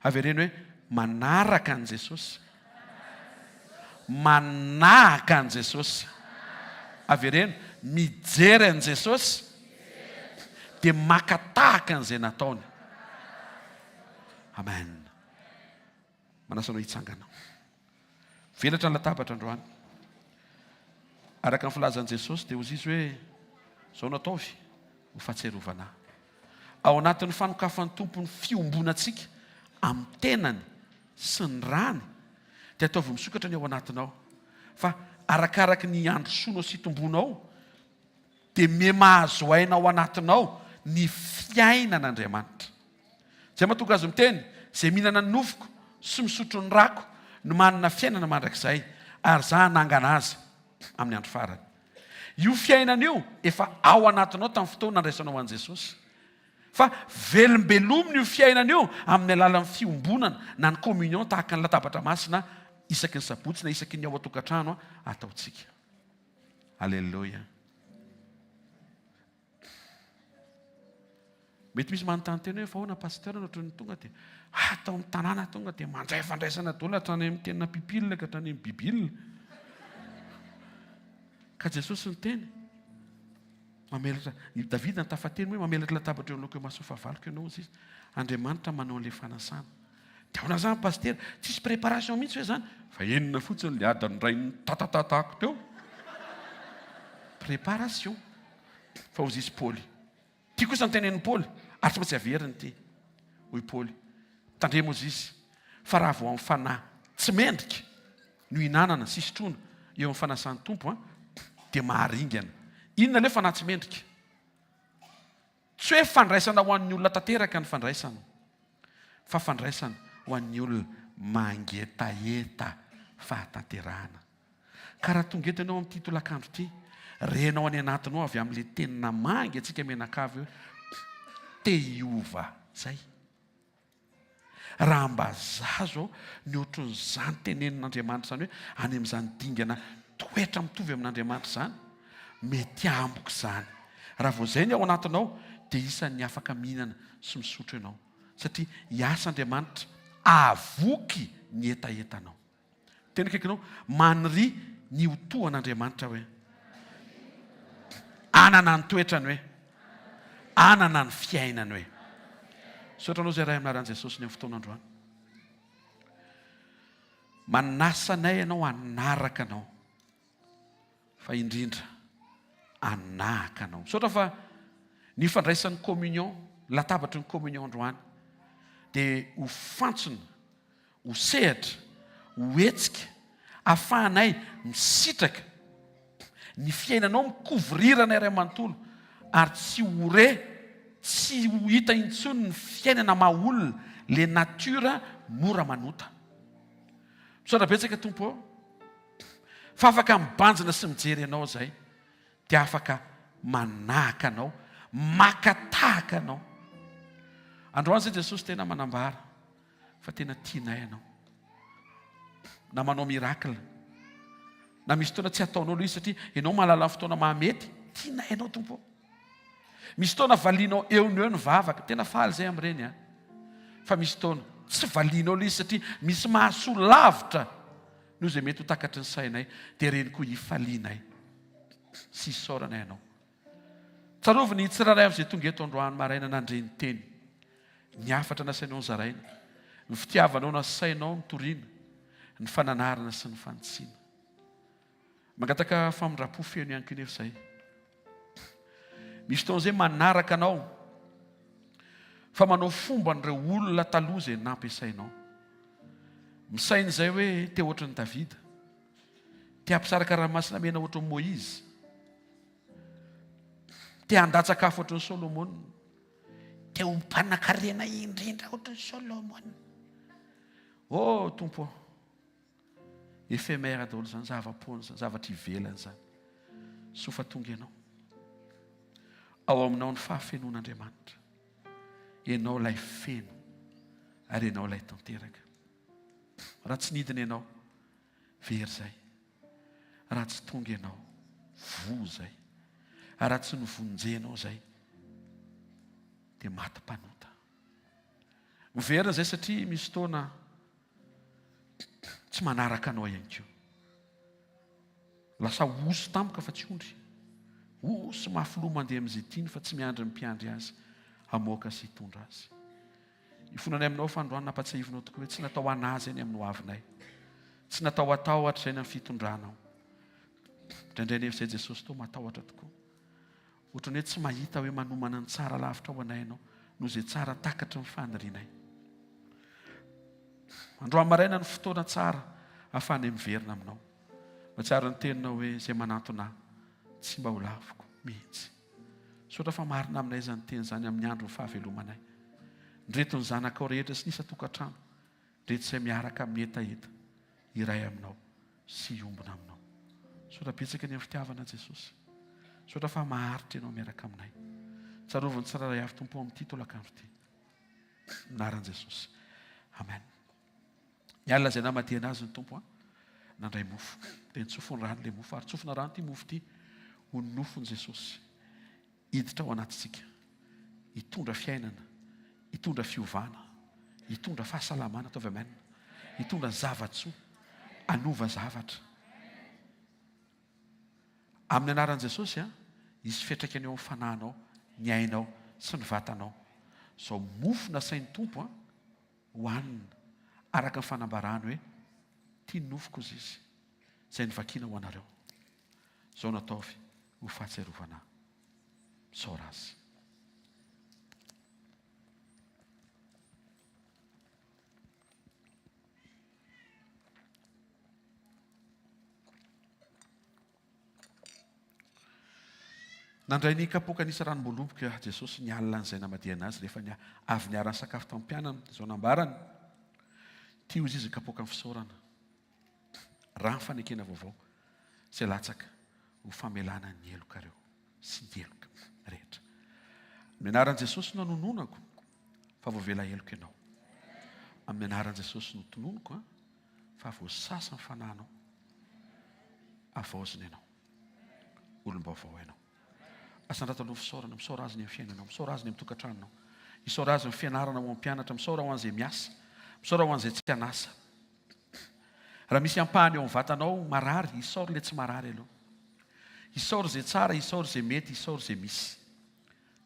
Avereno hoe, manaraka an'i Jesosy. Manahaka an'i Jesosy. Avereno, mijery an'i Jesosy dia maka tahaka an'izay nataony. Amen. Manasa anao hitsangana. Velatra ny latabatra androany. Araka ny filazan'i Jesosy dia hozy izy hoe, Izao no ataovy ho fahatsiarovana ahy. Ao anatin'ny fanokafan'ny Tompo ny fiombonantsika amin'ny tenany sy ny rany dia ataovy misokatra ny ao anatinao. Fa arakaraky ny androsoanao sy itombonao dia miha-mahazo aina ao anatinao ny fiainan'Andriamanitra. Izay mahatonga azy miteny, Izay mihinana ny nofoko sy misotro ny rako no manana fiainana mandrakizay, ary Izaho hanangana azy amin'ny andro farany. Io fiainana io efa ao anatinao tamin'ny fotoana nandraisanao an'i Jesosy. Fa velombelomina io fiainana io amin'ny alalan'ny fiombonana na ny communion tahaka ny latabatra masina isaky ny sabotsy na isaky ny ao an-tokantrano ataontsika. Aleloia. Mety misy manontany tena hoe fa ahoana pasteur no ohatran'ny tonga dia ato amin'ny tanàna tonga dia mandray fandraisana daholo hatrany amin'ny tenina pipile ka hatrany amin'ny bibile. Ka Jesosy niteny mamelatra i Davida nitafateny hoe mamelatra latabatra eo anoloako eo imason'ny fahavaloko ianao hozy izy. Andriamanitra manao an'ilay fanasana. Dia ahoana izany pasitera? Tsisy préparation mihitsy ve izany? Fa inona fotsiny ilay adiny iray nitatatatako teo? Préparation. Fa hozy izy Paoly. Ity kosa ny tenenin'i Paoly, ary tsy maintsy averiny ity. Hoy Paoly, Tandremo hozy izy, fa raha vao amin'ny fanahy tsy mendrika no ihinanana sy isotroana eo amin'ny fanasan'ny Tompo, dia maharingana. Inona ilay fanahy tsy mendrika? Tsy hoe fandraisana ho an'ny olona tanteraka ny fandraisana, fa fandraisana ho an'ny olona mangetaheta fahatanterahana. Ka raha tonga eto ianao amin'ity tolakandro ity, renao any anatinao avy amin'ilay teny namangy antsika mianakavy hoe, te hiova. Izay. Raha mba za zao ny ohatran'izany tenenin'Andriamanitra izany hoe any amin'izany dingana toetra mitovy amin'Andriamanitra izany, mety amiko izany. Raha vao izay ny ao anatinao dia isan'ny afaka mihinana sy misotro ianao satria hiasa Andriamanitra hahavoky ny hetahetanao. Teny akaikinao, maniria ny ho toa an'Andriamanitra hoe. Hanana ny toetrany hoe. Hanana ny fiainany hoe. Misaotra anao izay Ray amin'ny anaran'i Jesosy ny amin'ny fotoana androany. Manasa anay ianao hanaraka anao. Fa indrindra hanahaka anao. Misaotra fa ny fandraisan'ny communion, latabatry ny communion androany dia ho fantsona ho sehatra, ho hetsika ahafahanay misitraka ny fiainanao mi-couvrir anay iray manontolo ary tsy ho re, tsy ho hita intsony ny fiainana maha olona, le nature mora manota. Misaotra betsaka Tompo ô, fa afaka mibanjina sy mijery Anao izay dia afaka manahaka Anao, maka tahaka Anao. Androany izay Jesosy tena manambara. Fa tena tianay ianao. Na manao miracle. Na misy fotoana tsy ataonao ilay izy satria ianao mahalala ny fotoana mahamety. Tianay ianao Tompo ô. Misy fotoana valianao eo no eo ny vavaka. Tena faly izay amin'ireny an. Fa misy fotoana tsy valianao ilay izy satria misy mahasoa lavitra noho izay mety ho takatry ny sainay. Dia ireny koa ifalianay sy isaoranay anao. Tsarovy ny tsirairay avy izay tonga eto androany maraina nandre ny teny, ny hafatra nasainao nozaraina, ny fitiavanao nasainao notoriana, ny fananarana sy ny fanitsiana. Mangataka famindram-po feno ihany koa nefa izay. Misy fotoana izay manaraka anao. Fa manao fomban'ireo olona taloha izay nampiasainao. Misaina izay hoe te hoatran'i Davida. Te hampisaraka ranomasina mena hoatran'i Moizy. Te handatsaka afo hoatran'i Solomona. Te ho mpanankarena indrindra hoatran'i Solomona. Oh Tompo ô. Éphémère daholo izany, zava-poana izany, zavatra ivelany izany. Soa fa tonga ianao. Ao aminao ny fahafenoan'Andriamanitra. Ianao ilay feno ary ianao ilay tanteraka. Raha tsy nidina ianao, very izay. Raha tsy tonga ianao, voa izay. Ary raha tsy novonjenao izay, dia maty mpanota. Miverina izay satria misy fotoana tsy manaraka anao ihany koa. Lasa osy tampoka fa tsy ondry. Osy mafy loha mandeha amin'izay tiany fa tsy miandry ny mpiandry azy hamoaka sy hitondra azy. Ifonanay aminao fa androany nampatsiahivinao tokoa hoe tsy natao hanahy izay ny amin'ny hoavinay. Tsy natao hatahotra izay ny amin'ny fitondranao. Indraindray nefa izay Jesosy toa matahotra tokoa. Ohatran'ny hoe tsy mahita hoe manomana ny tsara lavitra ho anay ianao noho izay tsara takatry ny fanirianay. Androany maraina ny fotoana tsara ahafahanay miverina aminao. Mahatsiaro ny teninao hoe izay manantona ahy tsy mba ho laviko mihitsy. Misaotra fa marina aminay izany teny izany amin'ny andron'ny fahavelomanay. Ndreto ny zanakao rehetra sy ny isan-tokantrano, ndreto izay miaraka amin'ny hetaheta hiray aminao sy hiombona aminao. Misaotra betsaka ny amin'ny fitiavana Jesosy. Misaotra fa maharitra ianao miaraka aminay. Tsarovy ny tsirairay avy Tompo amin'ity tolakandro ity. Anaran'i Jesosy. Amen. Ny alina izay namadihana azy ny Tompo an, nandray mofo. Dia nitsofiny rano ilay mofo. Ary tsofina rano ity mofo ity ho nofon'i Jesosy. Hiditra ao anatintsika. Hitondra fiainana. Hitondra fiovana. Hitondra fahasalamana. Ataovy amen. Hitondra zava-tsoa. Hanova zavatra. Amin'ny anaran'i Jesosy an, hisy fiantraikany eo amin'ny fanahinao, ny ainao sy ny vatanao. Izao mofo nasain'ny Tompo an, hohanina, araka ny fanambarany hoe, Ity ny nofoko, hozy Izy, izay novakiana ho anareo. Izao no ataovy ho fahatsiarovana Ahy. Misaora Azy. Nandray ny kapoaka nisy ranom-boaloboka Jesosy ny alina an'izay namadihana azy rehefa avy niara-nisakafo tamin'ny mpianany. Izao nambarany, Ity hozy izy ny kapoakan'ny fisaorana, rà ny fanekena vaovao izay latsaka ho famelana ny helokareo sy ny heloka rehetra. Amin'ny anaran'i Jesosy no anononako fa voavela heloka ianao. Amin'ny anaran'i Jesosy no tononiko fa voasasa ny fanahinao. Havaozina ianao. Olom-baovao ianao. Asandrato aloha fisaorana. Misaora Azy ny amin'ny fiainanao. Misaora Azy ny amin'ny tokantranonao. Isaora Azy ny fianarana ho an'ny mpianatra. Misaora ho an'izay miasa. Misaora ho an'izay tsy an'asa. Raha misy ampahany eo amin'ny vatanao marary, isaory ilay tsy marary aloha. Isaory izay tsara, isaory izay mety, isaory izay misy.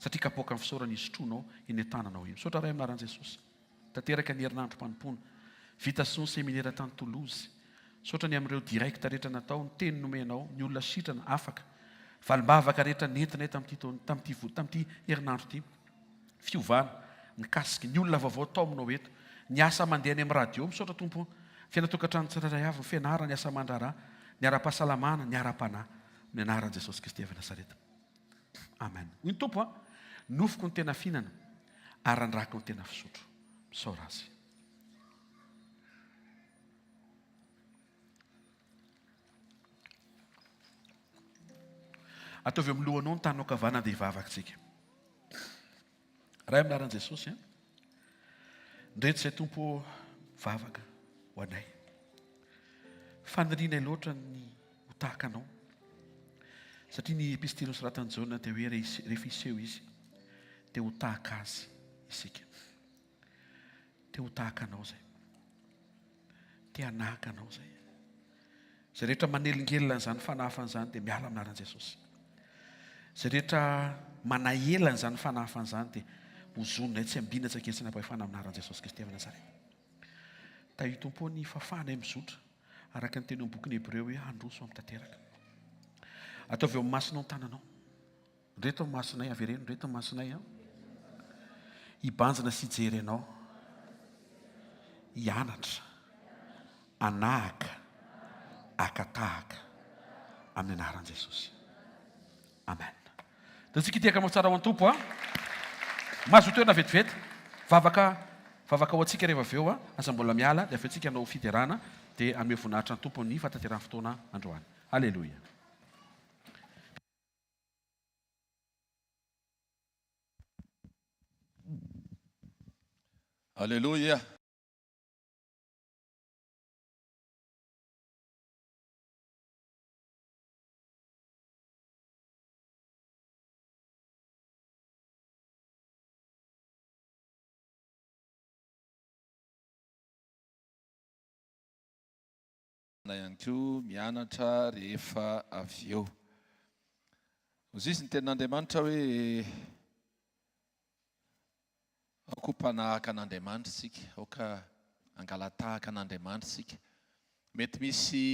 Satria kapoakan'ny fisaorana isotroanao iny an-tananao iny. Misaotra Ray amin'ny anaran'i Jesosy. Tanteraka ny herinandrom-panompoana. Vita soa ny seminera tany Toulouse. Misaotra ny amin'ireo direct rehetra natao, ny teny nomenao, ny olona sitrana, afaka. Valim-bavaka rehetra nentinay tamin'ity taona, tamin'ity vo, tamin'ity herinandro ity. Fiovana, mikasika, ny olona vaovao taominao eto. Ny asa mandeha any amin'ny radio, misaotra Tompo o. Fiainan-tokantrano tsirairay avy, ny fianarana, ny asa aman-draharaha, ny ara-pahasalamana, ny ara-panahy. Amin'ny anaran'i Jesosy Kristy avy Nazareta. Amen. Hoy ny Tompo a, nofoko ny tena fihinana ary ny rako ny tena fisotro. Misaora Azy. Ataovy amin'ny lohanao ny tananao ankavanana dia hivavaka isika. Ray amin'ny anaran'i Jesosy a. Ndreto izay Tompo vavaka ho anay. Fanirianay loatra ny ho tahaka anao. Satria ny epistily nosoratan'i Jaona dia hoe rehefa hiseho izy dia ho tahaka azy isika. Te ho tahaka anao izay. Te hanahaka anao izay. Izay rehetra manelingelina an'izany fanahafana izany dia miala amin'ny anaran'i Jesosy. Izay rehetra manahela an'izany fanahafana izany dia hozoninay tsy ambina tsy anketsina am-pahefana amin'ny anaran'i Jesosy Kristy avy Nazareta. Tahio Tompo ny fahafahanay mizotra araka ny teny ao amin'ny bokin'ny Hebreo hoe handroso amin'ny tanteraka. Ataovy eo amin'ny masonao ny tananao. Ndreto ny masonay, avereno, ndreto ny masonay an. Hibanjina sy hijery Anao. Hianatra, hanahaka, haka tahaka. Amin'ny anaran'i Jesosy. Amen. Dia tsika hitehaka mafy tsara ho an'ny Tompo a. Mahazoa toerana vetivety. Vavaka vavaka ho antsika rehefa avy eo a. Aza mbola miala dia avy eo tsika hanao fiderana dia hanome voninahitra ny Tompo amin'ny fahatanterahan'ny fotoana androany. Aleloia. Aleloia. Ihany koa mianatra rehefa avy eo. Hoy izy ny tenin'Andriamanitra hoe aoka ho mpanahaka an'Andriamanitra isika, aoka hangala-tahaka an'Andriamanitra isika. Mety misy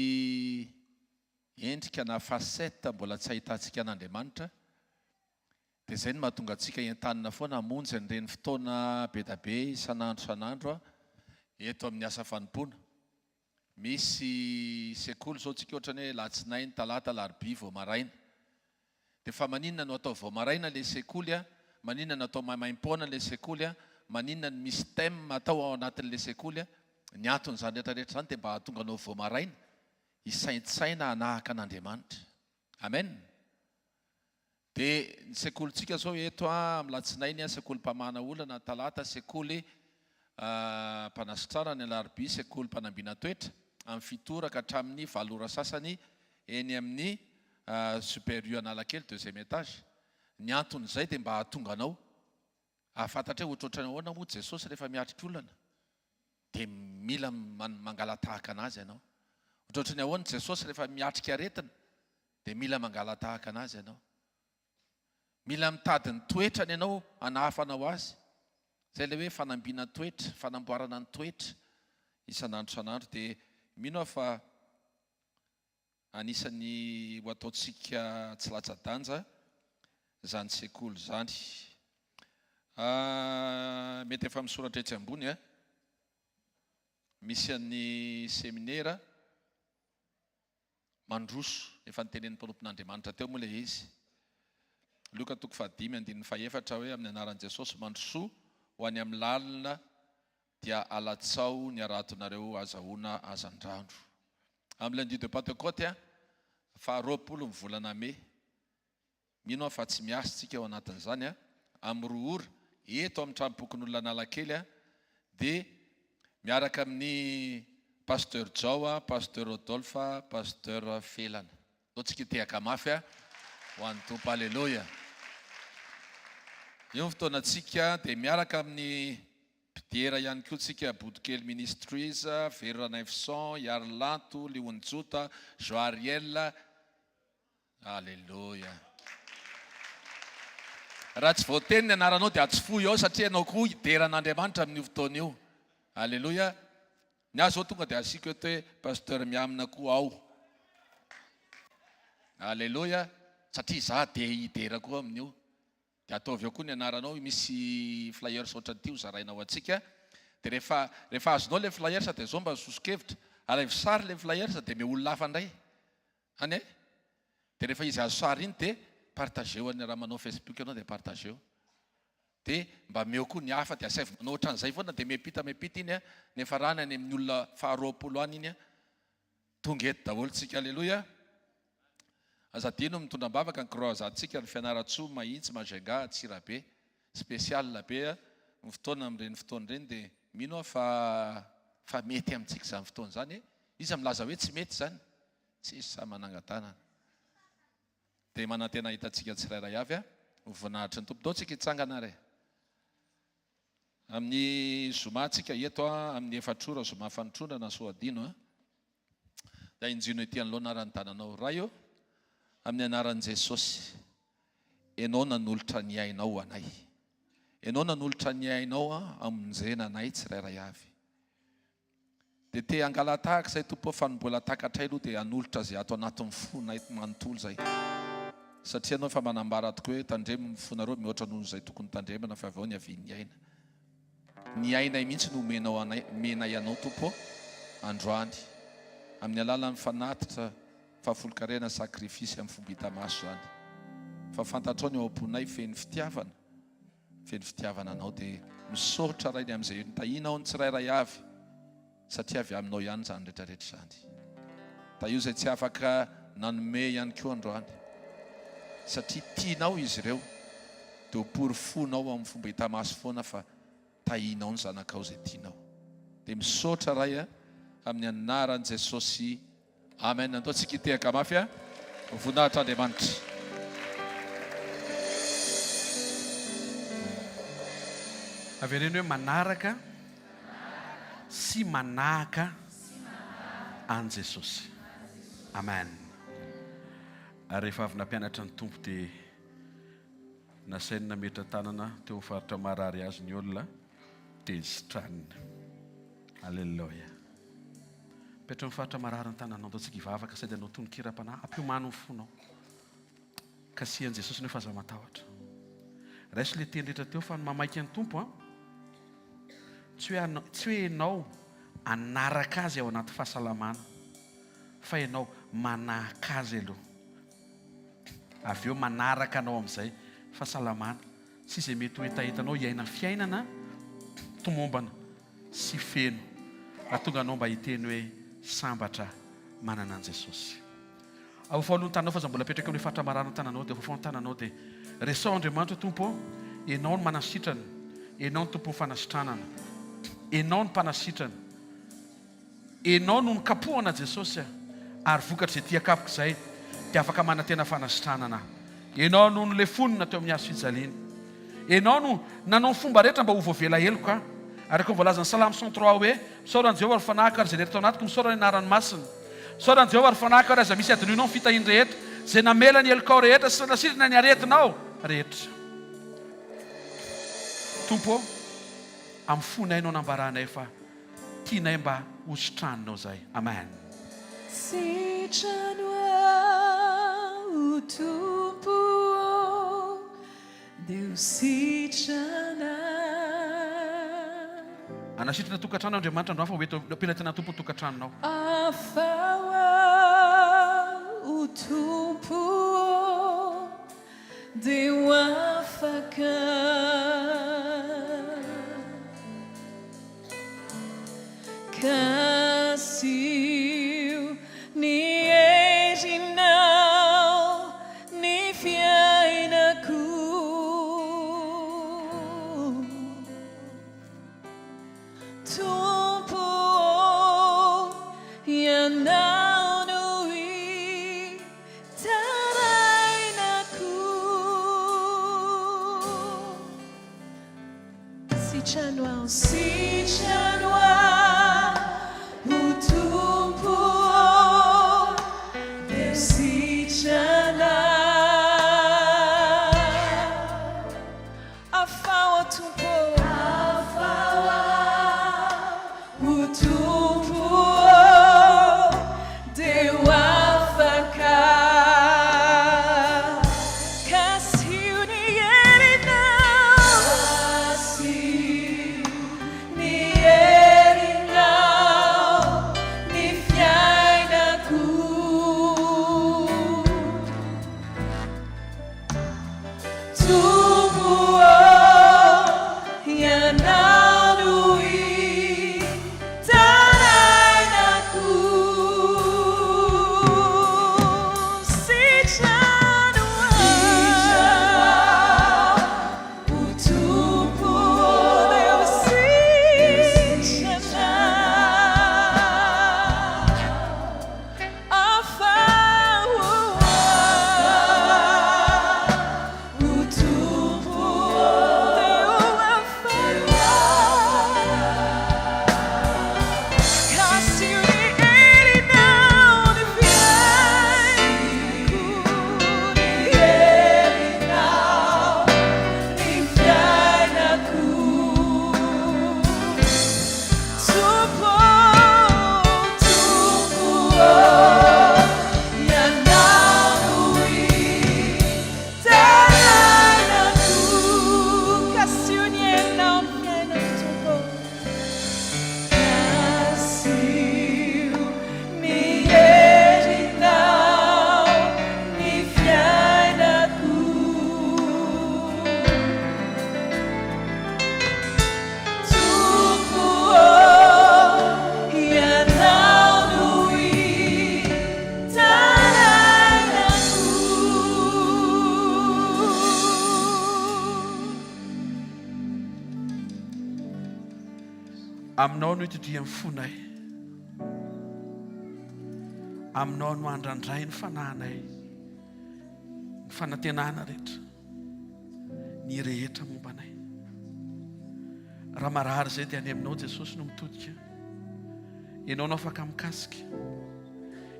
endrika na facette mbola tsy ahitantsika an'Andriamanitra, dia izay no mahatonga antsika entanina foana hamonjy an'ireny fotoana be da be isan'andro isan'andro eto amin'ny asa fanompoana. Misy sekoly izao tsika ohatrany hoe latsinainy, talata, alarobia vao maraina. Dia fa maninona no atao vao maraina ilay sekoly a? Maninona no atao maimaimpoana ilay sekoly a? Maninona no misy thème atao ao anatin'ilay sekoly a? Ny anton'izany rehetra rehetra izany dia mba hahatonga anao vao maraina hisaintsaina hanahaka an'Andriamanitra. Amen. Dia ny sekolintsika izao eto amin'ny latsinainy, sekoly mpamahana olana, talata, sekoly mpanasitrana, ny alarobia, sekoly mpanambina toetra, amin'ny fito ora ka hatramin'ny valo ora sasany eny amin'ny Super U Analakely, deuxième étage. Ny anton'izay dia mba hahatonga anao hahafantatra hoe ohatrohatran'ny ahoana moa Jesosy rehefa miatrika olana. Dia mila mangala-tahaka an'Azy ianao. Ohatrohatran'ny ahoana Jesosy rehefa miatrika aretina? Dia mila mangala-tahaka an'Azy ianao. Mila mitady ny toetrany ianao hanahafanao Azy. Izay ilay hoe fanambiana toetra, fanamboarana ny toetra isan'andro isan'andro. Dia mino aho fa anisan'ny ho ataontsika tsy latsa-danja izany sekoly izany. Mety efa misoratra etsy ambony an. Misy an'ny seminera mandroso, efa notenenin'ny mpanompon'Andriamanitra teo moa ilay izy. Lioka toko fahadimy andininy fahefatra hoe amin'ny anaran'i Jesosy mandrosoa ho any amin'ny lalina dia alatsao ny haratonareo azahoana hazandrano. Amin'ny lundi de Pentecôte faha 20 ny volana mey, mino aho fa tsy miasa tsika ao anatin'izany, amin'ny roa ora, eto amin'ny tranompokonolona Analakely dia miaraka amin'ny Pasteur Jao, Pasteur Rodolphe, Pasteur Felana. Ndao tsika hitehaka mafy ho an'ny Tompo. Aleloia. Io ny fotoanantsika dia miaraka amin'ny mpidera ihany koa tsika Bodokely Ministries, Vero Ranaivoson, Iarilanto, Liony Jota, Jean Ariel. Aleloia. Raha tsy voateny ny anaranao dia atsofohy ao satria ianao koa hidera an'Andriamanitra amin'io fotoana io. Aleloia. Ny ahy zao tonga dia asiako eto hoe Pasteur Miamina koa ao. Aleloia. Satria izaho dia hidera koa amin'io. Dia ataovy ao koa ny anaranao, misy flyers ohatran'ity ho zaraina ho antsika. Dia rehefa rehefa azonao ilay flyers dia zao mba soso-kevitra, alaivo sary ilay flyers dia omeo olona hafa indray. Any e? Dia rehefa izy azo sary iny dia partageo any raha manao Facebook ianao dia partageo. Dia mba omeo koa ny hafa dia asaivo manao ohatran'izay foana dia miampita miampita iny an, niafarany any amin'ny olona faha 20 any iny an. Tonga eto daholo tsika Aleloia. Aza adino ny mitondra am-bavaka ny croisade-tsika any Fianarantsoa, Mahitsy, Majunga, Antsirabe. Spécial be ny fotoana amin'ireny fotoana ireny dia mino aho fa fa mety amintsika izany fotoana izany e. Iza milaza hoe tsy mety izany? Tsisy sahy mananga-tanana. Dia manantena hahita antsika tsirairay avy ho voninahitry ny Tompo. Ndao tsika hitsangana ary e. Amin'ny zoma tsika eto amin'ny efatr'ora zoma fanotrona soa adino a. Dia injino ety anoloana ary ny tananao. Ray ô, amin'ny anaran'i Jesosy, Ianao nanolotra ny ainao ho anay. Ianao nanolotra ny ainao hamonjena anay tsirairay avy. Dia te hangala-tahaka izay Tompo ô fa ny mbola takatray aloha dia hanolotra izay ato anatin'ny fonay manontolo izay. Satria Ianao efa manambara tokoa hoe tandremo ny fonareo mihoatra noho izay tokony tandremana fa avy ao ny havian'ny aina. Ny ainay mihitsy no omenao anay, omenay Anao Tompo ô, androany, amin'ny alalan'ny fanatitra fahafolonkarena, sacrifice amin'ny fomba hita maso izany. Fa fantatrao ny ao am-ponay feno fitiavana, feno fitiavana Anao dia misaotra Ray ny amin'izay nitahianao ny tsirairay avy satria avy Aminao ihany izany rehetra rehetra izany. Tahio izay tsy afaka nanome ihany koa androany satria tianao izy ireo dia ho porofoinao amin'ny fomba hita maso foana fa tahianao ny zanakao izay tianao. Dia misaotra Ray a, amin'ny anaran'i Jesosy Amen andao tsika hitehaka mafy a voninahitra Andriamanitra. Avereno hoe manaraka sy manahaka an'i Jesosy. Amen. Ary rehefa avy nampianatra ny Tompo dia nasainy nametra-tanana teo amin'ny faritra marary azy ny olona dia nisitraniny. Aleloia. Petraho ny faritra marary ny tananao. Andao tsika hivavaka sady hanao tonon-kiram-panahy. Ampiomano ny fonao. Kasihan'i Jesosy ny hoe fa aza matahotra. Raiso ilay teny rehetra teo fa ny mamaika ny Tompo an. Tsy hoe tsy hoe ianao hanaraka azy ao anaty fahasalamana fa ianao manahaka azy aloha. Avy eo manaraka anao amin'izay fahasalamana sy izay mety ho hetahetanao hiaina fiainana tomombana. sy feno hahatonga anao mba hiteny hoe sambatra manana an'i Jesosy. Aofaho aloha ny tananao fa aza mbola apetraka eo amin'ilay faritra marary ny tananao dia aofaho ny tananao dia resaho Andriamanitra Tompo ô, Ianao no manasitrana, Ianao no Tompon'ny fanasitranana, Ianao no mpanasitrana. Enao no nikapohana Jesosy a! Ary vokatr'izay tia kapoka izay dia afaka manantena fanasitranana aho. Enao no nolefonina teo amin'ny hazo fijaliana. Enao no nanao ny fomba rehetra mba ho voavela heloka aho. Araka ny voalazan'ny Salamo 103 hoe, Misaora an'i Jehovah ry fanahiko ary izay rehetra tao anatiko, misaora ny anarany masina. Misaora an'i Jehovah ry fanahiko ary aza misy adinoinao ny fitahiany rehetra, izay namela ny helokao rehetra sy nanasitrana ny aretinao rehetra. Tompo ô, amin'ny fonay no anambaranay fa. Tianay mba ho sitraninao zay. Amen. Sitrano aho Tompo ô, dia ho sitrana. Hanasitrana tokantrano Andriamanitra androany fa ho eto am-pelatanan'ny Tompo ny tokantranonao. Afaho aho Tompo ô, Dia ho afaka. Kasiho ny herinao ny fiainako. Tompo ô, Ianao no Tarainako. Sitrano aho, sitrano aho, Tompo. Aminao no itodihan'ny fonay. Aminao no andrandrain'ny fanahinay ny fanantenana rehetra, ny rehetra momba anay. Raha marary izay dia any aminao Jesosy no mitodika. Ianao no afaka mikasika.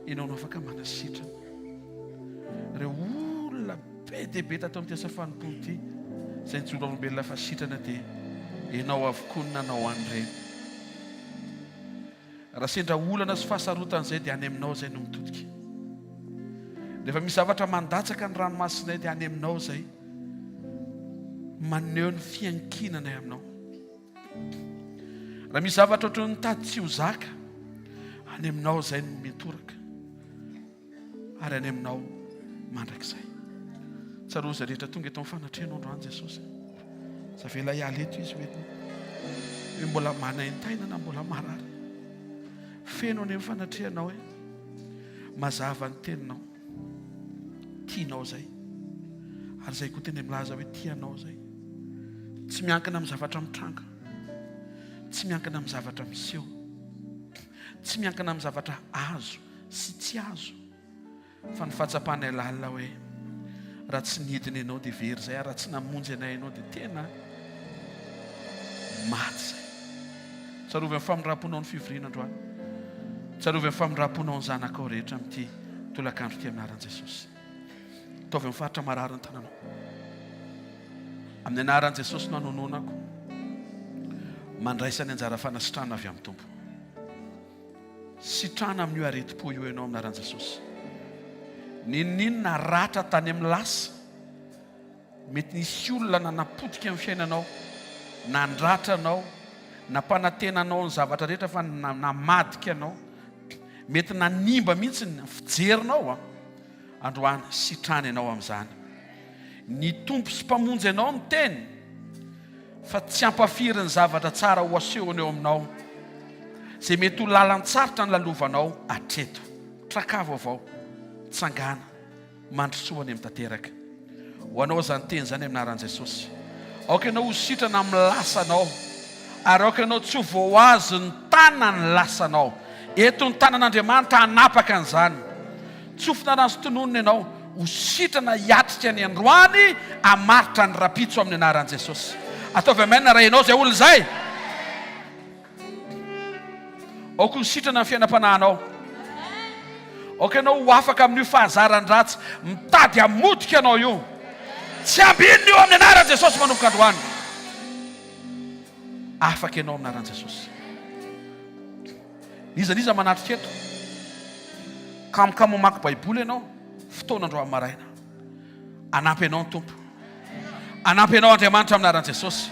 Ianao no afaka manasitrana. Ireo olona be dia be tato amin'ity asa fanompoana ity izay nijoro vavolombelona fa sitrana dia ianao avokoa no nanao an'ireny. Raha sendra olana sy fahasarotana izay dia any aminao izay no mitodika. Rehefa misy zavatra mandatsaka ny ranomasinay dia any aminao izay maneho ny fiankinanay aminao. Raha misy zavatra ohatran'ny mitady tsy ho zaka, any aminao izay no mitoraka ary any aminao mandrakizay. Tsarovy izay rehetra tonga eto amin'ny fanatrehanao androany Jesosy. Tsy avela hiala eto izy mety hoe mbola manaintaina na mbola marary. Feno any amin'ny fanatrehanao e. Mazava ny teninao. Tianao izay. Ary izay koa teny milaza hoe tianao izay. Tsy miankina amin'ny zavatra mitranga. Tsy miankina amin'ny zavatra miseho. Tsy miankina amin'ny zavatra azo sy tsy azo. Fa ny fahatsapanay lalina hoe raha tsy nidina ianao dia very izay ary raha tsy namonjy anay ianao dia tena maty izay. Tsarovy amin'ny famindram-ponao ny fivoriana androany. Tsarovy amin'ny famindram-ponao ny zanakao rehetra amin'ity tolakandro ity amin'ny anaran'i Jesosy. Ataovy amin'ny faritra marary ny tananao. Amin'ny anaran'i Jesosy no anononako. Mandraisa ny anjara fanasitrana avy amin'ny Tompo. Sitrana amin'io aretim-po io ianao amin'ny anaran'i Jesosy. N'inon'inona ratra tany amin'ny lasa, mety nisy olona nanapotika ny fiainanao, nandratra anao, nampanantena anao ny zavatra rehetra fa namadika anao, mety nanimba mihitsy ny fijerinao an. Androany, sitrana ianao amin'izany. Ny Tompo sy Mpamonjy anao miteny fa tsy hampafiry ny zavatra tsara ho asehony eo aminao, izay mety ho lalan-tsarotra nolalovanao hatreto. Traka vaovao, tsangana, mandrosoa any amin'ny tanteraka. Ho anao izany teny izany amin'ny anaran'i Jesosy. Aoka ianao ho sitrana amin'ny lasanao, ary aoka ianao tsy ho voahazon'ny tanan'ny lasanao. Eto ny tanan'Andriamanitra hanapaka an'izany. Tsofina rano sy tononina ianao ho sitrana hiatrika ny androany hamaritra ny rapitso amin'ny anaran'i Jesosy. Ataovy amen raha ianao izay olona izay. Aoka ho sitrana ny fiainam-panahinao. Aoka ianao ho afaka amin'io fahazaran-dratsy mitady hamotika anao io. Tsy ambinina io amin'ny anaran'i Jesosy manomboka androany. Afaka ianao amin'ny anaran'i Jesosy. N'iza n'iza manatrika eto. Kamokamo mamaky Baiboly ianao, fotoana androany maraina. Hanampy anao ny Tompo. Hanampy anao Andriamanitra amin'ny anaran'i Jesosy.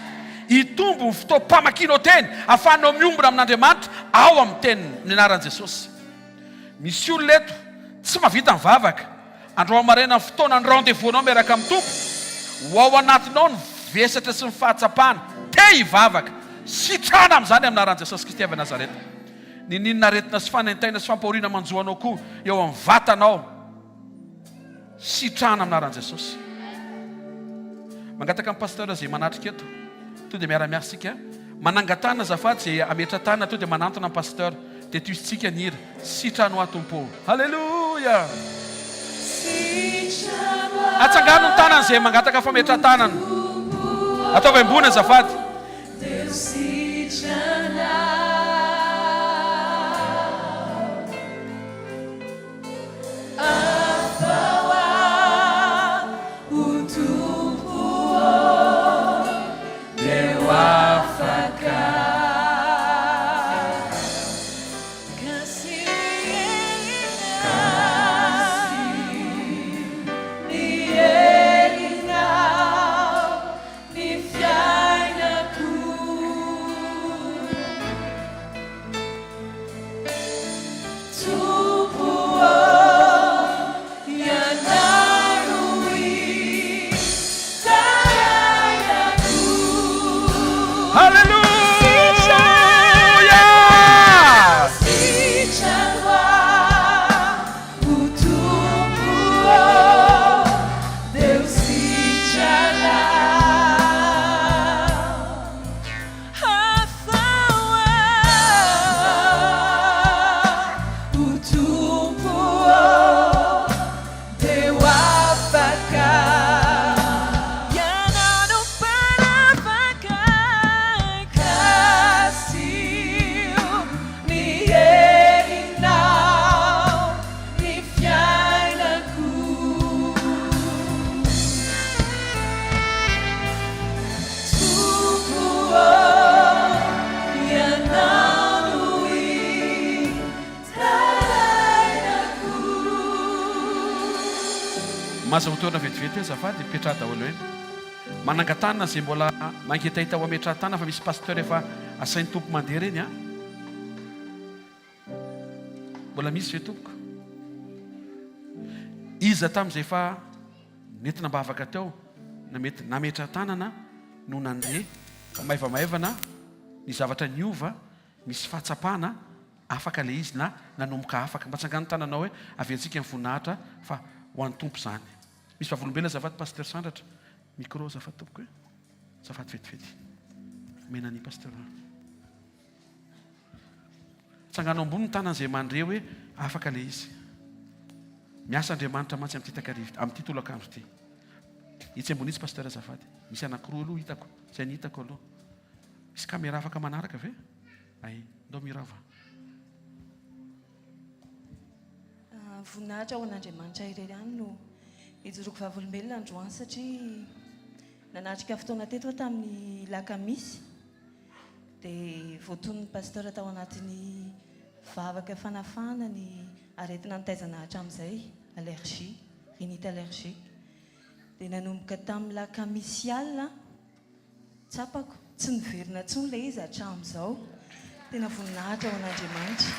Hitombo ny fotoam-pamakianao teny, ahafahanao miombona amin'Andriamanitra ao amin'ny teniny, amin'ny anaran'i Jesosy. Misy olona eto tsy mahavita mivavaka. Androany maraina ny fotoana ny rendez-vous anao miaraka amin'ny Tompo. Ho ao anatinao ny vesatra sy ny fahatsapana te hivavaka. Sitrana amin'izany amin'ny anaran'i Jesosy Kristy avy Nazareta. Niniana aretina sy fanaintaina sy fampahoriana manjo anao koa eo amin'ny vatanao. Sitrana amin'ny anaran'i Jesosy. Mangataka amin'ny pasteur izay manatrika eto. Tonga dia miara-miasa isika. Manangan-tanana azafady izay hametra-tanana tonga dia manantona ny pasteur. Dia tohizintsika ny hira. Sitrano aho Tompo ô. Haleloia! Atsangano ny tanana izay mangataka fametra-tanana. Ataovy ambony azafady. Mahazahoa toerana vetivety azafady, mipetraha daholo eny. Manangan-tanana izay mbola mangetaheta ho ametrahan-tanana fa misy pasteur efa asain'ny Tompo mandeha ireny an. Mbola misy ve tompoko? Iza tamin'izay efa nentina am-bavaka teo na mety nametra-tanana no nandre fa maivamaivana ny zavatra niova, misy fahatsapana afaka ilay izy na nanomboka afaka. Mba tsangano ny tananao hoe aventsika ny voninahitra fa ho an'ny Tompo izany. Misy vavolombelona azafady Pasteur Sandratra. Micro azafady tompoko e. Azafady vetivety. Omena an'i Pasteur. Tsangano ambony ny tanana izay mandre hoe afaka ilay izy. Miasa Andriamanitra mantsy amin'ity takariva, amin'ity tolakandro ity. Etsy ambony etsy Pasteur azafady. Misy anankiroa aloha hitako. Izay ny hitako aloha. Misy caméra afaka manaraka ve? Ay, ndao mirava. Voninahitra ho an'Andriamanitra irery ihany no ijoroako vavolombelona androany satria nanatrika fotoana teto aho tamin'ny lakamisy dia voatonon'ny pasteur tao anatin'ny vavaka fanafahana ny aretina nitaizana hatramin'izay, allergie, rhinite allergique. Dia nanomboka tamin'ny lakamisy alina Tsapako, tsy niverina intsony ilay izy hatramin'izao. Tena voninahitra ho an'Andriamanitra.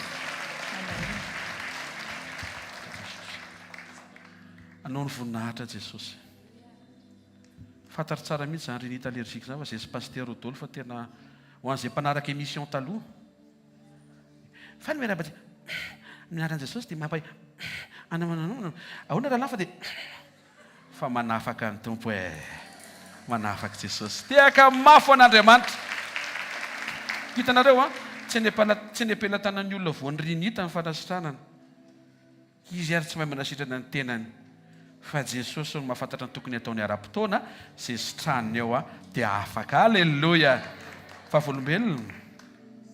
Amen. Anao ny voninahitra Jesosy. Fantatro tsara mihitsy izany rhinite allergique izany fa zay sy Pasteur Rodolphe tena ho an'izay mpanaraka émission taloha. Faly miarahaba antsika. Amin'ny anaran'i Jesosy dia mampahe Ahoana rahalahy fa dia Fa manafaka ny Tompo e! Manafaka Jesosy. Tehaka mafy ho an'Andriamanitra. Hitanareo an, tsy any am-pala, tsy any am-pelatanan'ny olona voan'ny rinita ny fanasitranana. Izy ary tsy mahay manasitrana ny tenany. Fa Jesosy no mahafantatra ny tokony hataony ara-potoana, izay sitraniny eo an, dia afaka. Aleloia! Vavolombelona.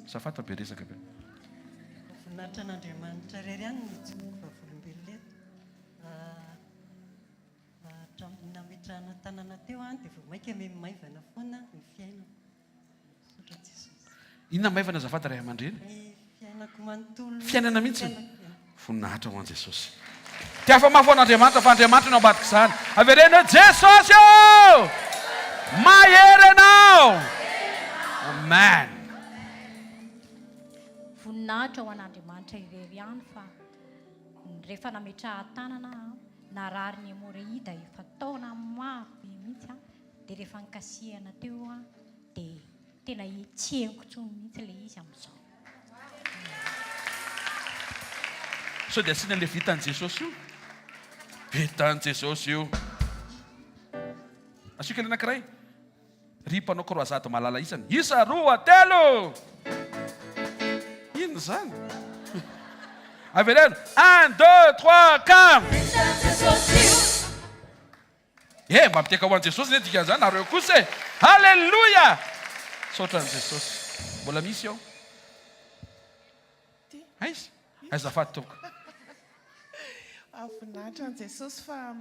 Azafady fa be resaka be. Voninahitra an'Andriamanitra irery ihany no ijoroako vavolombelona eto. Hatramin'ny nametrahana tanana teo an dia vao mainka miha maivana foana ny fiainako. Misaotra Jesosy. Inona maivana azafady ray aman-dreny? Ny fiainako manontolo. Fiainana mihitsy. Voninahitra ho an'i Jesosy. Tiafa mafy ho an'Andriamanitra fa Andriamanitra no ambadik'izany. Avereno hoe Jesosy ô! Mahery Ianao! Amen. Voninahitra ho an'Andriamanitra irery ihany fa Rehefa nametrahan-tanana aho, narary ny hemorroïde efa taona maro be mihitsy aho, dia rehefa nikasihana teo aho dia tena tsy henoko intsony mihitsy ilay izy amin'izao. Sao dia asiana ilay vitan'i Jesosy io? Vitan'i Jesosy io. Asio kely anankiray. Ry mpanao croisade malala isany. Isa, roa, telo! Inona izany? Avereno. Un, deux, trois, quatre! Eh, mba miteka ho an'i Jesosy ne dikan'izany, nareo kosa e! Alléluia! Misaotra an'i Jesosy. Mbola misy ao. Aiza? Azafady tompoko. Voninahitra an'i Jesosy fa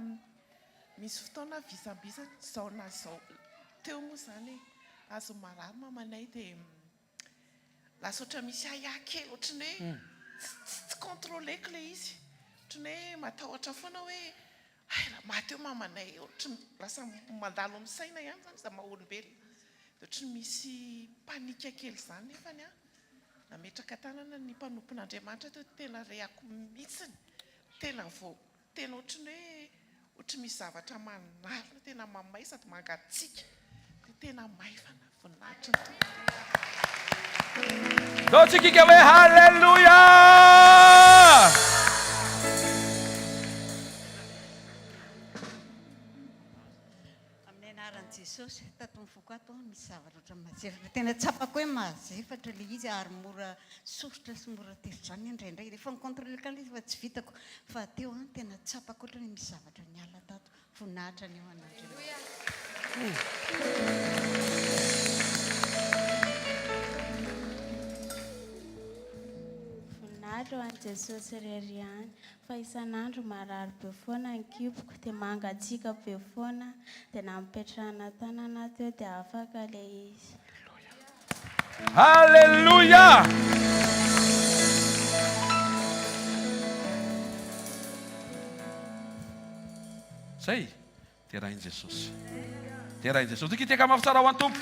Misy fotoana visambisana zao na zao teo moa zany e, azon'ny marary mamanay dia lasa ohatran'ny misy ahiahy kely ohatran'ny hoe tsy tsy contrôler-ko ilay izy, ohatran'ny hoe matahotra foana hoe hay raha maty eo mamanay, ohatran'ny lasa mandalo amin'ny saina ihany izany izaho maha olombelona, dia ohatran'ny misy panique kely izany nefany an, nametraka tanana ny mpanompon'Andriamanitra teo tena rehako mihitsiny, tena vao Tena ohatry ny hoe ohatry misy zavatra manalina tena mamay sady mangatsiaka dia tena maivana voninahitry ny Tompo tena. Ndao tsika hika hoe Haleloia! Amin'ny anaran'i Jesosy, tato amin'ny foko ato misy zavatra ohatran'ny mazefatra. Tena tsapako hoe mazefatra ilay izy ary mora soritra sy mora tezitra izany indraindray. Rehefa mi-contrôler kely izy fa tsy vitako. Fa teo an, tena tsapako ohatran'ny hoe misy zavatra niala tato. Voninahitra anie ho an'Andriamanitra. Voninahitra ho an'i Jesosy irery ihany. Fa isan'andro marary be foana ny kiboko dia mangatsiaka be foana dia nampipetrahana tanana teo dia afaka ilay izy. Alléluia! Zay! Derain'i Jesosy. Derain'i Jesosy. Toky teka mafy tsara ho an'ny Tompo.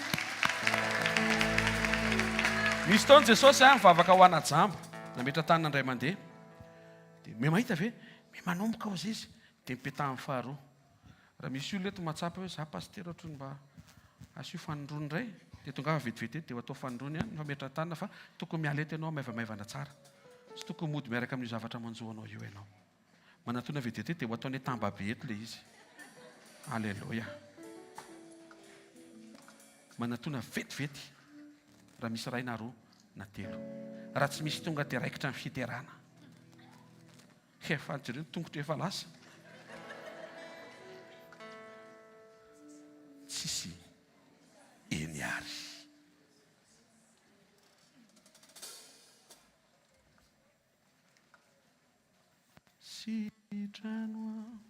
Nisy fotoana Jesosy a, nivavaka ho ana jamba. Nametra tanana indray mandeha. Dia me mahita ve? Me manomboka hozy izy. Dia mipetaha amin'ny faharoa. Raha misy olona eto mahatsapa hoe za pasitera ohatry ny mba asio fanindroany indray, dia tongava vetivety eto dia ho atao fanindroany ihany ny fametrahan-tanana fa tokony miala eto ianao maivamaivana tsara. Tsy tokony mody miaraka amin'io zavatra manjo anao io ianao. Manatona vetivety eto dia ho ataonay tambabe eto ilay izy. Aleloia. Manatona vetivety raha misy iray na roa na telo. Raha tsy misy tonga dia raikitra ny fiderana. Efa jereo ny tongotro efa lasa. Tsisy eny ary. Sitrano aho.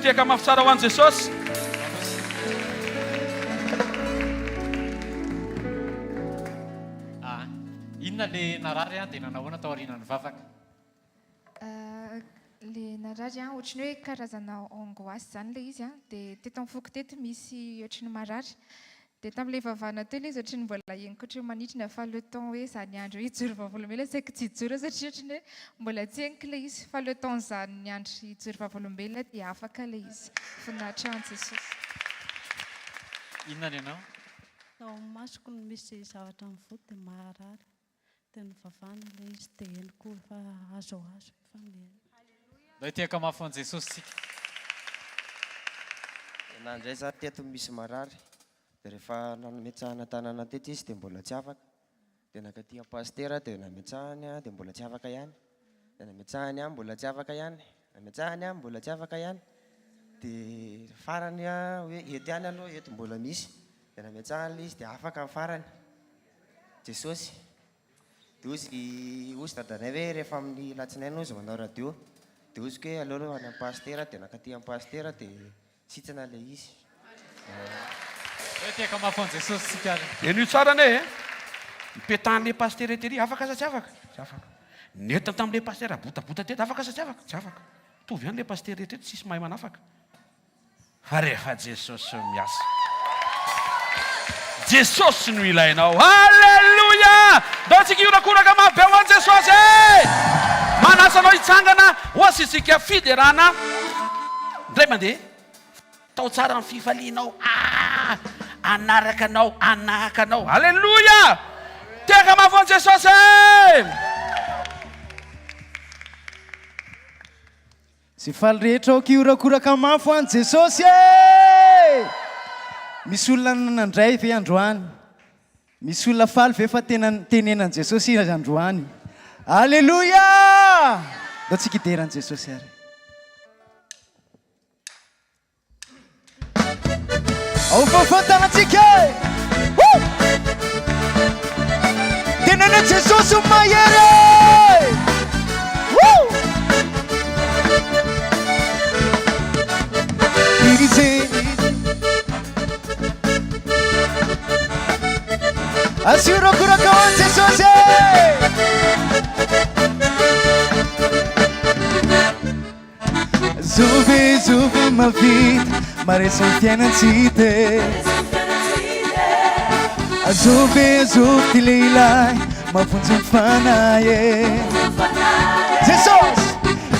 Tehaka mafy tsara ho an'i Jesosy. Ah, inona le narary an, dia nanahoana tao aorianan'ny vavaka? Le narary an, ohatran'ny hoe karazana angoisse zany le izy an, dia teto amin'ny foko teto misy ohatran'ny marary, dia tamin'ilay vavahana teo ilay izy ohatran'ny mbola henoko ohatran'ny manitrina fa le temps hoe za niandry hoe hijoro vavolombelona saika tsy hijoro aho satria ohatran'ny hoe mbola tsy henoko ilay izy fa le temps za niandry hijoro vavolombelona dia afaka ilay izy. Voninahitra ho an'i Jesosy. Inona ny anao? Tao amin'ny masoko no misy zavatra mivoa dia maharary. Dia nivavahana ilay izy dia henoko efa azoazo efa mihaino. Ndao hitehaka mafy ho an'i Jesosy isika. Nena ndray za teto misy marary de rehefa nametrahana tanana teto izy de mbola tsy afaka de nakaty am pasitera de nametrahany de mbola tsy afaka ihany de nametrahany ahy mbola tsy afaka ihany nametrahany ahy mbola tsy afaka ihany de farany hoe eto ihany aloha eto mbola misy de nametrahany le izy de afaka ny farany Jesosy. Dia hozy hozy dadanay hoe rehefa amin'ny latsinainy hozy manao radio. Dia hoziko hoe aleo aloha any amin'ny pasitera dia nankaty amin'ny pasitera dia sitrana ilay izy. Hoe tehaka mafy ho an'i Jesosy isika ary. Henoy tsara anie e! Nipetahan'ilay pasitera tery, afaka sa tsy afaka? Tsy afaka. Nentina tamin'ilay pasitera botabota teto, afaka sa tsy afaka? Tsy afaka. Mitovy ihany ilay pasitera rehetra eto, tsisy mahay manafaka. Fa rehefa Jesosy no miasa. Jesosy no ilainao. Alléluia! Ndao tsika hiorakoraka mafy be ho an'i Jesosy e! Manasa anao hitsangana ho asiantsika fiderana indray mandeha. Tao tsara ny fifalianao. Ah! Hanaraka anao, hanahaka anao. Alléluia! Tehaka mafy ho an'i Jesosy e! Ze faly rehetra aoka hihorakoraka mafy ho an'i Jesosy e! Misy olona nandray ve androany? Misy olona faly ve fa tena nitenenan'i Jesosy izy androany? Aleloia! Ndao tsika hidera an'i Jesosy ary. Ao fahafantarantsika e! Woo! Teneno hoe Jesosy no mahery e! Woo! Izy Asio rakoraka ho an'i Jesosy e! Zovy zovy mahavita maharesy ny fiainan-tsy hita e. Zovy zovy ty lehilahy mahavonjy ny fanahy e. Jesosy!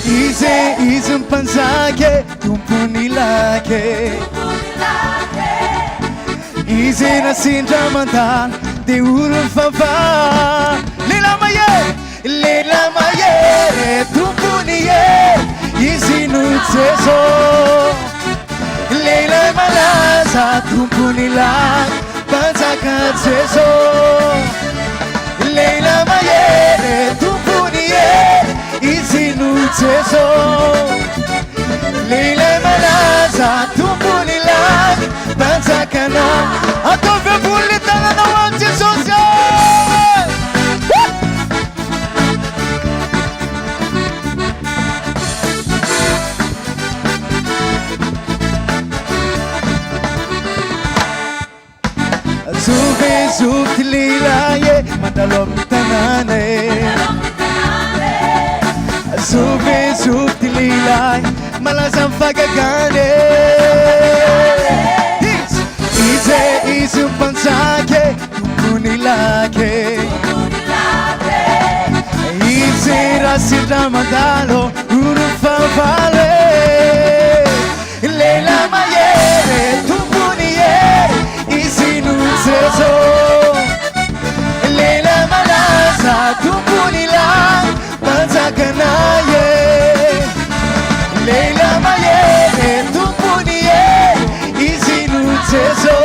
Izy e, izy ny mpanjaka e, tompon'ny laka e. Izy e, nasendra mandalo dia oron'ny fahavalo. Lehilahy mahery! Lehilahy mahery, tompony hery, izy no Jeso. Lehilahy malaza, tompony lahy, mpanjaka Jeso. Lehilahy mahery, tompony hery, izy no Jeso. Lehilahy malaza, tompony lahy, mpanjakana. Ataovy ambony ny tananao amin'i Jesosy. Zovy zovy ty lehilahy e, mandalo amin'ny tanàna e. Zovy zovy ty lehilahy, malaza amin'ny fahagagana e. Izy, izy e, izy mpanjaka e, tompony laka e. Izy raha sendra mandalo, oro fahavalo e. Lehilahy mahery, tompony hery, izy no Jeso. Lehilahy malaza, tompony lahy, mpanjakanay e. Lehilahy mahery, tompony hery, izy no Jeso.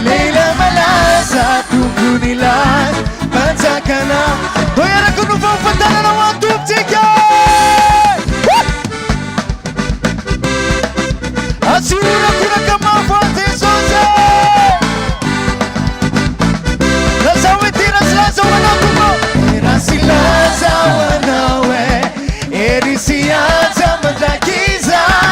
Lehilahy malaza, tompony lahy, mpanjakana. Ndao hiaraka no fahafantarana ho an'ny Tompontsika. Asio horakoraka mafy ho an'i Jesosy. Lazao hoe dera sy laza ho anao Tompo. Dera sy laza ho anao e. Hery sy haja mandrakizay.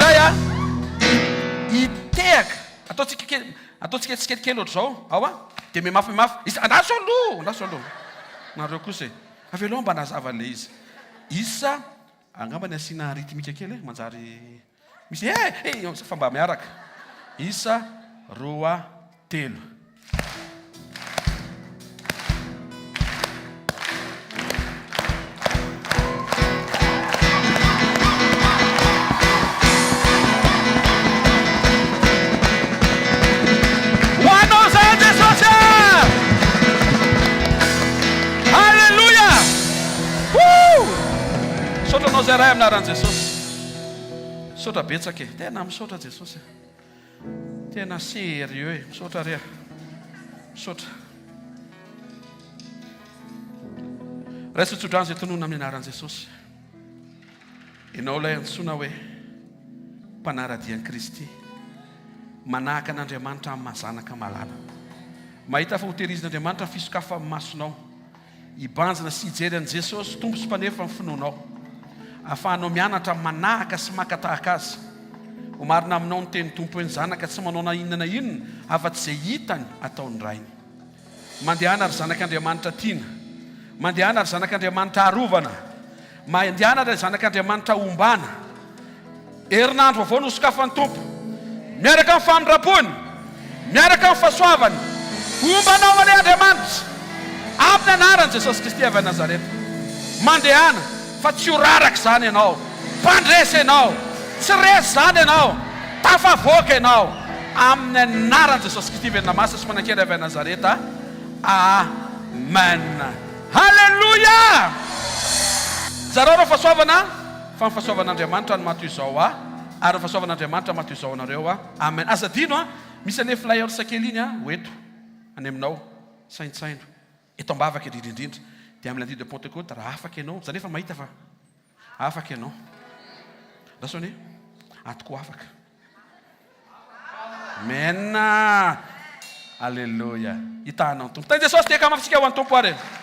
indray a, hitehaka, ataontsika kely, ataontsika tsikelikely ohatr'izao, ao a, dia mihamafy mihamafy, Isa, andraso aloha, andraso aloha, nareo kosa e, avelao mba hanazava an'ilay izy, Isa, angambany asiana rythmique kely e, manjary misy eh, eh, fa mba miaraka, Isa, roa, telo. Ho anao izany Jesosy a! Alléluia! Woo! Misaotra anao izay Ray amin'ny anaran'i Jesosy. Misaotra betsaka e. Tena misaotra Jesosy e. Tena sérieux e. Misaotra re a. Misaotra. Raiso tsodrano izay tononina amin'ny anaran'i Jesosy. Ianao ilay antsoina hoe mpanara-dia an'i Kristy. Manahaka an'Andriamanitra amin'ny maha zanaka malala. Mahita fa hotehirizin'Andriamanitra ny fisokafan'ny masonao. Hibanjina sy hijery an'i Jesosy Tompo sy Mpanefa ny finoanao. Ahafahanao mianatra manahaka sy maka tahaka Azy. Ho marina aminao ny tenin'ny Tompo hoe ny Zanaka tsy manao na inona na inona afa-tsy izay hitany ataon'ny Rainy. Mandehana ry zanak'Andriamanitra tiana. Mandehana ry zanak'Andriamanitra arovana. Mandehana ry zanak'Andriamanitra ombana. Herinandro vaovao no sokafan'ny Tompo. Miaraka amin'ny famindrampony, miaraka amin'ny fahasoavany. Homba anao anie Andriamanitra. Amin'ny anaran'i Jesosy Kristy avy any Nazareta. Mandehana fa tsy ho raraka izany ianao. Mpandresy ianao. Tsy resy izany ianao. Tafavoaka ianao. Amin'ny anaran'i Jesosy Kristy velona masina sy manan-kery avy any Nazareta. Amen. Haleloia! Zarao ireo fahasoavana. Fa ny fahasoavan'Andriamanitra no maha toy izao ahy, ary ny fahasoavan'Andriamanitra maha toy izao anareo aho. Amen. Aza adino an, misy an'ilay flyers kely iny an, ho eto, any aminao. Saintsaino. Eto am-bavaka indrindra indrindra. Dia amin'ny lundi de Pentecôte, raha afaka ianao, za nefa mahita fa afaka ianao. Andraso anie, ato koa afaka. Amen. Aleloia. Hitahanao ny Tompo. Tahin'i Jesosy, tehaka mafy tsika ho an'ny Tompo ary e.